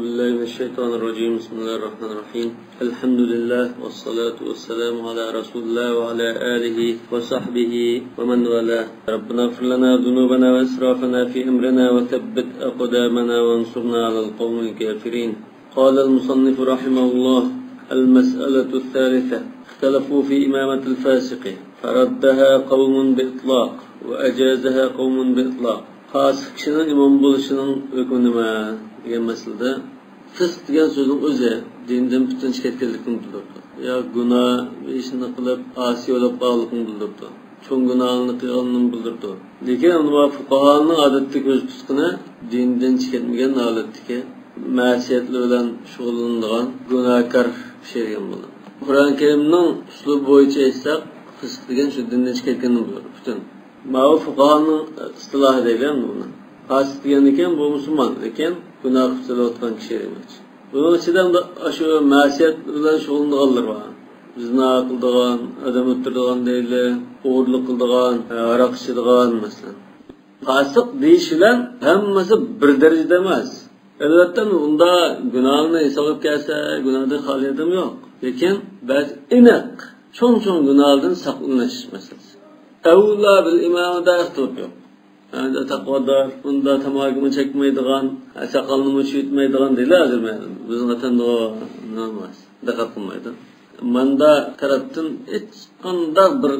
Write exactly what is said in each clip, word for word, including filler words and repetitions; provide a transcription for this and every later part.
بالله من الشيطان الرجيم. بسم الله الرحمن الرحيم. الحمد لله والصلاة والسلام على رسول الله وعلى آله وصحبه ومن والاه. ربنا اغفر لنا ذنوبنا وإسرافنا في أمرنا وثبت أقدامنا وانصرنا على القوم الكافرين. قال المصنف رحمه الله: المسألة الثالثة: اختلفوا في إمامة الفاسق فردها قوم بإطلاق وأجازها قوم بإطلاق. پاسىق كىشىنىڭ ئىمام بولۇشىنىڭ ھۆكمى نېمە دېگەن مەسىلىدە، فىسق دېگەن سۆزنىڭ ئۆزى دىندىن پۈتۈن چىقىپ كەتكەنلىكىنى بىلدۈرىدۇ. يا گۇناھ بىر ئىشنى قىلىپ، ئاسىي بولۇپ قالغانلىقىنى بىلدۈرىدۇ. چوڭ گۇناھلارنى قىلغانلىقىنى بىلدۈرىدۇ. لېكىن ئەمما فۇقاھانىڭ ئادەتتىكى كۆز تۇتقىنى دىندىن چىقىپ كەتمىگەن ھالەتتىكى مەسىيەتلەر بىلەن شۇغۇللىنىدىغان گۇناھكار كىشى دېگەن بولىدۇ. قۇرئان كەرىمنىڭ ئۇسلۇبى بويىچە ئېيتساق، فىسق دېگەن شۇ دىندىن چىقىپ كەتكەننى بىلدۈرىدۇ پۈتۈن. ماۋۇ فۇقاھانىڭ ئىستىلاھى دەيلى ئەمدى بۇنى. پاسىق دېگەندىكىن بۇ مۇسۇلمان، لېكىن گۇناھ قىلىپ سېلىۋاتقان كىشى دېمەكچى. بۇنىڭ ئىچىدە ئەمدى شۇ مەسىيەت بىلەن شۇغۇللىنىدىغانلار بار. زىنا قىلىدىغان، ئادەم ئۆلتۈرىدىغان دەيلى، ئوغرىلىق قىلىدىغان، ھاراق ئىچىدىغان مەسىلەن. پاسىق دېيىش بىلەن ھەممىسى بىر دەرىجىدە ئەمەس. ئەلۋەتتە، ئۇندا گۇناھنى ھېسابلاپ كەلسە، گۇناھدىن خالىي ئادەم يوق. لېكىن بەزى ئېنىق، چوڭ-چوڭ گۇناھلاردىن ساقلىنىش مەسىلىسى. ئەۋلا بىل ئىمامىدا ئىختىلاپ يوق. ئەمدى تەقۋادار، ئۇندا تاماكىمۇ چەكمەيدىغان، ساقالنىمۇ چۈشۈرتمەيدىغان دېيىلە ھازىر. بىزنىڭ ۋەتەندە ئۇ نېمە ئەمەس، دىققەت قىلمايدۇ. ماندا تەرەپتىن ھېچقانداق بىر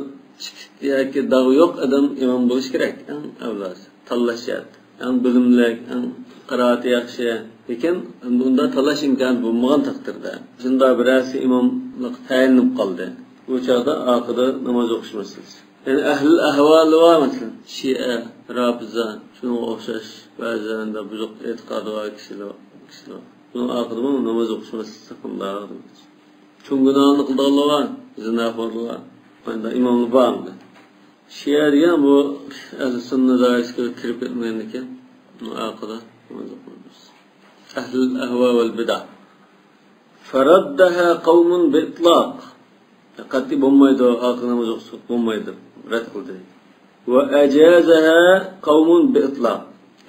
چىكىت ياكى داغ يوق ئادەم ئىمام بولۇشى كېرەك، ئەڭ ئەۋلاسى. تاللاش شەرت. ئەڭ بىلىملىك، ئەڭ قىرائىتى ياخشى. لېكىن ئەمدى ئۇنداق تاللاش ئىمكانى بولمىغان تەقدىردە، شۇنداق بىرەرسى ئىماملىققا تەيىنلىنىپ قالدى. بۇ چاغدا ئارقىدا ناماز ئوقۇش مەسىلىسى. يەنى ئەھلىل ئەھۋالى بار، مەسىلەن، شىئە، رافىزە، شۇنىڭغا ئوخشاش بەزى ئەمدى بۇزۇق ئېتىقادى بار كىشىلەر، كىشىلەر. بۇنىڭ ئارقىدىمۇ ناماز ئوقۇش مەسىلىسى ھەققىدە چوڭ گۇناھنى قىلىدىغانلار بار، زىناخورلار، مۇنداق ئىماملار بار ئەمدى. شىئە دېگەن بۇ ئەھلى سۈننە دائىرىسىگە كىرىپ كەتمىگەندىكىن، ئۇنىڭ ئارقىدا ناماز ئوقۇيمىز. ئەھلىل ئەھۋا ۋەل بىدئە. فردها قوم بىئىتلاق. قەتئىي بولمايدۇ، ئارقا ناماز ئوقۇسا بولمايدۇ، رەت قىلدى. ۋە ئەجازەھا قومۇن بىئىتلاق.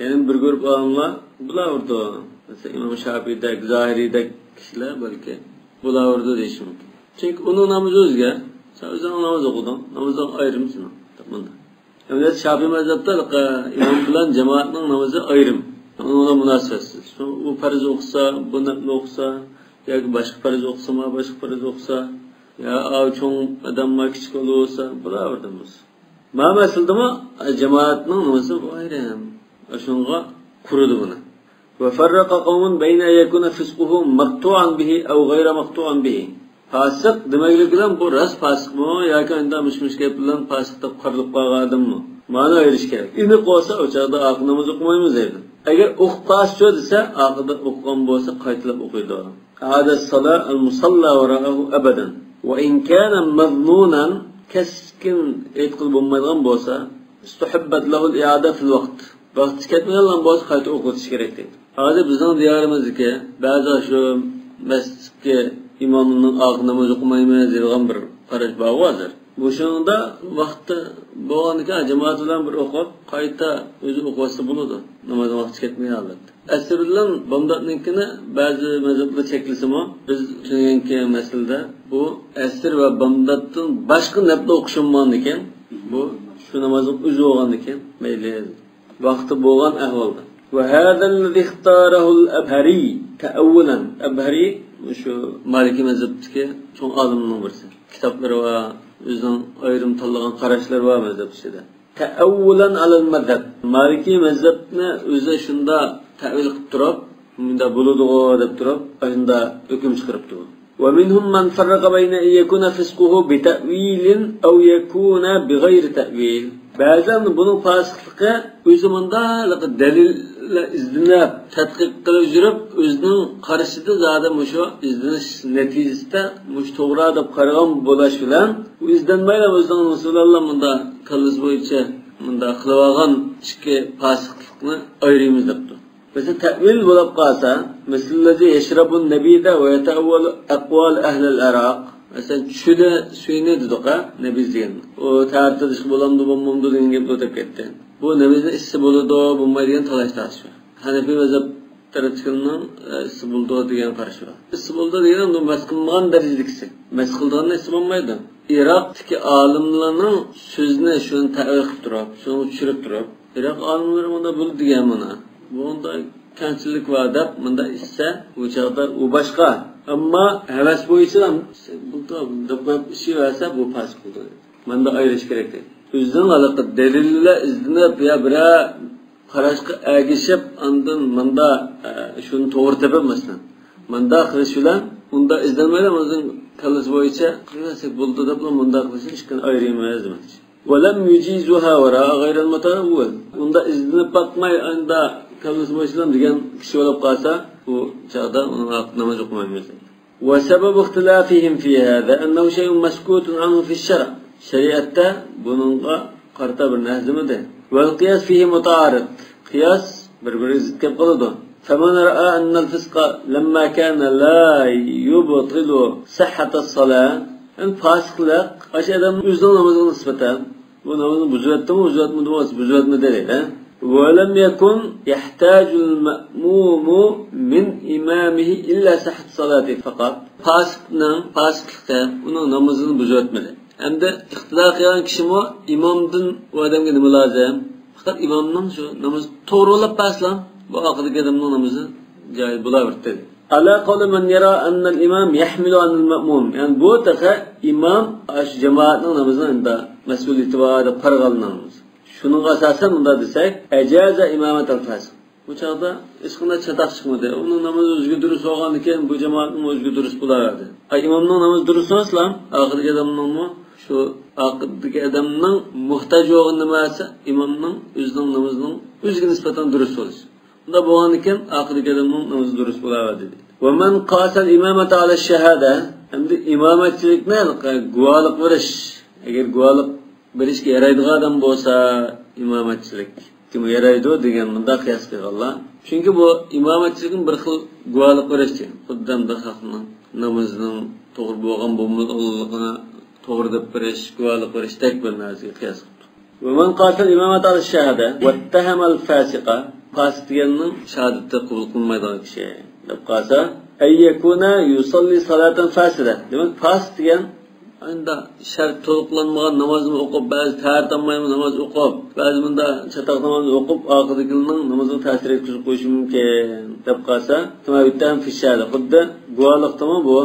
يەنى بىر گۇرۇپ ئالىملار بۇلار ئۇرىدۇ. مەسىلەن، ئىمام شاپىيدەك، زاھىرىدەك كىشىلەر بەلكى بۇلار ئۇرىدۇ دېيىشى مۇمكىن. چۈنكى ئۇنىڭ نامىزى ئۆزگە. سەن ئۆزۈڭ ناماز ئوقۇدۇڭ، نامىزىڭ ئايرىم سېنىڭ. مۇنداق. ئەمدى شاپىي مەزھەپتە ئىمام بىلەن جامائەتنىڭ نامىزى ئايرىم. ئۇنىڭ بىلەن مۇناسىۋەتسىز. شۇ، ئۇ پەرز ئوقۇسا، بۇ نەپلى ئوقۇسا، ياكى باشقا پەرز ئوقۇسا، ما باشقا پەرز ئوقۇسا، يا ئاۋۇ چوڭ ئادەم ما كىچىك بولسا، بۇلار بىردىن بولسا. ما مەسىلىدىمۇ جامائەتنىڭ نېمىسى بۇ ئايرىم. شۇنىڭغا قۇرىدى بۇنى. وفرق قوم بين أن يكون فسقه مقطوعا به أو غير مقطوع به. پاسىق دېمەكلىك بىلەن بۇ راست پاسىقمۇ ياكى ئەمدى مۇشۇ مۇشۇ گەپ بىلەن پاسىق دەپ قارىلىپ قالغان ئادەممۇ؟ مانا ئايرىش كېرەك. ئېنىق بولسا، ئۇ چاغدا ئارقا ناماز ئوقۇمايمىز دەيدۇ. ئەگەر ئوقۇپ قالسىچۇ دېسە، ئارقىدا ئوقۇغان بولسا قايتىلاپ ئوقۇيدۇ. عاد الصلاة المصلى وراءه أبدا وإن كان مظنونا. كەسكىن ئېيتقىلى بولمايدىغان بولسا، استحبت له الإعادة في الوقت. ۋاقتى كەتمىگەنلا بولسا قايتا ئوقۇۋېتىش كېرەك دەيدۇ. ھازىر بىزنىڭ دىيارىمىزدىكى بەزى شۇ مەسچىتتىكى ئىمامنىڭ ئارقا ناماز ئوقۇمايمىز دەيدىغان بىر قاراش بارغۇ ھازىر. مۇشۇنىڭدا ۋاقتى بولغاندىكىن جامائەت بىلەن بىر ئوقۇپ، قايتا ئۆزى ئوقۇۋاتسا بولىدۇ. نامازنىڭ ۋاقتى كەتمىگەن ھالەتتە. ئەسىر بىلەن بامداتنىڭكىنى بەزى مەزھەپلەر چەكلىسىمۇ، بىز چۈشەنگەنكى مەسىلىدە بۇ ئەسىر ۋە بامداتتىن باشقا نەپلى ئوقۇشۇم بولغاندىكىن، بۇ شۇ نامازنىڭ ئۆزى بولغاندىكىن مەيلى. ۋاقتى بولغان ئەھۋالدا. وهذا الذي اختاره الأبهري تأولا. ئەبھەرى شۇ مالىكىي مەزھەپتىكى چوڭ ئالىمنىڭ بىرسى. كىتابلىرى بار، ئۆزىنىڭ ئايرىم تاللىغان قاراشلىرى بار مەزھەپ ئىچىدە. تأولا على المذهب. مالىكىي مەزھەپنى ئۆزى شۇنداق تەۋىل قىلىپ تۇرۇپ، مۇنداق بولىدىغۇ دەپ تۇرۇپ، ئاشۇنداق ھۆكۈم چىقىرىپتۇ. ومنهم من فرق بين أن يكون فسقه بتأويل أو يكون بغير تأويل. بەزىلەر بۇنىڭ پاسىقلىقى ئۆزى مۇنداق دەلىللەر ئىزدىنىپ، تەتقىق قىلىپ يۈرۈپ، ئۆزىنىڭ قارىشىدا زادى مۇشۇ ئىزدىنىش نەتىجىسىدە مۇشۇ توغرا دەپ قارىغان بولۇش بىلەن، ئۇ ئىزدەنمەيلا ئۆزىنىڭ نېمىسى بىلەنلا مۇنداق كاللىسى بويىچە مۇنداق قىلىۋالغان ئىككى پاسىقلىقنى ئايرىيمىز دەپتۇ. مەسىلەن، تەئۋىل بولۇپ قالسا، مىسلۇللەزى يەشرەبۇن نەبىزە ۋە يەتەئەۋۋەلۇ ئەقۋال ئەھلىل ئىراق. مەسىلەن، چۈشىدە سۈيىنى دېدۇق ھە، نەبىز دېگەن. ئۇ تەھارەت ئېلىشقا بولامدۇ، بولمامدۇ دېگەن گەپنى ئۆتۈپ كەتتى. بۇ نەبىزنى ئىچسە بولىدۇ، بولمايدۇ دېگەن تالاش تارتىش بار. ھەنەفىي مەزھەپ تەرەپتىكىلەرنىڭ، ئە، ئىسسى بولىدۇ دېگەن قارىشى بار. ئىسسى بولىدۇ دېگەن ئۇ مەس قىلمىغان دەرىجىدىكىسى. مەس قىلىدىغاندا ئىسسى بولمايدۇ. ئىراقتىكى ئالىملارنىڭ سۆزىنى شۇنى تەۋىل قىلىپ تۇرۇپ، شۇنى چۈشۈرۈپ تۇرۇپ، ئىراق ئالىملىرى مۇندا بۇ دېگەن مانا. بۇندا كەڭچىلىك بار دەپ مۇندا ئىچسە، ئۇ چاغدا ئۇ باشقا. ئەمما ھەۋەس بويىچە بۇ دەپ قويۇپ ئىچىۋەرسە، بۇ پاسىق بولىدۇ. مۇندا ئايرىش كېرەك دەيدۇ. ئۆزىنىڭ ھېلىقى دەلىلى بىلەن ئىزدىنىپ يا بىرەر قاراشقا ئەگىشىپ، ئاندىن مۇندا، ئە، شۇنى توغرا تېپىپ، مەسىلەن، مۇنداق قىلىش بىلەن ئۇنداق ئىزدەنمەيلا، ئۆزىنىڭ كاللىسى بويىچە قىلىۋەرسەك بولىدۇ دەپلا مۇنداق قىلىشنى ئىككىنى ئايرىيمىز دېمەكچى. ولم يجيزها وراء غير المتأول. ئۇندا ئىزدىنىپ باقماي، ئاندا كاللىسى بويىچە دېگەن كىشى بولۇپ قالسا، بۇ چاغدا ئۇنىڭ ھەققىدە ناماز ئوقۇمايمىز. وسبب اختلافهم في هذا أنه شيء مسكوت عنه في الشرع. شەرىئەتتە بۇنىڭغا قارىتا بىر نەھزىمىدى. والقياس فيه متعارض. قىياس بىر-بىرىگە زىت كېلىپ قالىدۇ. فمن رأى أن الفسق لما كان لا يبطل صحة الصلاة، يەنى پاسىقلىق ئاشۇ ئادەمنىڭ ئۆزىنىڭ نامىزىغا نىسبەتەن بۇ نامازنى بۇزۇۋەتتىمۇ، بۇزۇۋەتمىدىمۇ، بۇزۇۋەتمىدى دەيدۇ. ولم يكن يحتاج المأموم من إمامه إلا صحة صلاته فقط. پاسىقنىڭ پاسىقلىقى ئۇنىڭ نامىزىنى بۇزۇۋەتمىدى. ھەمدە ئىقتىدا قىلغان كىشىمۇ ئىمامدىن ئۇ ئادەمگە نېمە لازىم؟ پەقەت ئىمامنىڭ شۇ نامىزى توغرا بولاپ بارسىلا، بۇ ئارقىدىكى ئادەمنىڭ نامىزى جايىز بولاۋېرىدۇ. على قول من يرى أن الإمام يحمل عن المأموم. يەنى بۇ تېخى ئىمام ئاشۇ جامائەتنىڭ نامىزىنى ئەمدى مەسئۇلىيىتى بار دەپ قارىغانلىرىمىز. شۇنىڭغا ئاساسەن مۇنداق دېسەك، أجاز إمامة الفاسق. بۇ چاغدا ھېچقانداق چاتاق چىقمىدى. ئۇنىڭ نامىزى ئۆزىگە دۇرۇس بولغاندىكىن، بۇ جامائەتنىڭ ئۆزىگە دۇرۇس بولاۋەردى. ئا، ئىمامنىڭ نامىزى دۇرۇس بولسىلا، ئارقىدىكى ئادەمنىڭمۇ، شۇ ئارقىدىكى ئادەمنىڭ موھتاج بولغان نېمىسى ئىمامنىڭ ئۆزىنىڭ نامىزىنىڭ ئۆزىگە نىسبەتەن دۇرۇس بولۇشى. ئۇنداق بولغاندىكىن، ئارقىدىكى ئادەمنىڭ نامىزى دۇرۇس بولاۋەردى. ومن قاس الإمامة على الشهادة، ئەمدى ئىمامەتچىلىكنى گۇۋاھلىق بېرىش، ئەگەر گۇۋاھلىق بېرىشكە يارايدىغان ئادەم بولسا، ئىمامەتچىلىككىمۇ يارايدۇ دېگەن مۇنداق قىياس قىلغانلار. چۈنكى بۇ ئىمامەتچىلىكمۇ بىر خىل گۇۋاھلىق بېرىشچى. خۇددى ئەمدى خەقنىڭ نامىزىنىڭ توغرا بولغان بولمىغانلىقىنى توغرا دەپ بېرىش، گۇۋاھلىق بېرىشتەك بىر نەرسىگە قىياس قىلىپتۇ. ومن قاس الإمامة على الشهادة واتهم الفاسق، پاسىق دېگەننىڭ شاھادىتى قوبۇل قىلىنمايدىغان كىشى دەپ قالسا، أن يكون يصلي صلاة فاسدة. دېمەك، پاسىق دېگەن ئەمدى شەرت تولۇقلانمىغان نامازنى ئوقۇپ، بەزى تەھارەت ئالمايمۇ ناماز ئوقۇپ، بەزى مۇنداق چاتاق نامازنى ئوقۇپ، ئارقىدىكىلەرنىڭ نامىزىغا تەسىر يەتكۈزۈپ قويۇشى مۇمكىن دەپ قالسا، كما يتهم في الشهادة، خۇددى گۇۋاھلىقتىمۇ بۇ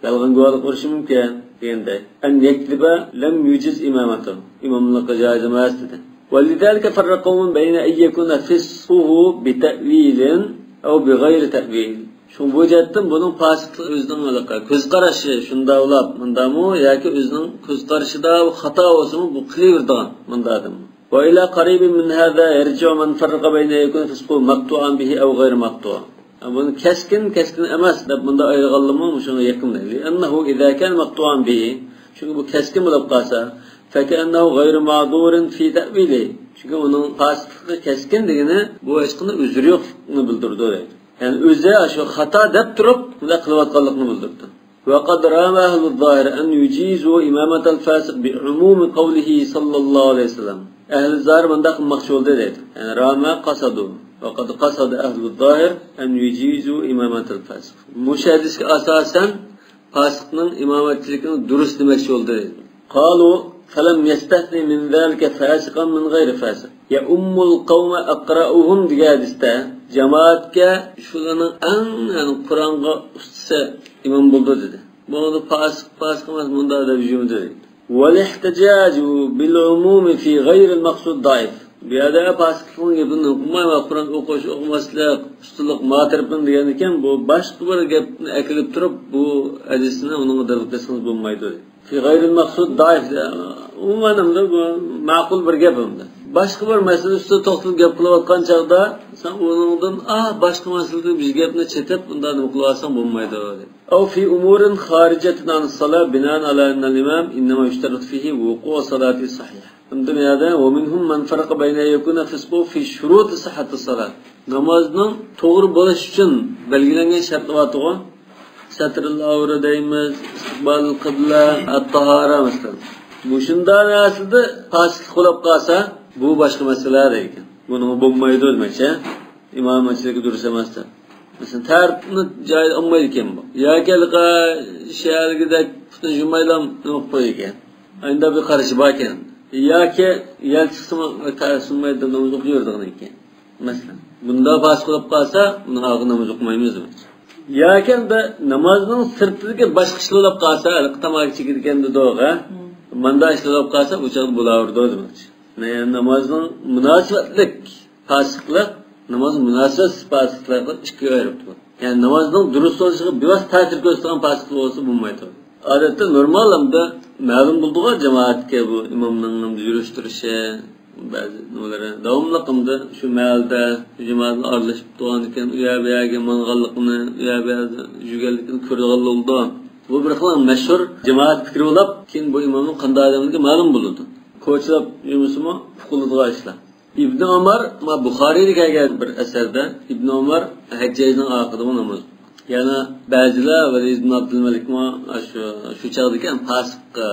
يالغان گۇۋاھلىق بېرىشى مۇمكىن دېگەندەك. أن يكذب لم يجز إمامته، ئىماملىقى جائىز ئەمەس دېدى. ولذلك فرق قوم بين أن يكون فسقه بتأويل أو بغير تأويل. شۇڭا بۇ جەھەتتىن بۇنىڭ پاسىقلىقى ئۆزىنىڭ ھېلىقى كۆز قارىشى شۇنداق ئۇلاپ مۇنداقمۇ ياكى ئۆزىنىڭ كۆز قارىشىدا خاتا بولسىمۇ بۇ قىلىۋېرىدىغان مۇنداق ئادەم. وإلى قريب من هذا يرجع من فرق بين أن يكون فسقه مقطوعا به أو غير مقطوع. بۇنى كەسكىن، كەسكىن ئەمەس دەپ مۇنداق ئايرىغانلىرىمۇ مۇشۇڭا يېقىن. لأنه إذا كان مقطوعا به، چۈنكى بۇ كەسكىن بولۇپ قالسا، فكأنه غير معذور في تأويله. چۈنكى ئۇنىڭ پاسىقلىقى كەسكىن دېگىنى بۇ ھېچقانداق ئۆزرى يوقلۇقنى بىلدۈرىدۇ دەيدۇ. يەنى ئۆزى شۇ خاتا دەپ تۇرۇپ بۇنداق قىلىۋاتقانلىقىنى بىلدۈرىدۇ. وقد رام أهل الظاهر أن يجيزوا إمامة الفاسق بعموم قوله صلى الله عليه وسلم. ئەھلى زاھىر مۇنداق قىلماقچى بولدى دەيدۇ. يەنى رام قصدوا. وقد قصد أهل الظاهر أن يجيزوا إمامة الفاسق. مۇشۇ ھەدىسكە ئاساسەن پاسىقنىڭ ئىمامەتچىلىكىنى دۇرۇس دېمەكچى بولدى دەيدۇ. قالوا فلم يستثن من ذلك فاسقا من غير فاسق يؤم القوم أقرأهم دېگەن ھەدىستە جامائەتكە شۇلارنىڭ ئەڭ، يەنى قۇرئانغا ئۇستىسى ئىمام بولدى دېدى. بۇنىڭدا پاسىق، پاسىق ئەمەس، مۇنداق دەپ يۈرمىدى دەيدۇ. والاحتجاج بالعموم في غير المقصود ضعيف. بۇ يەردە پاسىقلىقنىڭ گېپىنى قىلماي، قۇرئان ئوقۇش، ئوقۇماسلىق، ئۇستىلىق ما تەرىپىدىن دېگەندىكىن، بۇ باشقا بىر گەپنى ئەكېلىپ تۇرۇپ، بۇ ھەدىسنى ئۇنىڭغا دەلىل قىلسىڭىز بولمايدۇ. في غير المقصود ضعيف. ئومۇمەن ئەمدى بۇ ماقۇل بىر گەپ ئەمدى. باشقا بىر مەسىلە ئۈستىدە توختىلىپ گەپ قىلىۋاتقان چاغدا سەن ئۇنىڭدىن، ئاھ، باشقا مەسىلىدە بىز گەپنى چېتىپ، بۇنداق نېمە قىلىۋالساڭ بولمايدۇ دەيدۇ. أو في أمور خارجة عن الصلاة بناء على أن الإمام إنما يشترط فيه وقوع صلاته الصحيحة. ئەمدى بۇ يەردە ومنهم من فرق بين أن يكون فسقه في شروط صحة الصلاة. نامازنىڭ توغرا بولۇشى ئۈچۈن بەلگىلەنگەن شەرتلەر بارتىغۇ. ستر العورة دەيمىز، استقبال القبلة، الطهارة مەسىلەن. مۇشۇنداق نەرسىدە پاسىقلىق بولۇپ قالسا، بۇ باشقا مەسىلە دەيدىكەن. بۇنىڭغا بولمايدۇ دېمەكچى. ئىمامەتچىلىكى دۇرۇس ئەمەس دەپ. مەسىلەن، تەرتىپنى جايىدا ئالمايدىكەن بۇ. ياكى ھېلىقى شىئەلىكىدەك پۇتىنى يۇمايلا نېمە قىلىپ قويىدىكەن. ئانداق بىر قارىشى باركەن. ياكى يەل چىقسىمۇ تەرەت سۇنمايدۇ، ناماز ئوقۇيۋېرىدىغان ئىكەن. مەسىلەن، بۇنداق پاسىق بولۇپ قالسا، بۇنىڭ ئارقىغا ناماز ئوقۇمايمىز. ياكى ئەمدى نامازنىڭ سىرتىدىكى باشقا ئىشلار بولۇپ قالسا، ھېلىقى تاماكا چېكىدىكەن دېدۇق، ھە؟ ماندا ئىشلار بولۇپ قالسا، ئۇ چاغدا بولاۋېرىدۇ دېمەكچى. يەنى نامازنىڭ مۇناسىۋەتلىك پاسىقلىق، ناماز مۇناسىۋەتسىز پاسىقلىق دەپ ئىككىگە ئايرىپتۇ. يەنى نامازنىڭ دۇرۇس بولۇشىغا بىۋاسىتە تەسىر كۆرسىتىدىغان پاسىقلىق بولسا بولمايدۇ. ئادەتتە نورمال ئەمدى مەلۇم بولىدىغۇ جامائەتكە بۇ ئىمامنىڭ ئەمدى يۈرۈشتۈرۈشى، بەزى نېمىلىرى. داۋاملىق ئەمدى شۇ مەھەلدە، شۇ جامائەتنى ئارىلىشىپ تۇرغاندىكىن، ئۇ يەر بۇ يەرگە ماڭغانلىقىنى، ئۇ يەر بۇ يەردە يۈرگەنلىكىنى كۆرىدىغانلا بولىدۇ. بۇ بىر خىل مەشھۇر جامائەت پىكرى بولۇپ، كېيىن بۇ ئىمامنىڭ قانداق ئادەملىكى مەلۇم بولىدۇ. كوچىلاپ يۈرمىسىمۇ ئۇقۇلىدىغان ئىشلار. ئىبن ئۆمەر، ما بۇخارىيدا كەلگەن بىر ئەسەردە، ئىبن ئۆمەر ھەججاجنىڭ ئارقىدىمۇ ناماز ئوقۇغان. يەنە بەزىلەر ۋەلىد ئىبن ئابدۇلمەلىكمۇ شۇ، شۇ چاغدىكى پاسىق، ئە،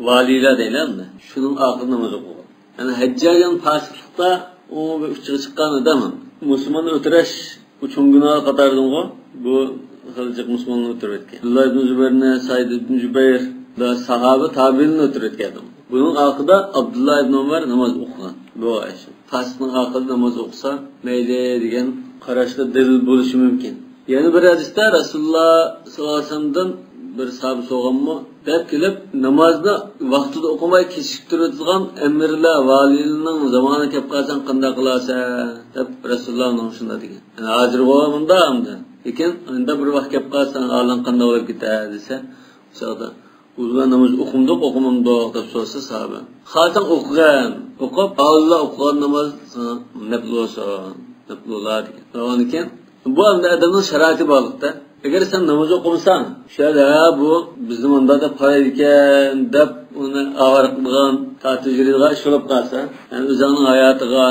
ۋالىيلار دەيلى ئەمدى. شۇنىڭ ئارقىدىدا ناماز ئوقۇغان. يەنى ھەججاج پاسىقلىقتا ئۇ بىر ئۇچىغا چىققان ئادەم. مۇسۇلماننى ئۆلتۈرۈش بۇ چوڭ گۇناھلار قاتارىدىنغۇ، بۇ خىلجىق مۇسۇلماننى ئۆلتۈرۈۋەتكەن. ئابدۇللا ئىبن زۇبەيرنى، سەئىد ئىبن زۇبەير، ساھابە تابىئىننى ئۆلتۈرۈۋەتكەن ئادەم. بۇنىڭ ئارقىدا ئابدۇللا ئىبن ئۆمەر ناماز ئوقۇغان. بۇ ئىش. پاسىقنىڭ ئارقىدا ناماز ئوقۇسا مەيلى دېگەن قاراشتا دەلىل بولۇشى مۇمكىن. يەنە بىر ھەدىستە رەسۇلۇللا ساللاللاھۇ ئەلەيھى ۋەسەللەمدىن بىر ساھابە سورىغانمۇ، دەپ كېلىپ، نامازنى ۋاقتىدا ئوقۇماي كېچىكتۈرۈۋېتىدىغان ئەمىرلەر، ۋالىيلارنىڭ زامانى كەپ قالسا قانداق قىلارسەن؟ دەپ رەسۇلۇللا ئۇنىڭغا شۇنداق دېگەن. يەنى ھازىرغۇ مۇنداق ئەمدى. لېكىن ئەمدى بىر ۋاقىت كەپ قالسا ھالىڭ قانداق بولۇپ كېتەر دېسە، ئۇ چاغدا ئۇلار ناماز ئوقۇمدۇق، ئوقۇمامدۇق دەپ سورىسا ساھابە، خاتىڭ ئوقۇغىن، ئوقۇپ، ئاللا ئوقۇغان ناماز ساڭا نەپلى بولسۇن، نەپلى بولار دېگەن. ئاندىن كېيىن بۇ ئەمدى ئادەمنىڭ شارائىتى بارلىقتا. ئەگەر سەن ناماز ئوقۇمىساڭ، شۇ يەردە، ھە، بۇ بىزنى مۇنداق دەپ قارايدىكەن دەپ ئۇنى ئاۋارە قىلىدىغان، تارتىپ يۈرىدىغان ئىش بولۇپ قالسا، يەنى ئۆزۈڭنىڭ ھاياتىغا،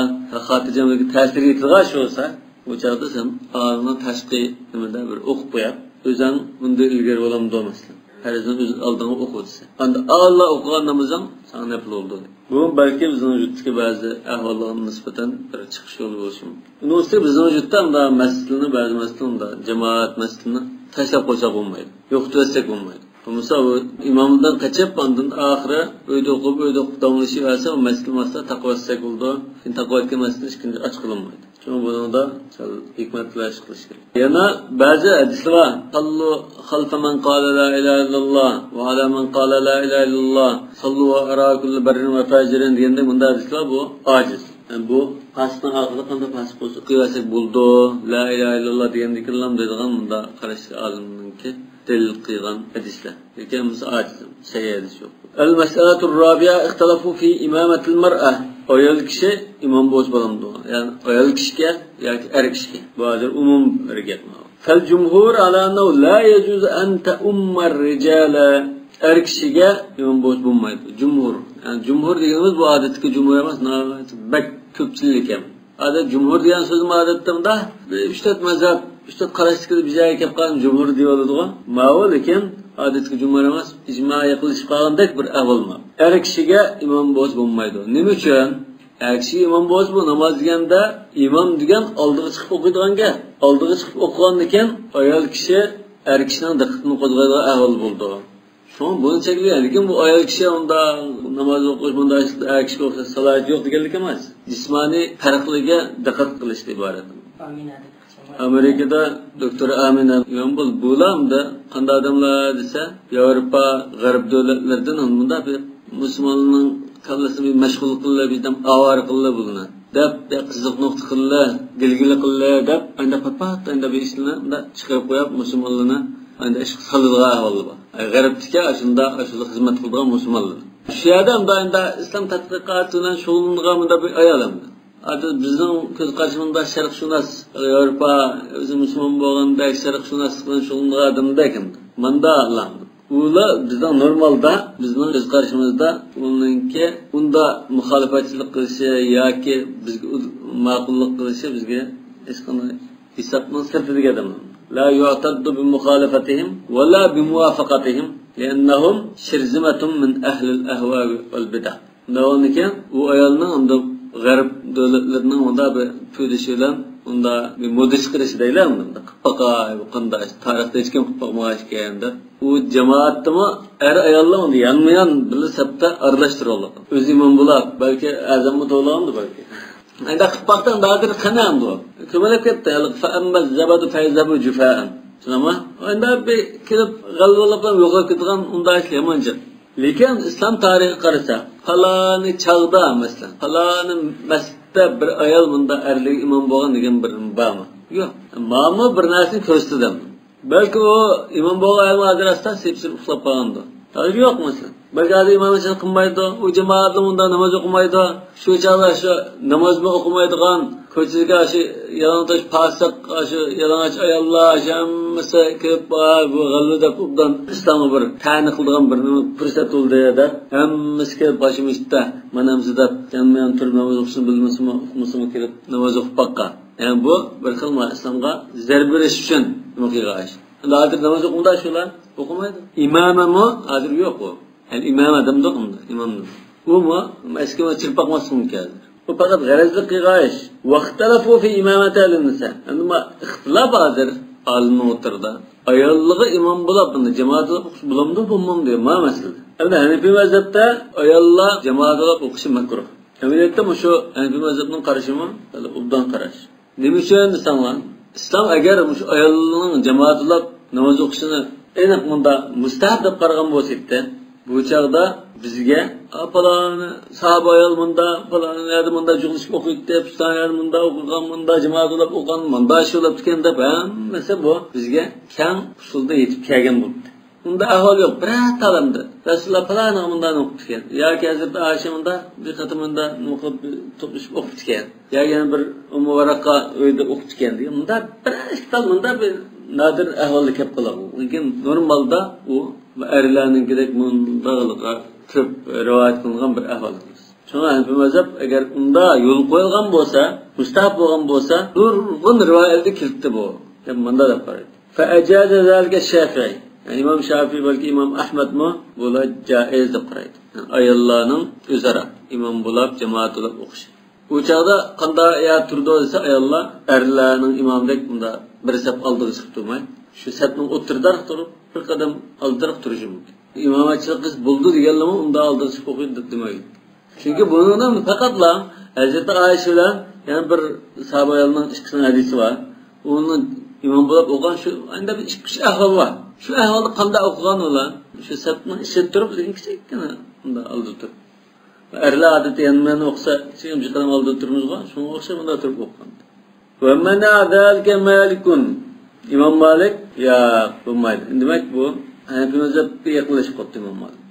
خاتىرجەملىكىگە تەسىر يېتىدىغان ئىش بولسا، بۇ چاغدا سەن ئالىمنىڭ تاشقى نېمىدە بىر ئوقۇپ قويۇپ، ئۆزۈڭ بۇندىن ئىلگىرى بولامدۇ مەسىلەن؟ پەرزنى ئۆز ئالدىڭغا ئوقۇۋاتىسەن. ئاندىن ئاللا ئوقۇغان نامىزىڭ ساڭا نەپلى بولىدۇ. بۇ بەلكى بىزنىڭ يۇرتتىكى بەزى ئەھۋاللارغا نىسبەتەن بىر چىقىش يولى بولۇشى مۇمكىن. ئۇنىڭ ئۈستىگە بىزنىڭ يۇرتتا مۇنداق مەسىلىنى، بەزى مەسىلىنى مۇنداق جامائەت مەسىلىنى تاشلاپ قويساق بولمايدۇ. يوقىتىۋەتسەك بولمايدۇ. بولمىسا ئۇ ئىمامدىن قېچىپ، ئاندىن ئاخىرى ئۆيدە ئوقۇپ، ئۆيدە ئوقۇپ داۋاملىشىۋەرسە، ئۇ مەسىلىنى ئاستا تاقىۋەتسەك بولىدۇ. كېيىن تاقىۋەتكەن مەسىلىنى ئىككىنچى ئاچقىلىمايدۇ. شۇڭا بۇنىڭدا سەل ھېكمەتلەر ئىش قىلىش كېرەك. يەنە بەزى ھەدىسلەر بار. صلوا خلف من قال لا إله إلا الله وعلى من قال لا إله إلا الله صلوا وراء كل بر وفاجر دېگەندەك مۇنداق ھەدىسلەر بۇ ئاجىز. يەنى بۇ پاسىقنىڭ ئارقىدا قانداق پاسىق بولسا ئوقۇۋەرسەك بولىدۇ. لا إله إلا الله دېگەندىكىنلا دەيدىغان مۇنداق قاراشلىق ئالىمنىڭكى دەلىل قىلغان ھەدىسلەر. لېكىن بۇ ئاجىز، سەھىھ ھەدىس يوق. المسألة الرابعة اختلفوا في إمامة المرأة. ئايال كىشى ئىمام بولسا بولامدۇ؟ يەنى ئايال كىشىگە ياكى ئەر كىشىگە؟ بۇ ھازىر ئومۇم بىر گەپ. فالجمهور على أنه لا يجوز أن تؤم الرجال. ئەر كىشىگە ئىمام بولسا بولمايدۇ. جۇمھۇر. يەنى جۇمھۇر دېگىنىمىز بۇ ئادەتتىكى جۇمھۇر ئەمەس، ناھايىتى بەك كۆپچىلىك ئەمەس. ئادەت جۇمھۇر دېگەن سۆزمۇ ئادەتتە مۇنداق بىر ئۈچ تۆت مەزھەپ، ئۈچ تۆت قاراشتىكىلا بىر جايغا كەپ قالغان جۇمھۇر دېيىۋالىدىغۇ. ماۋۇ لېكىن ئادەتتىكى جۇمھۇر ئەمەس، ئىجما يىقىلىشىپ قالغاندەك بىر ئەھۋال ماۋۇ. ئەر كىشىگە ئىمام بولسا بولمايدۇ. نېمە ئۈچۈن؟ ئەر كىشى ئىمام بولسا بۇ ناماز دېگەندە، ئىمام دېگەن ئالدىغا چىقىپ ئوقۇيدىغان گەپ. ئالدىغا چىقىپ ئوقۇغاندىكىن ئايال كىشى ئەر كىشىنىڭ دىققىتىنى قوزغايدىغان ئەھۋال بولىدۇ. شۇڭا بۇنى چەكلىگەن. لېكىن بۇ ئايال كىشى ئۇنداق ناماز ئوقۇش، مۇنداق ئىشلاردا ئەر كىشىگە ئوخشاش سالاھىيىتى يوق دېگەنلىك ئەمەس. جىسمانىي پەرقلىرىگە دىققەت قىلىشتىن ئىبارەت. ئامېرىكىدا دوكتور ئامىنە يوم بولۇپ، بۇلار ئەمدى قانداق ئادەملەر دېسە، ياۋروپا، غەرب دۆلەتلىرىدىن مۇنداق بىر مۇسۇلمانلارنىڭ كاللىسىنى بىر مەشغۇل قىلىپ، بىردەم ئاۋارە قىلىپ بۇلارنى دەپ، بىر قىزىق نۇقتا قىلىپ، گىلگىلە قىلىپ دەپ، ئەندە پات-پات ئەندە بىر ئىشلارنى مۇنداق چىقىرىپ قويۇپ، مۇسۇلمانلارنى ئەندە ئىشقا سالىدىغان ئەھۋاللار بار. ئەي، غەربتىكى ئاشۇنداق، ئاشۇنداق خىزمەت قىلىدىغان مۇسۇلمانلار. شۇ يەردە مۇنداق ئەمدى ئىسلام تەتقىقاتى بىلەن شۇغۇللىنىدىغان مۇنداق بىر ئايال ئەمدى. ھازىر بىزنىڭ كۆز قارىشىمىزدا شەرقشۇناس، ياۋروپا، ئۆزى مۇسۇلمان بولغاندەك شەرقشۇناسلىق بىلەن شۇغۇللىنىدىغان ئادەمدەك ئەمدى. مانداقلار. ئۇلار بىزنىڭ نورمالدا، بىزنىڭ كۆز قارىشىمىزدا ئۇنىڭكى ئۇنداق مۇخالىپەتچىلىك قىلىشى ياكى بىزگە ئۇ-، ماقۇللۇق قىلىشى بىزگە ھېچقانداق ھېسابنىڭ سىرتىدىكى ئادەملەر. لا يعتد بمخالفتهم ولا بموافقتهم لأنهم شرذمة من أهل الأهواء والبدع. شۇنداق بولغاندىكىن، ئۇ ئايالنىڭ ئەمدى غەرب دۆلەتلىرىنىڭ مۇنداق بىر پۈۋلىشى بىلەن ئۇندا بىر مودا چىقىرىش دەيلى، ئۇندا قىلىپ باقاي، بۇ قانداق، تارىختا ھېچكىم قىلىپ باقمىغان ئىكەن دەپ. ئۇ جامائەتتىمۇ ئەر-ئاياللار ئۇندا يانمۇيان بىللە سەپتە ئارىلاشتۇرۇۋالىدۇ. ئۆزى ئىمام بولاپ، بەلكى ئەزانمۇ توۋلىغاندۇ بەلكى. ئەندى قىلىپ باقتىڭ، دادىر قېنى ئەمدى ئۇ؟ كۆمەلەپ كەتتى. فَأَمَّا الزَّبَدُ فَيَذْهَبُ جُفَاءً. شۇنداقمۇ؟ ئەندى بىر كېلىپ غەلۋىلىپ يوقاپ كېتىدىغان ئۇنداق ئىش يامان جىق. لېكىن ئىسلام تارىخىغا قارىسا، پالانى چاغدا، مەسىلەن، پالانى مەسچىتتە بىر ئايال مۇندا ئەرلىگە ئىمام بولغان دېگەن بىر بارمۇ؟ يوق. ماڭىمۇ بىر نەرسىنى كۆرسىتىدۇ. بەلكى ئۇ ئىمام بولغان ئايالمۇ ھازىر ئاستا سېپسېلىپ ئۇخلاپ قالغاندۇ. ھازىر يوق مەسىلەن. بەلكى ھازىر ئىمام ھەسەن قىلمايدۇ. ئۇ جامائەتلا مۇندا ناماز ئوقۇمايدۇ. شۇ چاغدا شۇ نامازمۇ ئوقۇمايدىغان، كوچىدىكى شۇ يالىڭاچ پاسىق، شۇ يالىڭاچ ئاياللار، شۇ ھەممىسى كىرىپ، ۋاي، بۇ غەلۋە دەپ ئوبدان ئىسلامغا بىر تەنە قىلىدىغان بىر نېمە پۇرسەت بولدى دەپ، ھەممىسى كىرىپ، باشىمۇ ئىشتا، مانا ھەممىسى دەپ، ھەممە تۇرۇپ ناماز ئوقۇشنى بىلمىسىمۇ، ئۇقمىسىمۇ كىرىپ ناماز ئوقۇپ باققان. يەنى بۇ بىر خىل مانا ئىسلامغا زەربە بېرىش ئۈچۈن قىلغان ئىش. ئەمدى ھازىر ناماز ئوقۇمدا شۇلار ئوقۇمايدۇ. ئىمامىمۇ ھازىر يوق ئۇ. يەنى ئىمامە دەمدۇق ئۇندا، ئىمامنى. ئۇمۇ ئەسكىمە چىرىپ باقماسلىقى مۇمكىن ھازىر. بۇ پەقەت غەرەزلىك قىلغان ئىش. وَاخْتَلَفُوا فِي إِمَامَتِهَا لِلنِّسَاءِ. ئەمدى ما ئىختىلاپ ھازىر ئالىمنىڭ ئوتتۇرىدا. ئاياللىغا ئىمام بولاپ، بۇنى جامائەت بولاپ ئوقۇش بولامدۇ، بولمامدۇ؟ ما مەسىلىدە. ئەمدى ھەنىپىي مەزھەپتە ئاياللار جامائەت بولاپ ئوقۇشى مەكرۇھ. ئەمەلىيەتتە مۇشۇ ھەنىپىي مەزھەپنىڭ قارىشىمۇ خېلى ئوبدان قاراش. نېمە ئۈچۈن دېسەڭلار، ئىسلام ئەگەر مۇشۇ ئايالنىڭ جامائەت بولاپ ناماز ئوقۇشىنى ئېنىق مۇنداق مۇستەھەب دەپ قارىغان بولسا ئىدى، بۇ چاغدا بىزگە، «ئا، پالانى ساھابە ئايال مۇندا، پالانى يەردە مۇندا جۇغلىشىپ ئوقۇيتتى، پۇلان يەردە مۇندا ئوقۇغان، مۇندا جامائەت بولاپ ئوقۇغان، مۇندا شۇ بولاپتىكەن» دەپ ھەممىسى بۇ بىزگە كەڭ ئۇسۇلدا يېتىپ كەلگەن بولدى. ئۇنداق ئەھۋال يوق. بىرەر تالامدا رەسۇلۇللا پالانىغا مۇنداق ئوقۇپتىكەن ياكى ھەزرىتى ئائىشە مۇنداق بىر قېتىم مۇنداق نوقۇپ توپلىشىپ ئوقۇپتىكەن ياكى يەنە بىر ئۇممۇ ۋەرەققە ئۆيدە ئوقۇپتىكەن دېگەن مۇنداق بىرەر ئىككى تال مۇنداق بىر نادىر ئەھۋالدا كەپ قالىدۇ. لېكىن نورمالدا ئۇ ئەرلەرنىڭكىدەك مۇنداقلىقى كۆپ رىۋايەت قىلىنغان بىر ئەھۋال ئەمەس. شۇڭا ھەنىپىي مەزھەپ ئەگەر ئۇنداق يول قويۇلغان بولسا، مۇستەھەپ بولغان بولسا، نۇرغۇن رىۋايەتلەردە كېلىپتۇ بۇ دەپ مۇنداق دەپ قارايدۇ. فَأَجَازَ ذَلِكَ الشَّافِعِي. يەنى ئىمام شافىي بەلكى ئىمام ئەھمەدمۇ بۇلار جائىز دەپ قارايدۇ. يەنى ئاياللارنىڭ ئۆزئارا ئىمام بولاپ، جامائەت بولاپ ئوقۇشى. ئۇ چاغدا قانداق يەردە تۇرىدۇ دېسە، ئاياللار ئەرلەرنىڭ ئىمامىدەك بۇنداق بىر سەپ ئالدىغا چىقىپ تۇرماي، شۇ سەپنىڭ ئوتتۇرىدا تۇرۇپ، بىر قەدەم ئالدىراق تۇرۇشى مۇمكىن. ئىمامەتچىلىك قىلسا بولىدۇ دېگەنلەرمۇ ئۇنداق ئالدىغا چىقىپ ئوقۇيدۇ دەپ دېمەيدۇ. چۈنكى بۇنىڭدا پەقەتلا ھەزرىتى ئائىشە بىلەن يەنە بىر ساھابە ئايالنىڭ ئىككىسىنىڭ ھەدىسى بار. ئۇنىڭ ئىمام بولۇپ ئوقۇغان شۇ، ئەندە بىر ئىككى ئۈچ ئەھۋال بار. شۇ ئەھۋالدا قانداق ئوقۇغان ئۇلار؟ شۇ سەپنىڭ ئىچىدە تۇرۇپ، كىچىككىنە ئۇنداق ئالدىدا تۇرۇپ. ئەرلەر ئادەتتە يەنە مەن ئوقۇسا، ئىككى قەدەم ئالدىدا تۇرىمىزغۇ، شۇڭا ئوخشاپ ئۇنداق تۇرۇپ ئوقۇغان. وَمَنَعَ ذَلِكَ مَالِكٌ. ئىمام مالىك، ياق، بولمايدۇ. دېمەك، بۇ ھەنەفىي مەزھەپكە يېقىنلىشىپ قاپتۇ ئىمام مالىك.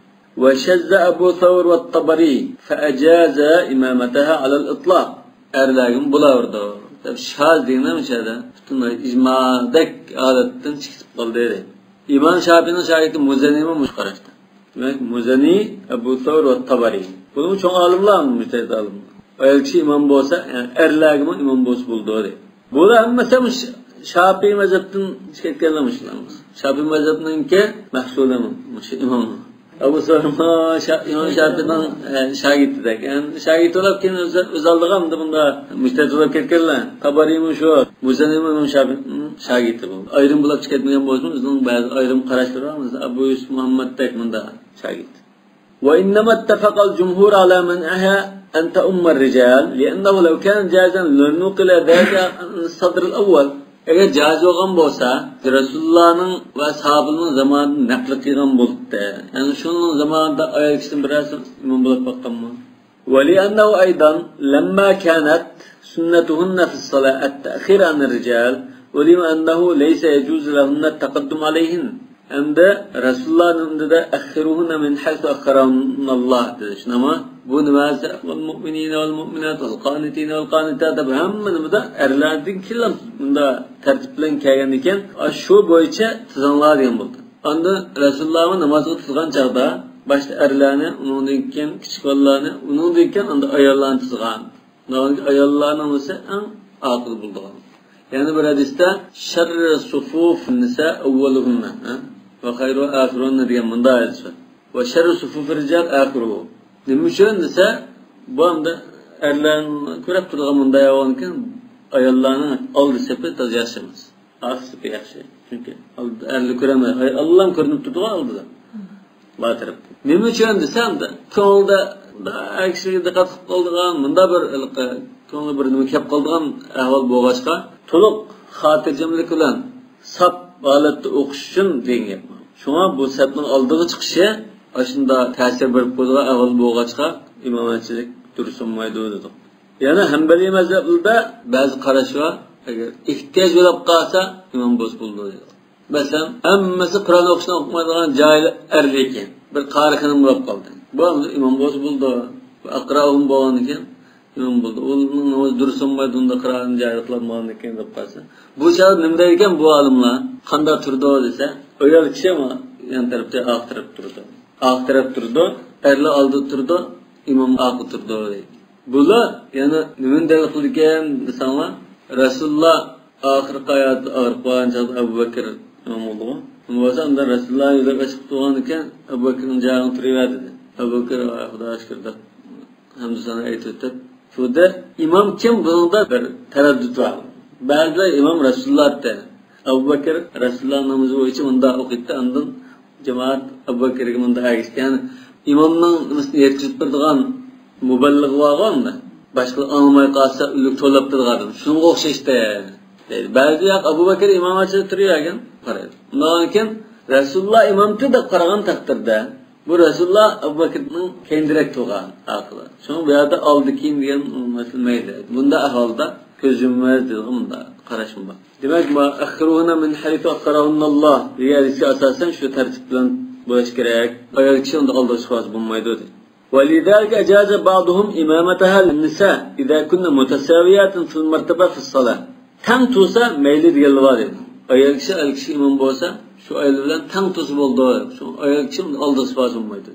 وَشَذَّ أَبُو ثَوْرٍ وَالطَّبَرِيٌّ فَأَجَازَا إِمَامَتَهَا عَلَى الْإِطْلَاقِ. ئەرلەرگىمۇ بولاۋېرىدۇ دەپ، شاز دېگىنى مۇشۇ يەردە پۈتۈنلەي ئىجمادەك ھالەتتىن چىقىپ قالدى دەيدۇ. ئىمام شاپىئىنىڭ شاگىرتى مۇزەنىمۇ مۇشۇ قاراشتا. دېمەك، مۇزەنى، ئەبۇ سەۋر ۋە تابارى. بۇنىمۇ چوڭ ئالىملار، مۇجتەھىد ئالىملار. ئايال كىشى ئىمام بولسا، يەنى ئەرلەرگىمۇ ئىمام بولسا بولىدۇ، دەيدۇ. بۇلار ھەممىسى ش-، شاپىئىي مەزھەپتىن چىقىپ كەتكەنلەر مۇشۇلار. شاپىئىي مەزھەپنىڭكى مەھسۇلى مۇشۇ ئىمام. ئەبۇ سەۋر شا-، ئىمام شاپىئىنىڭ، ئە، شاگىرتىدەك. يەنى شاگىرت بولۇپ كېيىن ئۆز-، ئۆز ئالدىغا ئەمدى بۇنداق مۇجتەھىد بولۇپ كەتكەنلەر. تابارىمۇ شۇ. مۇزەنىمۇ ئىمام شاپىئىنىڭ شاگىرتى بۇ. ئايرىم بولۇپ چىقىپ كەتمىگەن بولسىمۇ، ئۆزىنىڭ بەزى ئايرىم قاراشلىرى بار. مەسىلەن، ئەبۇ يۈسۈپ مۇھەممەدتەك مۇنداق شاگىرت. وإنما اتفق الجمهور على منعها أن تؤم الرجال، لأنه لو كان جائزا لنقل ذلك عن الصدر الأول. ئەگەر جائىز بولغان بولسا، رەسۇلۇللانىڭ ۋە ساھابىلىرىنىڭ زامانىدا نەقىل قىلغان بولۇپتۇ. يەنى شۇنىڭ زامانىدا ئايال كىشىدىن بىرەرسى ئىمام بولۇپ باققانمۇ؟ ولأنه أيضا لما كانت سنتهن في الصلاة التأخير عن الرجال، علم أنه ليس يجوز لهن التقدم عليهن. ھەمدە رەسۇلۇللانىڭ ئىندىدا «أخروهن من حيث أخرهن الله» دېدى. شۇنداقمۇ؟ بۇ نېمە دېسە، «والمؤمنين والمؤمنات والقانتين والقانتات» دەپ ھەممە نېمىدە ئەرلەردىن كېيىن مۇنداق تەرتىپ بىلەن كەلگەندىكىن، شۇ بويىچە تىزىڭلار دېگەن بولدى. ئاندىن رەسۇلۇللامۇ نامازغا تۇرغان چاغدا باشتا ئەرلەرنى، ئۇنىڭدىن كېيىن كىچىك بالىلارنى، ئۇنىڭدىن كېيىن ئاندىن ئاياللارنى تىزغان. ئاياللارنىڭ بولسا ئەڭ ئاخىرى بولىدىغان. يەنە بىر ھەدىستە «شر صفوف النساء أولهن، ھە؟ وخيرها آخرهن» دېگەن مۇنداق ھەدىس بار. «وشر صفوف الرجال آخرها». نېمە ئۈچۈن دېسە، بۇ ئەمدى ئەرلەرنى كۆرۈپ تۇرىدىغان مۇنداق بولغانكەن، ئاياللارنىڭ ئالدى سېپى تازا ياخشى ئەمەس. ئارقا سېپى ياخشى. چۈنكى ئالدىدا ئەرلەر كۆرەلمەيدۇ. ئاياللار كۆرۈنۈپ تۇرىدىغۇ ئالدىدا. بار تەرەپتە. نېمە ئۈچۈن دېسەم، كۆڭلىدە ئەر كىشىگە دىققەت قىلىپ قالىدىغان، مۇنداق بىر ھېلىقى كۆڭلىگە بىر نېمە كەپ قالىدىغان ئەھۋال بولغاچقا، تولۇق خاتىرجەملىك بىلەن ساپ ھالەتتە ئوقۇش ئۈچۈن دېگەن گەپ. شۇڭا بۇ سەپنىڭ ئالدىغا چىقىشى ئاشۇنداق تەسىر بېرىپ قويىدىغان ئەھۋال بولغاچقا، ئىمامەتچىلىك دۇرۇس بولمايدۇ دېدۇق. يەنە ھەنبەلىي مەزھەپلىرىدە بەزى قاراش بار، ئەگەر ئېھتىياج بولۇپ قالسا، ئىمام بولسا بولىدۇ دەيدۇ. مەسىلەن، ھەممىسى قۇرئان ئوقۇشنى ئۇقمايدىغان جاھىل ئەرلەر ئىكەن، بىر قارىخانا بولۇپ قالدى. بۇ ئەمدى ئىمام بولسا بولىدۇ. بۇ ئەقرا ئوغلۇم بولغاندىكىن ئىمام بولىدۇ. ئۇنىڭ نامازى دۇرۇس بولمايدۇ، ئۇنداق قىرائەتنى جاھىل قىلىپ ماڭغاندىكىن دەپ قالسا. بۇ چاغدا نېمە دەيدىكەن بۇ ئالىملار؟ قانداق تۇرىدۇ دېسە، ئايال كىشى يان تەرەپتە، ئارقا تەرەپتە تۇرىدۇ. ئارقا تەرەپتە تۇرىدۇ، ئەرلەر ئالدىدا تۇرىدۇ، ئىمام ئارقىدا تۇرىدۇ دەيدۇ. بۇلار يەنە نېمىنى دەلىل قىلىدىكەن دېسەڭلار، رەسۇلۇللا ئاخىرقى ھاياتى ئاغرىپ قالغان چاغدا ئەبۇ بەكىر ئىمام بولدىغۇ. ئۇنىڭ بولسا ئاندىن رەسۇلۇللا يۈزلەپ ئېچىقىپ تۇرغاندىكىن ئەبۇ بەكىرنىڭ جايىغا تۇرۇۋەر دېدى. ئەبۇ بەكىر، ۋاي خۇداغا شۈكۈر دەپ ھەمدۇ سانا ئېيتىۋېتىپ تۇردى. ئىمام كىم؟ بۇنىڭدا بىر تەرەددۇت بار. بەزىلەر ئىمام رەسۇلۇللا دەيدۇ. ئەبۇ بەكىر رەسۇلۇللا نامىزى بويىچە مۇنداق ئوقۇيتتى، ئاندىن جامائەت ئەبۇ بەكىرگە مۇنداق ئەگىشكەن. ئىمامنىڭ نېمىسىنى يەتكۈزۈپ بېرىدىغان مۇبەللىغ بارغۇ ئەمدى. باشقىلار ئاڭلىماي قالسا ئۆلۈك توۋلاپ بېرىدىغان ئادەم. شۇنىڭغا ئوخشاشتى دەيدۇ. بەزى ياق ئەبۇ بەكىر ئىمام ئاچىدا تۇرۇۋەرگەن قارايدۇ. ئۇنداق ئىكەن رەسۇلۇللا ئىمامتى دەپ قارىغان تەقدىردە، بۇ رەسۇلۇللا ئەبۇ بەكىرنىڭ كەينىدىرەك تۇرغان ئاقىلى. شۇڭا بۇ يەردە ئالدى كېيىن دېگەن مەسىلە مەيلى. بۇنداق ئەھۋالدا كۆز يۇمىمىز دېيدىغان مۇنداق قاراشمۇ بار. دېمەك، ما ئەخىرۇھۇنە مىن ھەيسۇ ئەخەرەھۇنناللا دېگەن ھەدىسكە ئاساسەن شۇ تەرتىپ بىلەن بولۇش كېرەك. ئايال كىشى ئۇنداق ئالدىرىشقا بولمايدۇ دەيدۇ. ولذلك أجاز بعضهم إمامتها للنساء إذا كن متساويات في المرتبة في الصلاة. تەڭ تۇرسا مەيلى دېگەنلەر بار دەيدۇ. ئايال كىشى ئەر كىشىگە ئىمام بولسا، شۇ ئايال بىلەن تەڭ تۇرسا بولىدۇ. شۇ ئايال كىشى ئالدىرىشقا بولمايدۇ.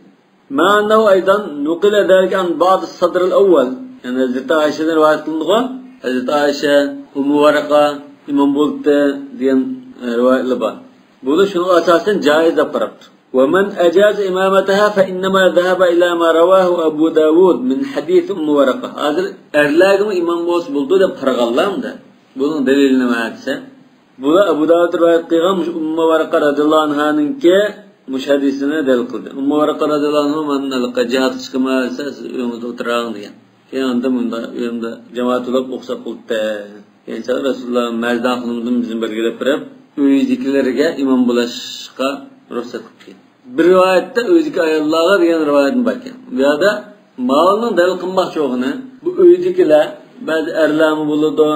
مع أنه أيضا نقل ذلك عن بعض الصدر الأول. يەنى ھەزرىتى ئائىشەدىن رىۋايەت قىلىنىدىغۇ. ھەزرىتى ئائىشە، ئۇممۇ ۋەرەقە ئىمام بولۇپتۇ دېگەن، ئە، رىۋايەتلەر بار. بۇلار شۇنىڭغا ئاساسەن جائىز دەپ قاراپتۇ. ومن أجاز إمامتها فإنما ذهب إلى ما رواه أبو داود من حديث أم ورقة. ھازىر ئەرلەرگىمۇ ئىمام بولسا بولىدۇ دەپ قارىغانلار ئەمدى. بۇنىڭ دەلىلى نېمە دېسە، بۇلار ئەبۇ داۋۇد رىۋايەت قىلغان مۇشۇ ئۇممۇ ۋەرەقە رەزىياللاھۇ ئەنھانىڭكى مۇشۇ ھەدىسىنى دەلىل قىلدى. ئۇممۇ ۋەرەقە رەزىياللاھۇ ئەنھا، مەن ھېلىقى جىھادقا چىقىمەن دېسە، سىز ئۆيىڭىزدە ئولتۇرۇڭ دېگەن. كېيىن ئاندىن مۇنداق ئۆيۈمدە جامائەت بولۇپ ئوقۇساق بولدى. كېيىنچە رەسۇلۇللا مەزدان خانىمدىن بىزنى بەلگىلەپ بېرىپ، ئۆيىدىكىلەرگە ئىمام بولۇشقا رۇخسەت قىلىپ كەلدى. بىر رىۋايەتتە ئۆيدىكى ئاياللارغا دېگەن رىۋايەتمۇ باركەن. بۇ يەردە ماۋۇنىڭ دەلىل قىلماقچى بولغىنى، بۇ ئۆيدىكىلەر، بەزى ئەرلەرمۇ بولىدۇ،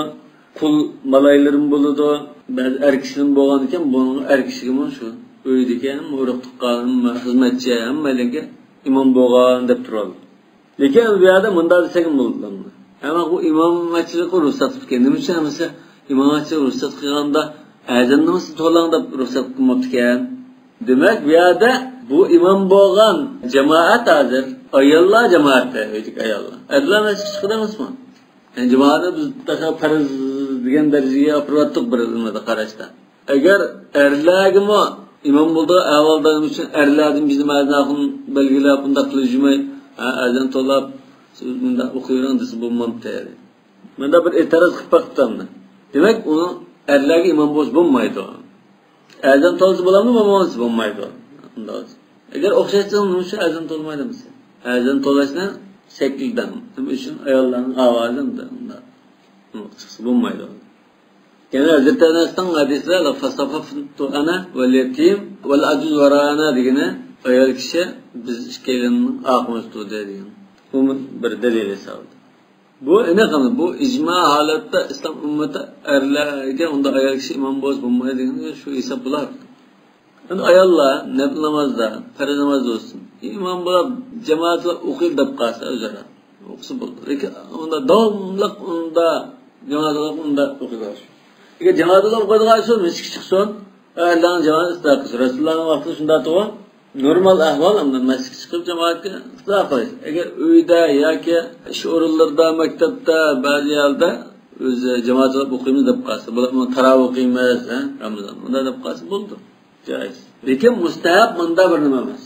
قۇل مالايلىرىمۇ بولىدۇ، بەزى ئەر كىشىلىرىمۇ بولغاندىكىن، بۇنىڭ ئەر كىشىگىمۇ شۇ ئۆيدىكى ھەممە ئۇرۇق تۇغقان، ھەممە خىزمەتچى، ھەممەيلەنگە ئىمام بولغان دەپ تۇرۇۋالىدۇ. لېكىن بۇ يەردە مۇنداق دېسەك بولىدۇ. ھەممە بۇ ئىمامەتچىلىكقە رۇخسەت قىلىپكەن. نېمە ئۈچۈن ھەممىسى ئىمامەتچىلىككە رۇخسەت قىلغاندا ئەزاننىڭ سىز تولاڭ دەپ رۇخسەت قىلماپتىكەن؟ دېمەك، بۇ يەردە بۇ ئىمام بولغان جامائەت ھازىر ئاياللار جامائەتتە، ئۆيدىكى ئاياللار. ئەرلەر مەسچىتكە چىقىدۇ ئەمەسمۇ؟ يەنى جامائەتنى بىز تاشلاپ پەرز دېگەن دەرىجىگە ئاپىرىۋاتتۇق بىر نېمىدە قاراشتا. ئەگەر ئەرلەرگىمۇ ئىمام بولىدىغان ئەھۋالدا نېمە ئۈچۈن ئەرلەردىن بىزنى مەزىناخۇن بەلگىلەپ، ئۇنداق قىلىپ يۈرمەي، ھە، ئەزان تولاپ، سىز مۇنداق ئوقۇۋېرىڭ دېسە بولمامتى؟ مۇنداق بىر ئېتىراز قىلىپ باقىپتۇ ئەمدى. دېمەك، ئۇنىڭ ئەرلەرگە ئىمام بولسا بولمايدۇ. ئەزان تولسا بولامدۇ، بولمىسا بولمايدۇ. ئۇنداق. ئەگەر ئوخشاشسا، نېمە ئۈچۈن ئەزان تولمايدۇ دېسە؟ ئەزان تولاشنى شەكىلدە، نېمە ئۈچۈن ئاياللارنىڭ ئاۋازى ئۇنداق، ئۇنداق چىقسا بولمايدۇ. يەنە ھەزرىتى ئەنەستىن ھەدىسلەر، فَصَفَفْتُ أَنَا وَالْيَتِيمُ وَالْعَجُوزُ وَرَاءَنَا دېگىنى، ئايال كىشى بىز ئىككىيلەننىڭ ئارقىمىزدا تۇردى دېگەن. بۇمۇ بىر دەلىل ھېسابىدا. بۇ ئېنىق، بۇ ئىجما ھالەتتە ئىسلام ئۈممىتى ئەرلەرگە ئۇنداق ئايال كىشى ئىمام بولسا بولمايدۇ دېگەن شۇ ھېساب بولار. ئەمدى ئاياللار نەپلى نامازدا، پەرز نامازدا بولسۇن، ئىمام بولاپ جامائەت بىلەن ئوقۇيلى دەپ قالسا ئۆزئارا ئوقۇسا بولىدۇ. لېكىن ئۇندا داۋاملىق ئۇندا جامائەت بولاپ ئۇندا ئوقۇيدىغان شۇ. ئەگەر جامائەت بولاپ ئوقۇيدىغان شۇ، مەسچىتكە چىقسۇن، ئەرلەرنىڭ جامائەت ئىقتىدا قىلسۇن. رەسۇلۇللانىڭ ۋاقتىدا شۇنداق تۇغۇ. نورمال ئەھۋال ئەمدى مەسچىتكە چىقىپ جامائەتكە ئىقتىدا قىلىش. ئەگەر ئۆيدە ياكى ئىش ئورۇنلىرىدا، مەكتەپتە، بەزى يەردە ئۆزى جامائەت بولاپ ئوقۇيمىز دەپ قالسا، بۇلار تاراۋىھ ئوقۇيمىز، ھە، رامىزان، ئۇنداق دەپ قالسا بولىدۇ. جائىز. لېكىن مۇستەھەب مۇنداق بىر نېمە ئەمەس.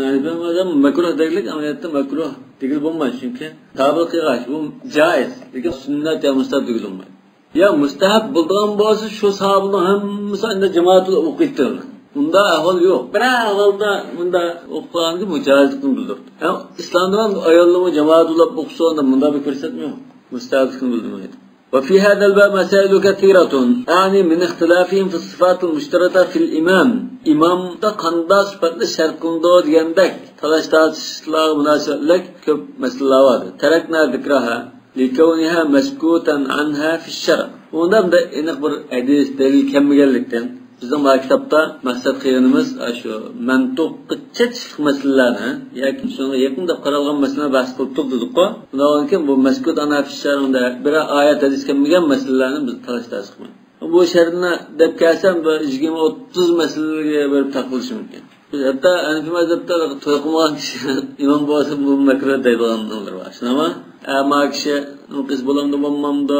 يەنى بىر مەزھەپ مەكرۇھ دېگىلىك ئەمەلىيەتتە مەكرۇھ دېگىلى بولمايدۇ، چۈنكى تاۋىل قىلغاچ بۇ جائىز. لېكىن سۈننەت يا مۇستەھەب دېگىلى بولمايدۇ. يا مۇستەھەب بولىدىغان بولسا، شۇ ساھابىنىڭ ھەممىسى ئەندى جامائەت بىلەن ئوقۇيتتى. ئۇنداق ئەھۋال يوق. بىرەر ئەھۋالدا مۇنداق ئوقۇغانكى مۇجازىتنى بىلدۈرۈپتۇ. ھەم ئىسلامدا ئاياللارمۇ جامائەت بولۇپ ئوقۇسۇن دەپ مۇنداق بىر كۆرسەتمە يوق. مۇستەھەبلىكنى بىلدۈرمەيدۇ. وفي هذا الباب مسائل كثيرة، أعني من اختلافهم في الصفات المشترطة في الإمام. ئىمامدا قانداق سۈپەتلەر شەرت قىلىنىدۇ دېگەندەك تالاش-تارتىشلارغا مۇناسىۋەتلىك كۆپ مەسىلىلەر بار. تركنا ذكرها لكونها مسكوتا عنها في الشرع. ئۇندا بۇنداق ئېنىق بىر ھەدىس دەلىل كەلمىگەنلىكتىن، بىزنىڭ ما كىتابتا مەقسەت قىلغىنىمىز شۇ مەنتۇققا چېتىشلىق مەسىلىلەرنى ياكى شۇنىڭغا يېقىن دەپ قارالغان مەسىلىنى بەھس قىلىپ تۇردۇققۇ. بۇنىڭدىن كېيىن بۇ مەزكۇر ئانا فىششارىڭدا بىر ئايەت ھەدىس كەلمىگەن مەسىلىلەرنى بىز تالاش تارتىش قىلمايمىز. بۇ شەرتنى دەپ كەلسەم، بىر يىگىرمە ئوتتۇز مەسىلىگە بېرىپ تاقىلىشى مۇمكىن. بىز ھەتتا ھەنىفىي مەزھەپتە توي قىلمىغان كىشى ئىمام بولسا بۇ مەكرۇھ دەيدىغانلار بار. شۇنداقمۇ؟ ئە، ما كىشىنىڭ قىزى بولامدۇ، بولمامدۇ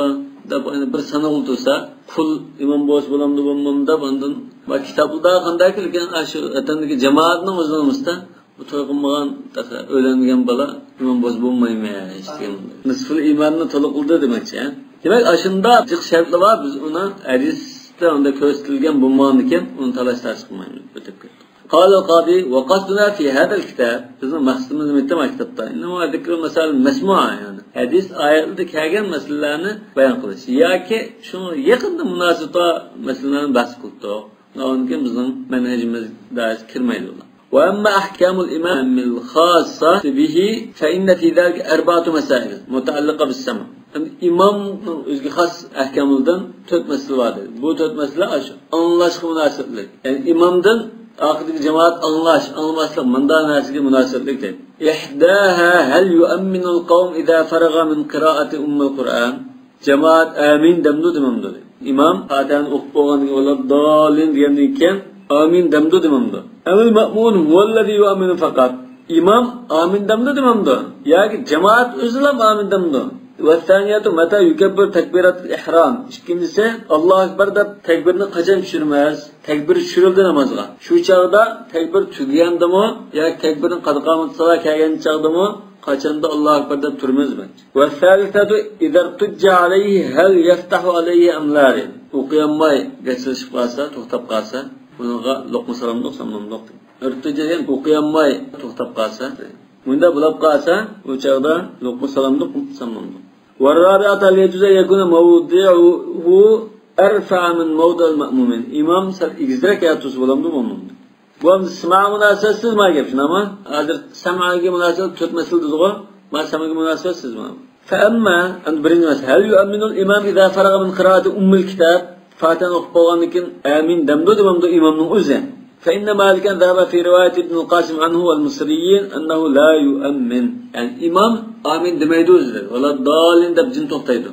دەپ، يەنە بىر ساناققا تۇرسا، قۇل ئىمام بولسا بولامدۇ، بولمامدۇ دەپ، ئاندىن بار كىتابلاردا قانداق، لېكىن ئاشۇ ۋەتەندىكى جامائەتنىڭ ئۆزىنىڭ ئۈستىدە بۇ توي قىلمىغان، تېخى ئۆيلەنمىگەن بالا ئىمام بولسا بولمايمىش دېگەن. نىسفۇل ئىماننى تولۇق قىلدى دېمەكچى، ھە؟ دېمەك، ئاشۇنداق جىق شەرتلەر بار، بىز ئۇنى ھەدىستە ئۇنداق كۆرسىتىلگەن بولمىغاندىكىن، ئۇنى تالاش-تارتىش قىلمايمىز. ئۆتۈپ كەتتۇق. قال القاضي، وقصدنا في هذا الكتاب، بىزنىڭ مەقسىتىمىز مىتتە ما كىتابتا، إنما ذكر المسائل المسموعة، يەنى ھەدىس ئايەتلەردە كەلگەن مەسىلىلەرنى بايان قىلىش ياكى شۇڭا يېقىندا مۇناسىۋەت بار مەسىلىلەرنى بەھس قىلدۇق. ئۇنىڭدىن كېيىن بىزنىڭ مەنھەجىمىز دائىرىسىگە كىرمەيدۇ ئۇلار. وأما أحكام الإمام الخاصة به فإن في ذلك أربعة مسائل متعلقة بالسمع. ئىمامنىڭ ئۆزىگە خاس ئەھكاملىرىدىن تۆت مەسىلە بار دېدى. بۇ تۆت مەسىلە ئاشۇ ئاڭلاشقا مۇناسىۋەتلىك. يەنى ئىمامدىن ئارقىدىكى جامائەت ئاڭلاش، ئاڭلىماسلىق، مۇنداق نەرسىگە مۇناسىۋەتلىك دەيدۇ. إحداها هل يؤمن القوم إذا فرغ من قراءة أم القرآن؟ جامائەت ئامىن دەمدۇ دېمەمدۇ؟ ئىمام پاتىھەنى ئوقۇپ بولغاندىن كېيىن، ۋەلەدداللىن دېگەندىن كېيىن ئامىن دەمدۇ دېمەمدۇ؟ أم المأمون هو الذي يؤمن فقط؟ ئىمام ئامىن دەمدۇ دېمەمدۇ؟ ياكى جامائەت ئۆزىلا ئامىن دەمدۇ؟ والثانية متى يكبر تكبيرة الإحرام؟ ئىككىنچىسى، ئاللاھۇ ئەكبەر دەپ تەكبىرنى قاچان چۈشۈرىمىز؟ تەكبىر چۈشۈرۈلدى نامازغا. شۇ چاغدا تەكبىر تۈگىگەندىمۇ ياكى تەكبىرنى قەد قامەتۇسسالا كەلگەن چاغدىمۇ، قاچاندا ئاللاھۇ ئەكبەر دەپ تۇرىمىز؟ والثالثة إذا اضطجع عليه هل يفتح عليه أم لا؟ ئوقۇيالماي گەجلىشىپ قالسا، توختاپ قالسا، بۇنىڭغا لوقما سالامدۇق، سالمامدۇق؟ ئىرتىجا دېگەن ئوقۇيالماي توختاپ قالسا، مۇنداق بولۇپ قالسا، ئۇ چاغدا لوقما سالامدۇق، سالمامدۇق؟ والرابعة هل يجوز أن يكون موضعه أرفع من موضع المأمومين؟ ئىمام سەل ئېگىزرەك يەردە تۇرسا بولامدۇ، بولمامدۇ؟ بۇ ئەمدى سىماغا مۇناسىۋەتسىز ما گەپ، شۇنداقمۇ؟ ھازىر سەمئاگە مۇناسىۋەت تۆت مەسىلە دېدىغۇ، ما سەمئاگە مۇناسىۋەتسىز ما؟ فأما، ئەمدى بىرىنچى مەسىلە، هل يؤمن الإمام إذا فرغ من قراءة أم الكتاب؟ فاتىھەنى ئوقۇپ بولغاندىن كېيىن ئامىن دەمدۇ دېمەمدۇ ئىمامنىڭ ئۆزى؟ فإن مالكا ذهب في رواية ابن القاسم عنه والمصريين أنه لا يؤمن. يەنى ئىمام ئامىن دېمەيدۇ ئۆزى، ۋەلەدداللىن دەپ جىم توختايدۇ.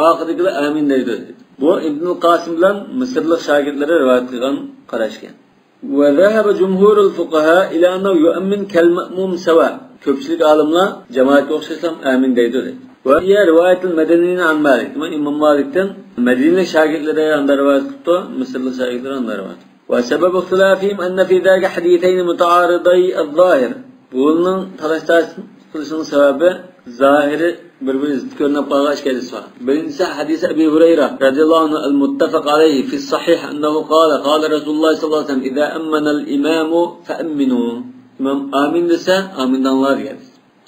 ئارقىدىكىلەر ئامىن دەيدۇ. بۇ ئىبنۇل قاسىم بىلەن مىسىرلىق شاگىرتلىرى رىۋايەت قىلغان قاراشكەن. وذهب جمهور الفقهاء إلى أنه يؤمن كالمأموم سواء. كۆپچىلىك ئالىملار جامائەتكە ئوخشاشلا ئامىن دەيدۇ دەيدۇ. وهي رواية المدنيين عن مالك. دېمەك، ئىمام مالىكتىن مەدىنىلىك شاگىرتلىرى ئانداق رىۋايەت قىپتۇ، مىسىرلىق شاگىرتلىرى ئانداق رىۋايەت قىپتۇ. وسبب اختلافهم أن في ذلك حديثين متعارضي الظاهر. بۇنىڭ تالاش-تارتىش قىلىشنىڭ سەۋەبى زاھىرى بىر-بىرى زىت كۆرۈنۈپ قالغان ئىككى ھەدىس بار. بىرىنچىسى ھەدىسى ئەبى ھۇرەيرە رەزىياللاھۇ ئەنھۇ المتفق عليه في الصحيح أنه قال، قال رسول الله صلى الله عليه وسلم، إذا أمن الإمام فأمنوا. ئىمام ئامىن دېسە، ئامىن دەڭلار دېگەن.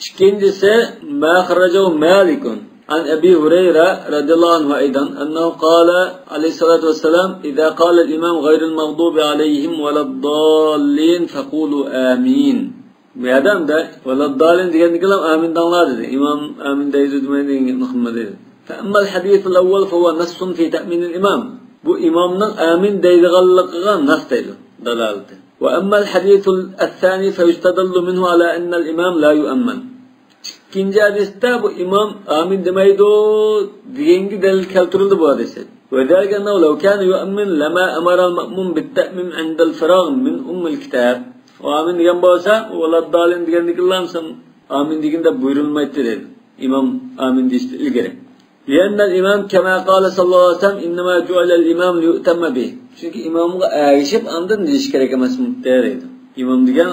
ئىككىنچىسى، ما خرجه مالك عن أبي هريرة رضي الله عنه أيضا أنه قال عليه الصلاة والسلام، إذا قال الإمام غير المغضوب عليهم ولا الضالين فقولوا آمين. بۇ يەردە ئەمدى ۋەلەددالىن دېگەندىكىنلا ئامىن دەڭلار دېدى. ئىمام ئامىن دەيدۇ دېمەيدۇ دېگەن ئۇقۇم دېدى. فأما الحديث الأول فهو نص في تأمين الإمام. بۇ ئىمامنىڭ ئامىن دەيدىغانلىقىغا نەس دەيدۇ، دالالىتى. وأما الحديث الثاني فيستدل منه على أن الإمام لا يؤمن. ئىككىنچى ھەدىستە بۇ ئىمام ئامىن دېمەيدۇ دېگەنگە دەلىل كەلتۈرۈلدى بۇ ھەدىستە. وذلك أنه لو كان يؤمن لما أمر المأموم بالتأمين عند الفراغ من أم الكتاب. ئۇ ئامىن دېگەن بولسا، ئۇ ۋەلەددالىن دېگەندىكىنلا ئامىن دېگىن دەپ بۇيرۇلمايتتى دەيدۇ. ئىمام ئامىن دېيىشتىن ئىلگىرى. لأن الإمام كما قال صلى الله عليه وسلم إنما جعل الإمام ليؤتم به. چۈنكى ئىمامغا ئەگىشىپ ئاندىن دېيىش كېرەك ئەمەسمۇ دەيدۇ. ئىمام دېگەن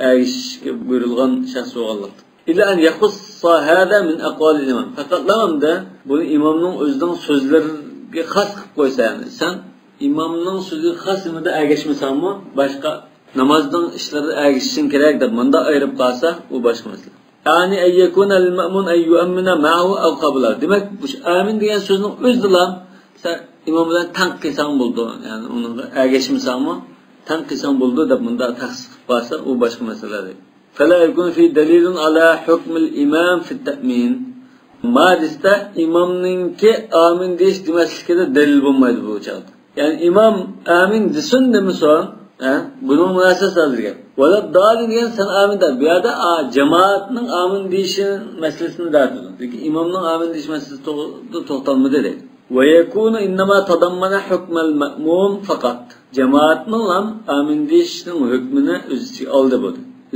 ئەگىشىشكە بۇيرۇلغان شەخس بولغانلىقتا. إلا أن يخص هذا من أقوال الإمام. پەقەتلا ئەمدى بۇنى ئىمامنىڭ ئۆزىنىڭ سۆزلىرى خاس قىلىپ قويسا، يەنى سەن ئىمامنىڭ سۆزىگە خاس نېمىدە ئەگەشمىسەڭمۇ، باشقا نامازنىڭ ئىشلىرىدا ئەگىشىشىڭ كېرەك دەپ مۇنداق ئايرىپ قالسا، ئۇ باشقا مەسىلە. يعني أن يكون للمأموم أن يؤمن معه أو قبله. دېمەك، مۇشۇ ئامىن دېگەن سۆزنىڭ ئۆزىدىلا سەن ئىمام بىلەن تەڭ قىلساڭ بولىدۇ. يەنى ئۇنىڭغا ئەگەشمىسەڭمۇ، تەڭ قىلساڭ بولىدۇ دەپ مۇنداق تەخسىس قىلىپ قالسا، ئۇ باشقا مەسىلە. فلا يكون فيه دليل على حكم الإمام في التأمين. ما دېسە، ئىمامنىڭكى ئامىن دېيىش دېمەسلىكىدە دەلىل بولمايدۇ بۇ چاغدا. يەنى ئىمام ئامىن دېسۇن دېمىسۇن، ھە؟ بۇنىڭ مۇناسىۋىتى ھازىر گەپ. ۋەلەددالىن دېگەن سەن ئامىن دە. بۇ يەردە، ئا، جامائەتنىڭ ئامىن دېيىشى مەسىلىسىنى دەۋاتىدۇ. لېكىن ئىمامنىڭ ئامىن دېيىش مەسىلىسى توغرىدا توختالمىدى دەيدۇ. ويكون إنما تضمن حكم المأموم فقط. جامائەتنىڭ ھەم ئامىن دېيىشنىڭ ھۆكمىنى ئۆز ئىچىگە ئالدى بۇ.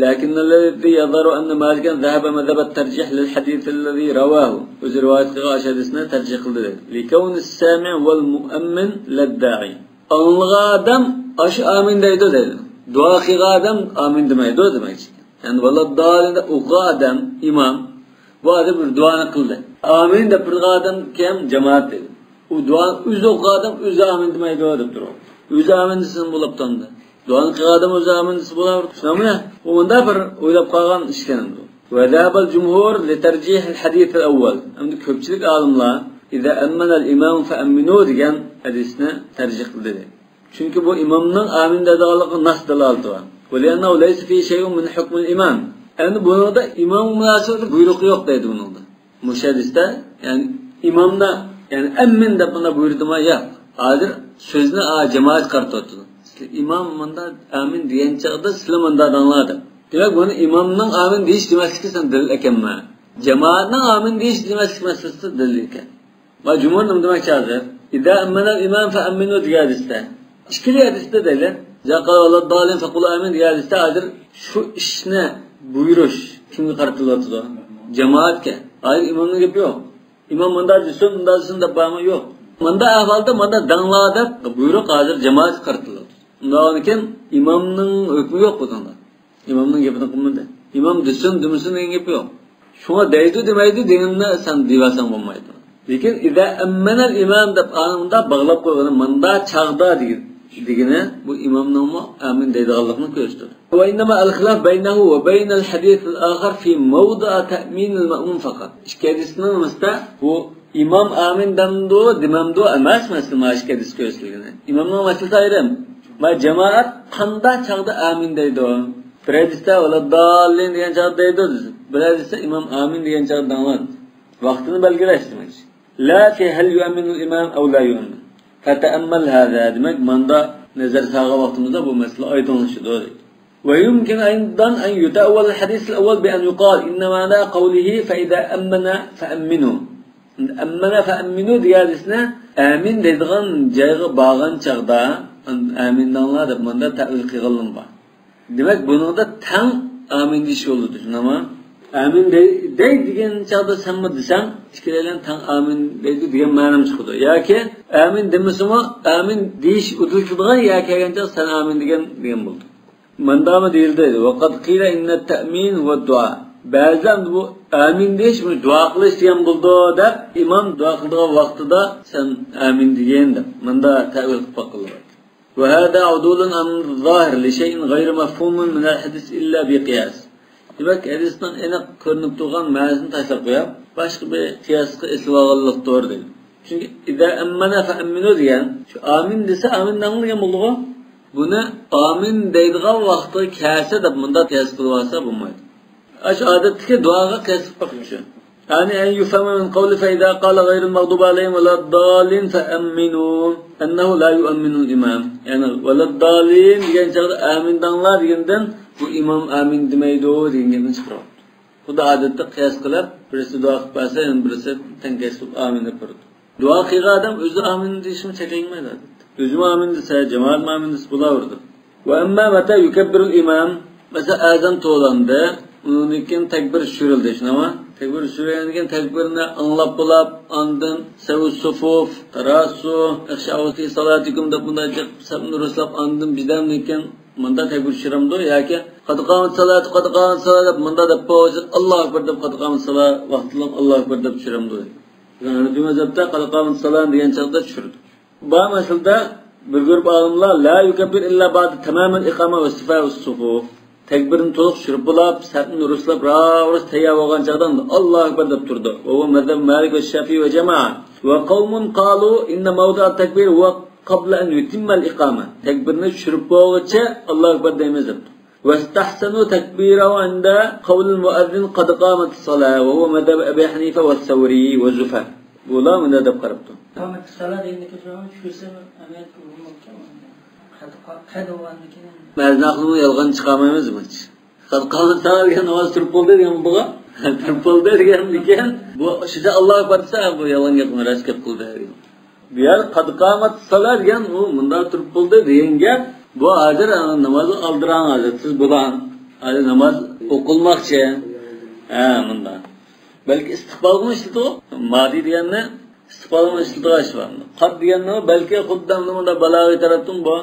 لكن الذي يظهر أن مالكا ذهب مذهب الترجيح للحديث الذي رواه. ئۆزى رىۋايەت قىلغان ئاشۇ ھەدىسنى تەرجىھ قىلدى. لكون السامع والمؤمن لا الداعي. ئاڭلىغان ئادەم ئاشۇ ئامىن دەيدۇ دەيدۇ. دۇئا قىلغان ئادەم ئامىن دېمەيدۇ دېمەكچى. يەنى ۋەلەددالىن دەپ ئوقۇغان ئادەم، ئىمام، بۇ ئادەم بىر دۇئانى قىلدى. ئامىن دەپ بىر ئادەم كەم جامائەت دەيدۇ. ئۇ دۇئانى ئۆزى ئوقۇغان ئادەم ئۆزى ئامىن دېمەيدۇ دەپ تۇرۇۋاتىدۇ. ئۆزى ئامىن دېسە بولۇپتۇ ئەمدى. دۇئانى قىلغان ئادەم ئۆزى ئامىن دېسە بولاۋېرىدۇ. شۇنداقمۇ؟ ئۇ مۇنداق بىر ئويلاپ قالغان ئىشكەن ئەمدى. وذهب الجمهور لترجيح الحديث الأول. ئەمدى كۆپچىلىك ئالىملار إذا أمن الإمام فأمنوا دېگەن ھەدىسنى تەرجىھ قىلدى. چۈنكى بۇ ئىمامنىڭ ئامىن دەيدىغانلىقىغا ناس دالالىتى بار. ولأنه ليس فيه شيء من حكم الإمام. ئەمدى بۇنىڭدا ئىمامغا مۇناسىۋەتلىك بۇيرۇق يوق دەيدۇ بۇنىڭدا. مۇشۇ ھەدىستە، يەنى ئىمامدا، يەنى ئەممىن دەپ مۇنداق بۇيرۇدىمۇ؟ ياق. ھازىر سۆزنى، ئا، جامائەت قارىتىۋاتىدۇ. ئىمام مۇندا ئامىن دېگەن چاغدا سىلەر مۇندا دەڭلار دەپ. دېمەك، بۇنى ئىمامنىڭ ئامىن دېيىش دېمەسلىككە سەن دەلىل ئەكەنمە. جامائەتنىڭ ئامىن دېيىش دېمەسلىك مەسىلىسىدە دەلىل ئىكەن. ۋە جۇمھۇر نېمە دېمەكچى ھازىر؟ إذا أمن الإمام فأمنوا دېگەن ھەدىستە. ئىككىلا ھەدىستە دەيلى. إذا قال ولا الضالين فقولوا آمين دېگەن ھەدىستە ھازىر شۇ ئىشنى بۇيرۇش كىمگە قارىتىلىۋاتىدۇ؟ جامائەتكە. ھازىر ئىمامنىڭ گېپى يوق. ئىمام مۇنداق دېسۇن، مۇنداق دېسۇن دەپ بارمۇ؟ يوق. مۇنداق ئەھۋالدا مۇنداق دەڭلار دەپ بۇيرۇق ھازىر جامائەتكە قارىتىلىۋاتىدۇ. ئۇنداقكەن ئىمامنىڭ ھۆكمى يوق بۇنىڭدا. ئىمامنىڭ گېپىنى قىلمىدى. ئىمام دېسۇن، دېمىسۇن دېگەن گەپ يوق. شۇڭا دەيدۇ، دېمەيدۇ دېگىنىنى سەن دېيىۋەرسەڭ بولمايدۇ. لېكىن إذا أمن الإمام دەپ ئانىڭدا باغلاپ قويغىنى مۇندا چاغدا دېگىنى، دېگىنى بۇ ئىمامنىڭمۇ ئامىن دەيدىغانلىقىنى كۆرسىتىدۇ. وإنما الخلاف بينه وبين الحديث الآخر في موضع تأمين المأموم فقط. ئىككى ھەدىسنىڭ ئارىسىدا بۇ ئىمام ئامىن دەمدۇ، دېمەمدۇ ئەمەس مەسىلە، مانا ئىككى ھەدىس كۆرسىتىلگىنى. ئىمامنىڭ مەسىلىسى ئايرىم. ما جامائەت قانداق چاغدا ئامىن دەيدۇ؟ بىر ھەدىستە ۋەلەدداللىن دېگەن چاغدا دەيدۇ، بىر ھەدىستە ئىمام ئامىن دېگەن چاغدا دەڭلار. ۋاقتىنى بەلگىلەش دېمەكچى. لا في هل يؤمن الإمام أو لا يؤمن. فتأمل هذا. دېمەك، ماندا نەزەر سالغان ۋاقتىمىزدا بۇ مەسىلە ئايدىڭلىشىدۇ. ويمكن أيضا أن يتأول الحديث الأول بأن يقال إن معنى قوله فإذا أمن فأمنوا. ئەممەنە فەئەممىنۇ دېگەن ھەدىسنى ئامىن دەيدىغان جايغا بارغان چاغدا ئامىن دەڭلار دەپ مۇنداق تەئۋىل قىلغانلىرى بار. دېمەك، بۇنىڭدا تەڭ ئامىن دېيىش بولىدۇ، شۇنداقمۇ؟ ئامىن دەي، دەي دېگەن چاغدا سەنمۇ دېسەڭ، ئىككىلەيلەن تەڭ ئامىن دەيدۇ دېگەن مەنىمۇ چىقىدۇ. ياكى ئامىن دېمىسىمۇ، ئامىن دېيىش ئۇدۇل كېلىدىغان، يا كەلگەن چاغدا سەن ئامىن دېگەن، دېگەن بولىدۇ. ماندامۇ دېيىلدى، وقد قيل إن التأمين هو الدعاء. بەزىلەر بۇ ئامىن دېيىش، بۇ دۇئا قىلىش دېگەن بولىدۇ دەپ، ئىمام دۇئا قىلىدىغان ۋاقتىدا سەن ئامىن دېگىن دەپ، مۇنداق تەئۋىل قىلىپ باققانلار بار. وهذا عدول عن الظاهر لشيء غير مفهوم من الحديث إلا بقياس. دېمەك، ھەدىسنىڭ ئېنىق كۆرۈنۈپ تۇرغان مەنىسىنى تاشلاپ قويۇپ، باشقا بىر قىياسقا ئېسىلىۋالغانلىقتۇر دېدى. چۈنكى إذا أمن فأمنوا دېگەن، شۇ ئامىن دېسە، ئامىن دەڭلار دېگەن بولىدىغۇ. بۇنى ئامىن دەيدىغان ۋاقتىغا كەلسە دەپ مۇنداق قىياس قىلىۋالسا بولمايدۇ. ئاشۇ ئادەتتىكى دۇئاغا قىياس قىلىپ باققىچۇ. يعني أن يفهم من قوله فإذا قال غير المغضوب عليهم ولا الضالين فأمنوا أنه لا يؤمن الإمام. يەنى ۋەلەددالىن دېگەن چاغدا ئامىن دەڭلار دېگەندىن بۇ ئىمام ئامىن دېمەيدۇ دېگەن گەپنى چىقىرىۋاپتۇ. خۇددى ئادەتتە قىياس قىلىپ، بىرسى دۇئا قىلىپ بەرسە، يەنە بىرسى تەڭكەش قىلىپ ئامىن دەپ بېرىدۇ. دۇئا قىلغان ئادەم ئۆزى ئامىن دېيىشمۇ چەكلەنمەيدۇ ئادەتتە. ئۆزىمۇ ئامىن دېسە، جامائەتمۇ ئامىن دېسە بولاۋېرىدۇ. وأما متى يكبر الإمام، مەسىلەن، ئەزان توۋلاندى، ئۇنىڭدىن كېيىن تەكبىر چۈشۈرۈلدى، شۇنداقمۇ؟ تەكبىر چۈشۈرگەندىن كېيىن تەكبىرنى ئاڭلاپ بولاپ، ئاندىن سەۋۇ سۇفۇف، تاراسۇ، ئىخشەئۇ فى سالاتىكۇم دەپ مۇنداق جىق سەپنى رۇسلاپ، ئاندىن بىردەمدىن كېيىن مۇنداق تەكبىر چۈشۈرەمدۇ ياكى قەد قامەت سالاتۇ، قەد قامەت سالا دەپ مۇنداق دەپ بولسا، ئاللاھۇ ئەكبەر دەپ قەد قامەت سالا ۋاقتىدا ئاللاھۇ ئەكبەر دەپ چۈشۈرەمدۇ؟ ھەنەفىي مەزھەپتە قەد قامەتىس سالا دېگەن چاغدا چۈشۈرىدۇ. بار مەسىلىدە بىر گۇرۇپ ئالىملار لا يۇكەببىر ئىللا بەئدە تامامىل ئىقامە ۋە سىفا ئۇس سۇفۇف. تەكبىرنى تولۇق چۈشۈرۈپ بولاپ، سەپنى رۇسلاپ، راۋۇرۇس تەييار بولغان چاغدا ئاللاھۇ ئەكبەر دەپ تۇرىدۇ. ۋە ھۇۋە مەزھەب مالىك ۋە شافىئى ۋە جامائە. ۋە قەۋمۇن قالۇ ئىننە مەۋدىئەت تەكبىر ھۇۋە قابلە ئەن يۇتىممەل ئىقامە. تەكبىرنى چۈشۈرۈپ بولغۇچە ئاللاھۇ ئەكبەر دەيمىز دەپتۇ. ۋەستەھسەنۇ تەكبىرەھۇ ئىندە قەۋلىل مۇئەززىن قەد قامەتىس سالا ۋە ھۇۋە مەزھەب ئەبى ھەنىفە ۋە سەۋرى ۋە زۇفەر. بۇلار مۇنداق دەپ قاراپتۇ. قامەتىس سالا دېگەندىكى شۇ، شۇ سەۋەب ئەمەلىيەتتە ئۇرۇنماپتۇ. قەد قا-، قەد بولغاندىكىن. مەزناقنىمۇ يالغان چىقارمايمىز بۇنچە. قەد قامەتىس سالا دېگەن ناماز تۇرۇپ بولدى دېگەن بولغان. تۇرۇپ بولدى دېگەندىكىن بۇ شۇجا ئاللاھۇ ئەكبەر دېسە، بۇ يالغان گەپنى راست گەپ قىلدى دېگەن. بۇ يەر قەد قامەتىس سالا دېگەن، ئۇ مۇنداق تۇرۇپ بولدى دېگەن گەپ. بۇ ھازىر، ئە، نامازنى ئالدىراڭ ھازىر، سىز بۇلار. ھازىر ناماز ئوقۇلماقچى. ھە، مۇنداق. بەلكى ئىستىقبالغىمۇ ئىشلىتىدۇ. مادى دېگەننى ئىستىقبالغىمۇ ئىشلىتىدىغان ئىش بار. قەد دېگەننى بەلكى خۇددى ئەمدى مۇنداق بالاغىي تەرەپتىن بۇ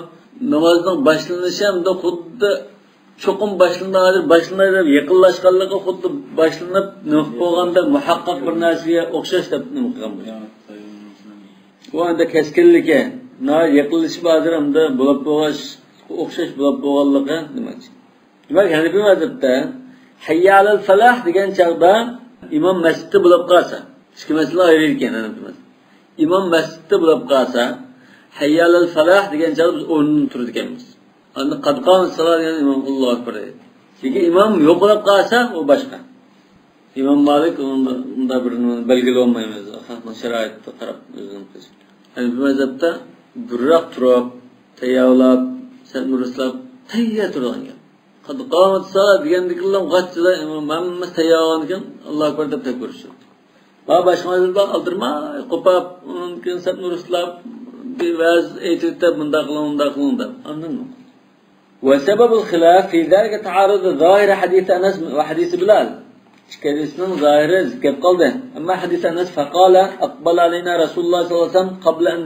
نامازنىڭ باشلىنىشى ئەمدى خۇددى چوقۇم باشلىنىدۇ، ھازىر باشلىناي دەپ يېقىنلاشقانلىقى خۇددى باشلىنىپ نېمە قىلىپ بولغاندەك مۇھەققەق بىر نەرسىگە ئوخشاش دەپ نېمە قىلغان بۇ. ئۇ ئەمدى كەسكىنلىكى، ناھايىتى يېقىنلىشىپ ھازىر ئەمدى بولۇپ بولغان ئوخشاش بولۇپ بولغانلىقى دېمەكچى. دېمەك، ھەنىفىي مەزھەپتە ھەييە ئەلەل فەلاھ دېگەن چاغدا ئىمام مەسچىتتە بولۇپ قالسا، ئىككى مەسىلە ئايرىلىدىكەن ھەنىفىي مەزھەپ. ئىمام مەسچىتتە بولۇپ قالسا، ھەييە ئەلەل فەلاھ دېگەن چاغدا بىز ئورنىدىن تۇرىدىكەنمىز. ئاندىن قەد قامەتىس سالا دېگەن ئىمام ئاللاھۇ ئەكبەر دەيدۇ. لېكىن ئىمام يوقلاپ قالسا، ئۇ باشقا. ئىمام مالىك ئۇندا، ئۇندا بىر نېمىنى بەلگىلىيەلمەيمىز. خەلقنىڭ شارائىتىغا قاراپ ئۆزىنىڭ قىلىشى. ھەنىفىي مەزھەپتە بۇرراق تۇرۇپ، تەييارلاپ، سەپنى رۇسلاپ، تەييار تۇرىدىغان گەپ. قەد قامەتىس سالا دېگەندىكىنلا غاچچىدا ئىمام ھەممىسى تەييار بولغاندىكىن ئاللاھۇ ئەكبەر دەپ تەكبىر چۈشۈردى. ۋە باشقا مەزھەپلەر ئالدىرىماي قوپاپ، ئۇنىڭدىن كېيىن سەپنى رۇسلاپ، بىر ۋەز ئېيتىۋېتىپ، مۇنداق قىلىڭ، ئۇنداق قىلىڭ دەپ. ئاندىن وسبب الخلاف في ذلك تعارض ظاهر حديث أنس وحديث بلال. ئىككى ھەدىسنىڭ زاھىرى زىت كەپ قالدى. ئەمما ھەدىس ئەنەس فقال أقبل علينا رسول الله صلى الله عليه وسلم قبل أن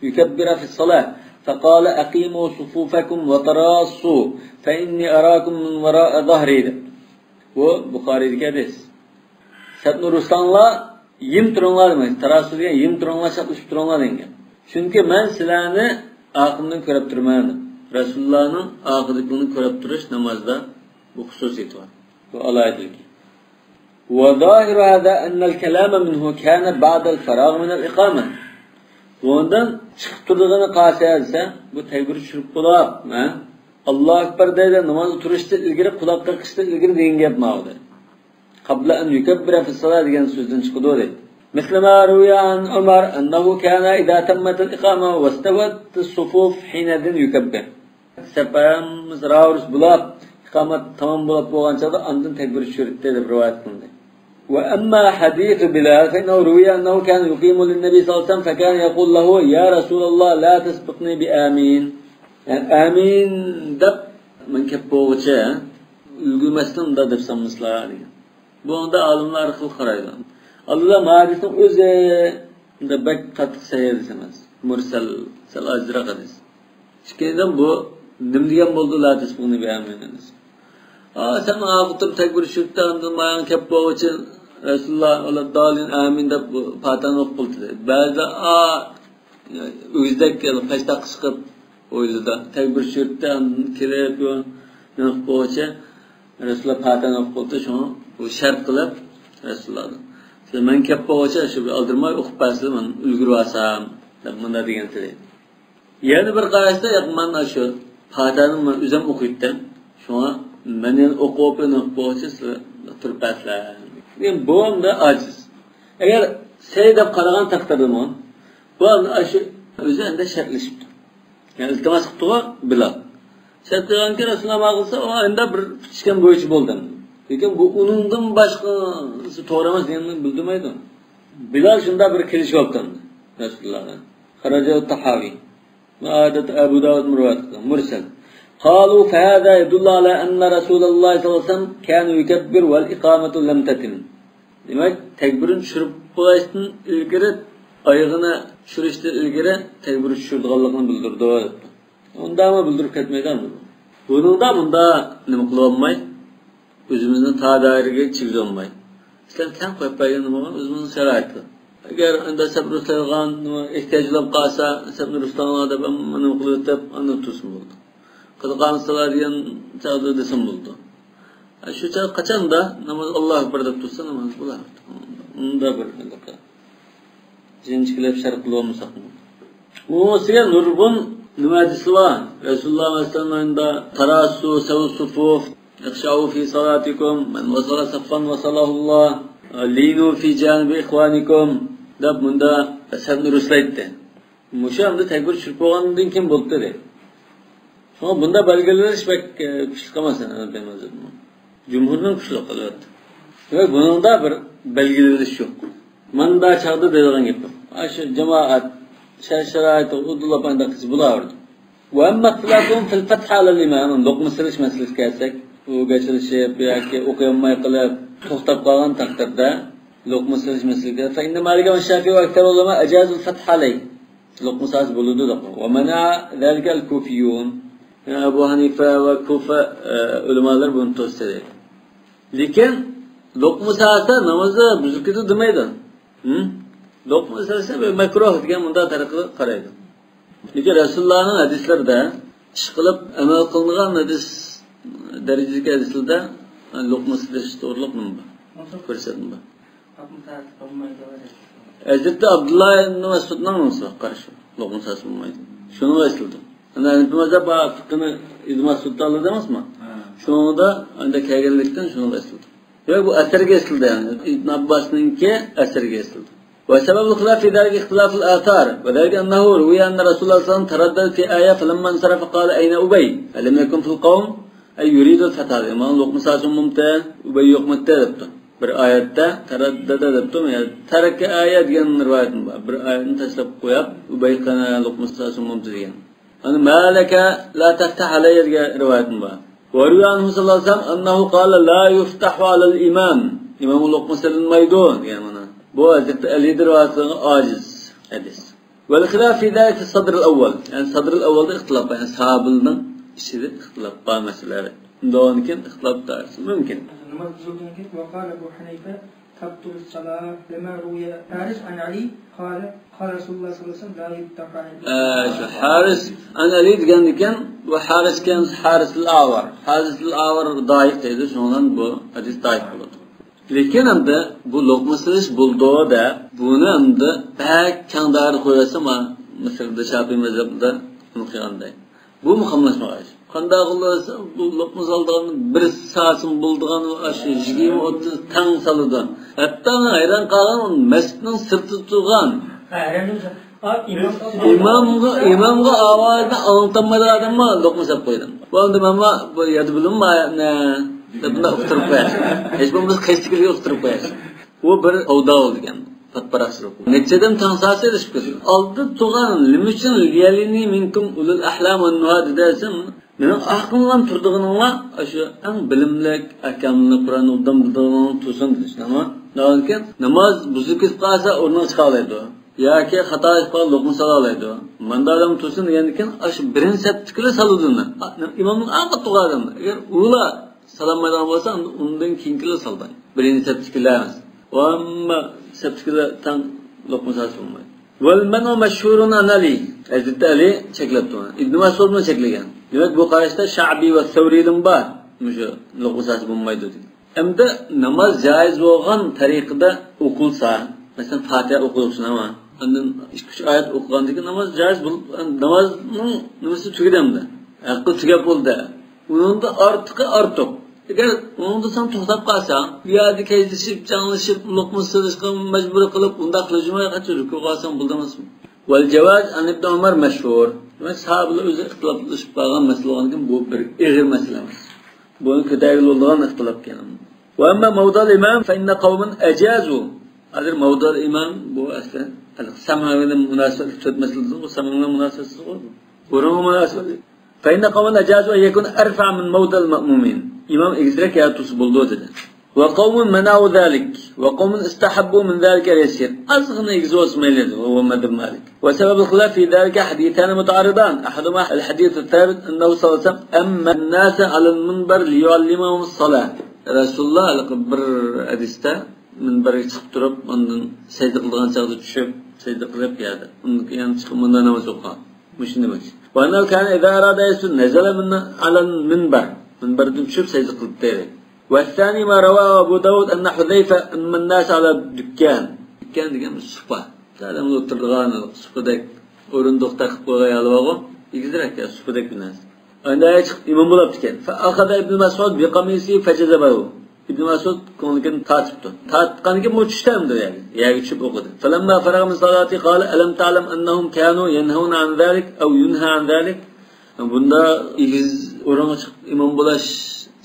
يكبر في الصلاة فقال أقيموا صفوفكم وتراصوا فإني أراكم من وراء ظهري دەپتۇ. بۇ بۇخارىدىكى ھەدىس. سەپنى رۇسلاڭلار، يىم تۇرۇڭلار دېمەكچى. تاراسۇ دېگەن يىم تۇرۇڭلار، چاتلىشىپ تۇرۇڭلار دېگەن گەپ. چۈنكى مەن سىلەرنى ئارقامدىن كۆرۈپ تۇرىمەن دەپ. رەسۇلۇللانىڭ ئارقىدىكىلىرىنى كۆرۈپ تۇرۇش نامازدا بۇ خۇسۇسىيىتى بار. بۇ ئالاھىدىلىكى. وظاهر هذا أن الكلام منه كان بعد الفراغ من الإقامة. بۇنىڭدىن چىقىپ تۇرىدىغىنى قالسا دېسە، بۇ تەكبىر چۈشۈرۈپ بولاپ، ھە؟ ئاللاھۇ ئەكبەر دەيدۇ، نامازدا تۇرۇشتىن ئىلگىرى، قۇلاق قېقىشتىن ئىلگىرى دېگەن گەپ ماۋۇ دەيدۇ. قبل أن يكبر في الصلاة دېگەن سۆزدىن چىقىدۇ دەيدۇ. مثل ما روي عن عمر أنه كان إذا تمت الإقامة واستوت الصفوف حينئذ يكبر. سەپ ھەممىسى راۋۇرۇس بولاپ، ئىقامەت تامام بولۇپ بولغان چاغدا ئاندىن تەكبىر چۈشۈرەتتى دەپ رىۋايەت قىلىندى. وأما حديث بلال فإنه روي أنه كان يقيم للنبي صلى الله عليه وسلم فكان يقول له يا رسول الله لا تسبقني بآمين. يەنى ئامىن دەپ مەن كەپ بولغۇچە ئۈلگۈرمەستىن ئۇنداق دەپ سالمىسىلا دېگەن. بۇنىڭدا ئالىملار ھەر خىل قارايدۇ. ئاللا ھەدىسنىڭ ئۆزى بەك قاتتىق سەھىھ ھەدىس ئەمەس. مۇرسەل، سەل ئازراق ھەدىس. ئىككىنچىدىن، بۇ نېمە دېگەن بولدى، لا تسبقني بآمين دېسە. ئا، سەن ئاغا تۇرۇپ تەكبىر چۈشۈرۈپتۇ، ئاندىن ماڭا كەپ بولغۇچە رەسۇلۇللا ۋەلەددالىن ئامىن دەپ بۇ پاتانى ئوقۇپ بولدى. بەزىلەر، ئا، ئۆگزىدەك پەشتاققا چىقىپ ئويلىدى. تەكبىر چۈشۈرۈپتۇ، ئاندىن كېلىپ، نېمە قىلىپ بولغۇچە رەسۇلۇللا پاتانى ئوقۇپ بولدى، شۇڭا بۇ شەرت قىلىپ رەسۇلۇللادىن. مەن كەپ بولغۇچە شۇ بىر ئالدىرىماي ئوقۇپ بەرسىلە، مەن ئۈلگۈرۈۋالسام دەپ مۇنداق دېگەنتى. يەنە بىر قاراشتا، ياق، مەن شۇ پاتانى مەن ئۆزۈم ئوقۇيتتىم. شۇڭا مەن يەنە ئوقۇپ، ئوقۇپ بولغۇچە سىلەر تۇرۇپ بەرسىلە. دېگەن بۇ ئەمدى ئاجىز. ئەگەر سەي دەپ قارىغان تەقدىردىمۇ، بۇ ئەمدى شۇ ئۆزى ئەمدى شەرتلىشىپتۇ. يەنى ئىلتىماس قىپتىغۇ بىلال. شەرت قىلغانكى رەسۇلۇللا ماڭا قىلسا، ئۇ ئەمدى بىر پۈتۈشكەن بويىچە بولدى. لېكىن بۇ ئۇنىڭدىن باشقىسى توغرا ئەمەس دېگەننى بىلدۈرمەيدۇ. بىلال شۇنداق بىر كېلىشىۋاپتۇ رەسۇلۇللاغا. خرجه الطحاوي. ئادەتتە ئەبۇ داۋۇد رىۋايەت قىلغان. مۇرسەل. قالوا فهذا يدل على أن رسول الله صلى الله عليه وسلم كان يكبر والإقامة لم تتم. دېمەك، تەكبىرنى چۈشۈرۈپ بولۇشتىن ئىلگىرى، ئايىغىنى چۈشۈرۈشتىن ئىلگىرى تەكبىر چۈشۈرىدىغانلىقىنى بىلدۈرىدۇ دەپتۇ. ئۇنداقمۇ بىلدۈرۈپ كەتمەيدۇ ئەمدى. بۇنىڭدا مۇنداق نېمە قىلىۋالماي، ئۆزىمىزنى تار دائىرىگە چىگىزەلمەي. ئىسلام تەڭ قويۇپ بەرگەن بولغان ئۆزىمىزنىڭ شارائىتى. ئەگەر ئەندە سەپنى رۇسلايدىغان ئېھتىياجلاپ قالسا، سەپنى رۇسلاڭلار دەپ، ئاندىن قىلىۋېتىپ، ئاندىن تۇرسىمۇ بولىدۇ. قىلغانسىلەر دېگەن چاغدا دېسىمۇ بولىدۇ. شۇ چاغ قاچاندا ناماز، ئاللاھۇ ئەكبەر دەپ تۇرسا، ناماز بولار. ئۇندا بىر جىنچىكلەپ شەرھ قىلىۋالمىساقمۇ. ئۇنىڭ ئۈستىگە نۇرغۇن نېمە ھەدىسى بار. رەسۇلۇللاھ ئەلەيھىسسالام ھەدىسىدە، تاراسۇ سەۋ سۇفۇف، ئىخشەئۇ فى سالاتىكۇم، مەن ۋەسەلە سەففەن ۋەسەلەھۇللاھ، لىنۇ فى جانىبى ئىخۋانىكۇم دەپ مۇندا سەپنى رۇسلايتتى. مۇشۇ ئەمدى تەكبىر چۈشۈرۈپ بولغاندىن كېيىن بولۇپتۇ دەيدۇ. شۇڭا بۇندا بەلگىلىۋېلىش بەك، ئە، كۈچلۈك ئەمەس ھەنەفىي مەزھەپنىڭ. جۇمھۇرنىڭ كۈچلۈك، ئەلۋەتتە. ۋە بۇنىڭدا بىر بەلگىلىۋېلىش يوق. ماندا چاغدا دەيدىغان گەپ يوق. ئاشۇ جامائەت، شەرت-شارائىت، ئۇدۇللاپ ئانداق قىلسا بولاۋېرىدۇ. وأما اختلافهم في الفتح على الإمام، لوقما سېلىش مەسىلىسىگە كەلسەك، ئۇ گەچلىشىپ ياكى ئوقۇيالماي قېلىپ توختاپ قالغان تەقدىردە، لوقما سېلىش مەسىلىسىگە، فإن مالكا والشافعي وأكثر العلماء أجازوا الفتح عليه. لوقما سالسا بولىدۇ دەپ. ومنع ذلك الكوفيون. يەنى ئەبۇ ھەنىفە ۋە كۇفە، ئە، ئۆلىمالىرى بۇنى توستى دەيدۇ. لېكىن لوقما سالسا نامازدا بۇزۇلۇپ كېتىدۇ دېمەيدۇ. ھىم؟ لوقما سالسا بىر مەكرۇھ دېگەن مۇنداق تەرەپكە قارايدۇ. لېكىن رەسۇلۇللاھنىڭ ھەدىسلىرىدە ئىشقىلىپ ئەمەل قىلىنغان ھەدىس دەرىجىدىكى ھەدىسلەردە لوقما سېلىش توغرىلىق نېمە بار؟ كۆرسەتمە بار. ھەزرىتى ئابدۇللا ئىبن مەسئۇدنىڭ نېمىسى بار؟ قارىشى. لوقما سالسا بولمايدۇ. شۇنىڭغا ئېسىلدى. ئەنە ھەنىپىي مەزھەپ بار، فىقھىنى ئىبن مەسئۇدتا ئالىدۇ ئەمەسمۇ؟ ھە. شۇنىڭدا ئەندە كەلگەنلىكتىن شۇنىڭغا ئېسىلدى. ياق، بۇ ئەسەرگە ئېسىلدى، يەنى ئىبن ئابباسنىڭكى ئەسەرگە ئېسىلدى. وسبب الخلاف في ذلك اختلاف الآثار، وذلك أنه روي أن رسول الله صلى الله عليه وسلم تردد في آية فلما انصرف قال: أين أبي؟ فلم يكن في القوم أي يريد الفتح. مانا لوقما سالسا بولمامتى، ئۇبەي يوقمۇتى دەپتۇ. بىر ئايەتتە تەرەددەدە دەپتۇ، يەنى تەركە ئايە دېگەن رىۋايەتمۇ بار. بىر ئايەتنى تاشلاپ قويۇپ، ئۇبەي قانا لوقما سالسا بولمامتى دېگەن. ئەنە ما لەكە لا تەفتەھ ئەلەييە دېگەن رىۋايەتمۇ بار. وروي عنه صلى الله عليه وسلم أنه قال: لا يفتح على الإمام. ئىمامغا لوقما سېلىنمايدۇ دېگەن مانا. بۇ ھەزرىتى ئەلىدىن رىۋايەت قىلىنغان ئاجىز ھەدىس. والخلاف في ذلك في الصدر الأول. يەنى سەدرىل ئەۋۋەلدە ئىختىلاپ بار، يەنى ساھابىلەرنىڭ ئىچىدە ئىختىلاپ بار مەسىلە. ئۇندىن كېيىن ئىختىلاپ دائىرىسى مۇمكىن. ناماز بۇزۇلدىن كېيىن، وقال أبو حنيفة تبطل الصلاة لما روي حارث عن علي قال: قال رسول الله صلى الله عليه وسلم: لا يفتح على الإمام. ئە، شۇ ھارىس ئەن ئەلى دېگەندىكىن، بۇ ھارىس كەمسى ھارىسىل ئاۋار. ھارىسىل ئاۋار دايىق دەيدۇ، شۇنىڭ بىلەن بۇ ھەدىس دايىق بولىدۇ. لېكىن ئەمدى بۇ لوقما سېلىش بولىدۇ دەپ، بۇنى ئەمدى بەك كەڭ دائىرىدە قويۇۋەتسە، ما، مىسىردا شاپىي مەزھەپتە بۇنى قىلغاندەك. بۇمۇ قاملاشمىغان ئىش. قانداق قىلىۋەتسە، بۇ لوقما سالىدىغان بىر سائەتمۇ بولىدىغان، ئاشۇ يىگىرمە ئوتتۇز تەڭ سالىدۇ. ھەتتا مەن ھەيران قالغان، مەسچىتنىڭ سىرتىدا تۇرغان. ئىمامغا، ئىمامغا ئاۋازىنى ئاڭلىتالمايدىغان ئادەممۇ لوقما سېلىپ قويدۇم. بولدى، مەنمۇ بۇ يەردە بىلىمەن ئايەتنى دەپ بۇنداق ئۇقتۇرۇپ قوياي. ھېچ بولمىسا قېشىدىكىگە ئۇقتۇرۇپ قوياي. ئۇ بىر ئوۋداۋۇل دېگەن، پاتپاراقچىلىق. نەچچە ئادەم تەڭ سالسا ئېلىشىپ كەتسۇن. ئالدىدا تۇرغان، نېمە ئۈچۈن يەلىنى مىنكۇم ئۇلۇل ئەھلام ۋەن نۇھا دېدى دېسەم، مېنىڭ ئارقامدىن تۇرىدىغىنىڭلار ئاشۇ ئەڭ بىلىملىك، ئەھكاملىق، قۇرئاننى ئوبدان بىلىدىغىنىڭلار تۇرسۇن دېدى. شۇنداقمۇ؟ ئۇنىڭدىن كېيىن ناماز بۇزۇلۇپ كېتىپ قالسا، ئورنىغا چىقالايدۇ. ياكى خاتا ئىش قىلغان لوقما سالالايدۇ. ماندا ئادەم تۇرسۇن دېگەندىن كېيىن، ئاشۇ بىرىنچى سەپتىكىلا سالىدۇ ئۇنى. ئىمامنىڭ ئارقىدا تۇرغان ئادەم. ئەگەر ئۇلار سالالمايدىغان بولسا، ئۇندىن كېيىنكىلەر سالىدۇ. بىرىنچى سەپتىكىلەر ئەمەس. ئۇ ھەممە سەپتىكىلەر تەڭ لوقما سالسا بولمايدۇ. والمنع مشهور عن علي. ھەزرىتى ئەلى چەكلەپتۇ. ئىبن مەسئۇدمۇ چەكلىگەن. دېمەك، بۇ قاراشتا شەئبى ۋە سەۋرىدىن بار. مۇشۇ لوقما سالسا بولمايدۇ دېگەن. ئەمدى ناماز جايىز بولغان تەرىقىدە ئوقۇلسا، مەسىلەن، فاتىھە ئوقۇلۇپ شۇنداقمۇ؟ ئاندىن ئىككى، ئۈچ ئايەت ئوقۇغاندىن كېيىن ناماز جايىز بولۇپ، نامازنىڭ نېمىسى تۈگىدى ئەمدى. ھەققى تۈگەپ بولدى. ئۇنىڭدا ئارتۇقى ئارتۇق. ئەگەر ئۇنىڭدا سەن توختاپ قالساڭ، بۇ يەردە كەيلىشىپ، جاڭلىشىپ، لوقما سېلىشقا مەجبۇر قىلىپ، ئۇنداق قىلىپ جۇماغا قاچان رۇكۇغا قالساڭ بولىدۇ ئەمەسمۇ؟ والجواز عن ابن عمر مشهور. دېمەك، ساھابىلەر ئۆزى ئىختىلاپلىشىپ قالغان مەسىلە بولغاندىكىن، بۇ بىر ئېغىر مەسىلە ئەمەس. بۇنى كۆتەرگىلى بولىدىغان ئىختىلاپكەن. وأما موضع الإمام فإن قوما أجازوا. ھازىر موضع الإمام بۇ ئەسلى سەمەڭ بىلەن مۇناسىۋەتلىك تۆت مەسىلىدۇر، سەمەڭ بىلەن مۇناسىۋەتسىز بۇ. بۇرۇنغا مۇناسىۋەتلىك. فإن قوما أجازوا أن يكون أرفع من موضع المأمومين. ئىمام ئېگىزرەك يەردە تۇرسا بولىدۇ دېدى. وقوم منعوا ذلك، وقوم استحبوا من ذلك اليسير. ئازغىنە ئېگىز بولسا مەيلى، وهو مذهب مالك. وسبب الخلاف في ذلك حديثان متعارضان، أحدهما الحديث الثابت أنه صلى الله عليه وسلم أمّا الناس على المنبر ليعلمهم الصلاة. رەسۇلۇللاھ ھېلىقى بىر ھەدىستە مىنبەرگە چىقىپ تۇرۇپ، ئاندىن سەجدە قىلىدىغان چاغدا چۈشۈپ، سەجدە قىلىپ يەردە. ئۇندىن كېيىن چىقىپ مۇندا ناماز ئوقۇغان. مۇشۇ نېمە ئۈچۈن؟ وأنه كان إذا أراد أن يسجد نزل من على المنبر. مىنبەردىن چۈشۈپ سەجدە قىلىپتۇ. والثاني ما رواه أبو داود أن حذيفة أما الناس على الدكان. دۇكان دېگەن سۇپا. ئادەملەر ئولتۇرىدىغان سۇپىدەك ئورۇندۇق تېقىپ قويغان ھالى بارغۇ. ئېگىزرەك يا، سۇپىدەك بىر نەرسە. ئاندىن چىقىپ ئىمام بولاپتىكەن. فأخذ ابن مسعود بقميصه فجذبه. ئىبن مەسئۇد كۆڭلىكىنى تارتىپتۇ. تارتقاندىن كېيىن بۇ چۈشتى ئەمدى يەرگە. يەرگە چۈشۈپ ئوقۇدى. فلما فرغ من صلاته قال ألم تعلم أنهم كانوا ينهون عن ذلك أو ينهى عن ذلك؟ بۇندا ئېگىز ئورۇنغا چىقىپ ئىمام بولاش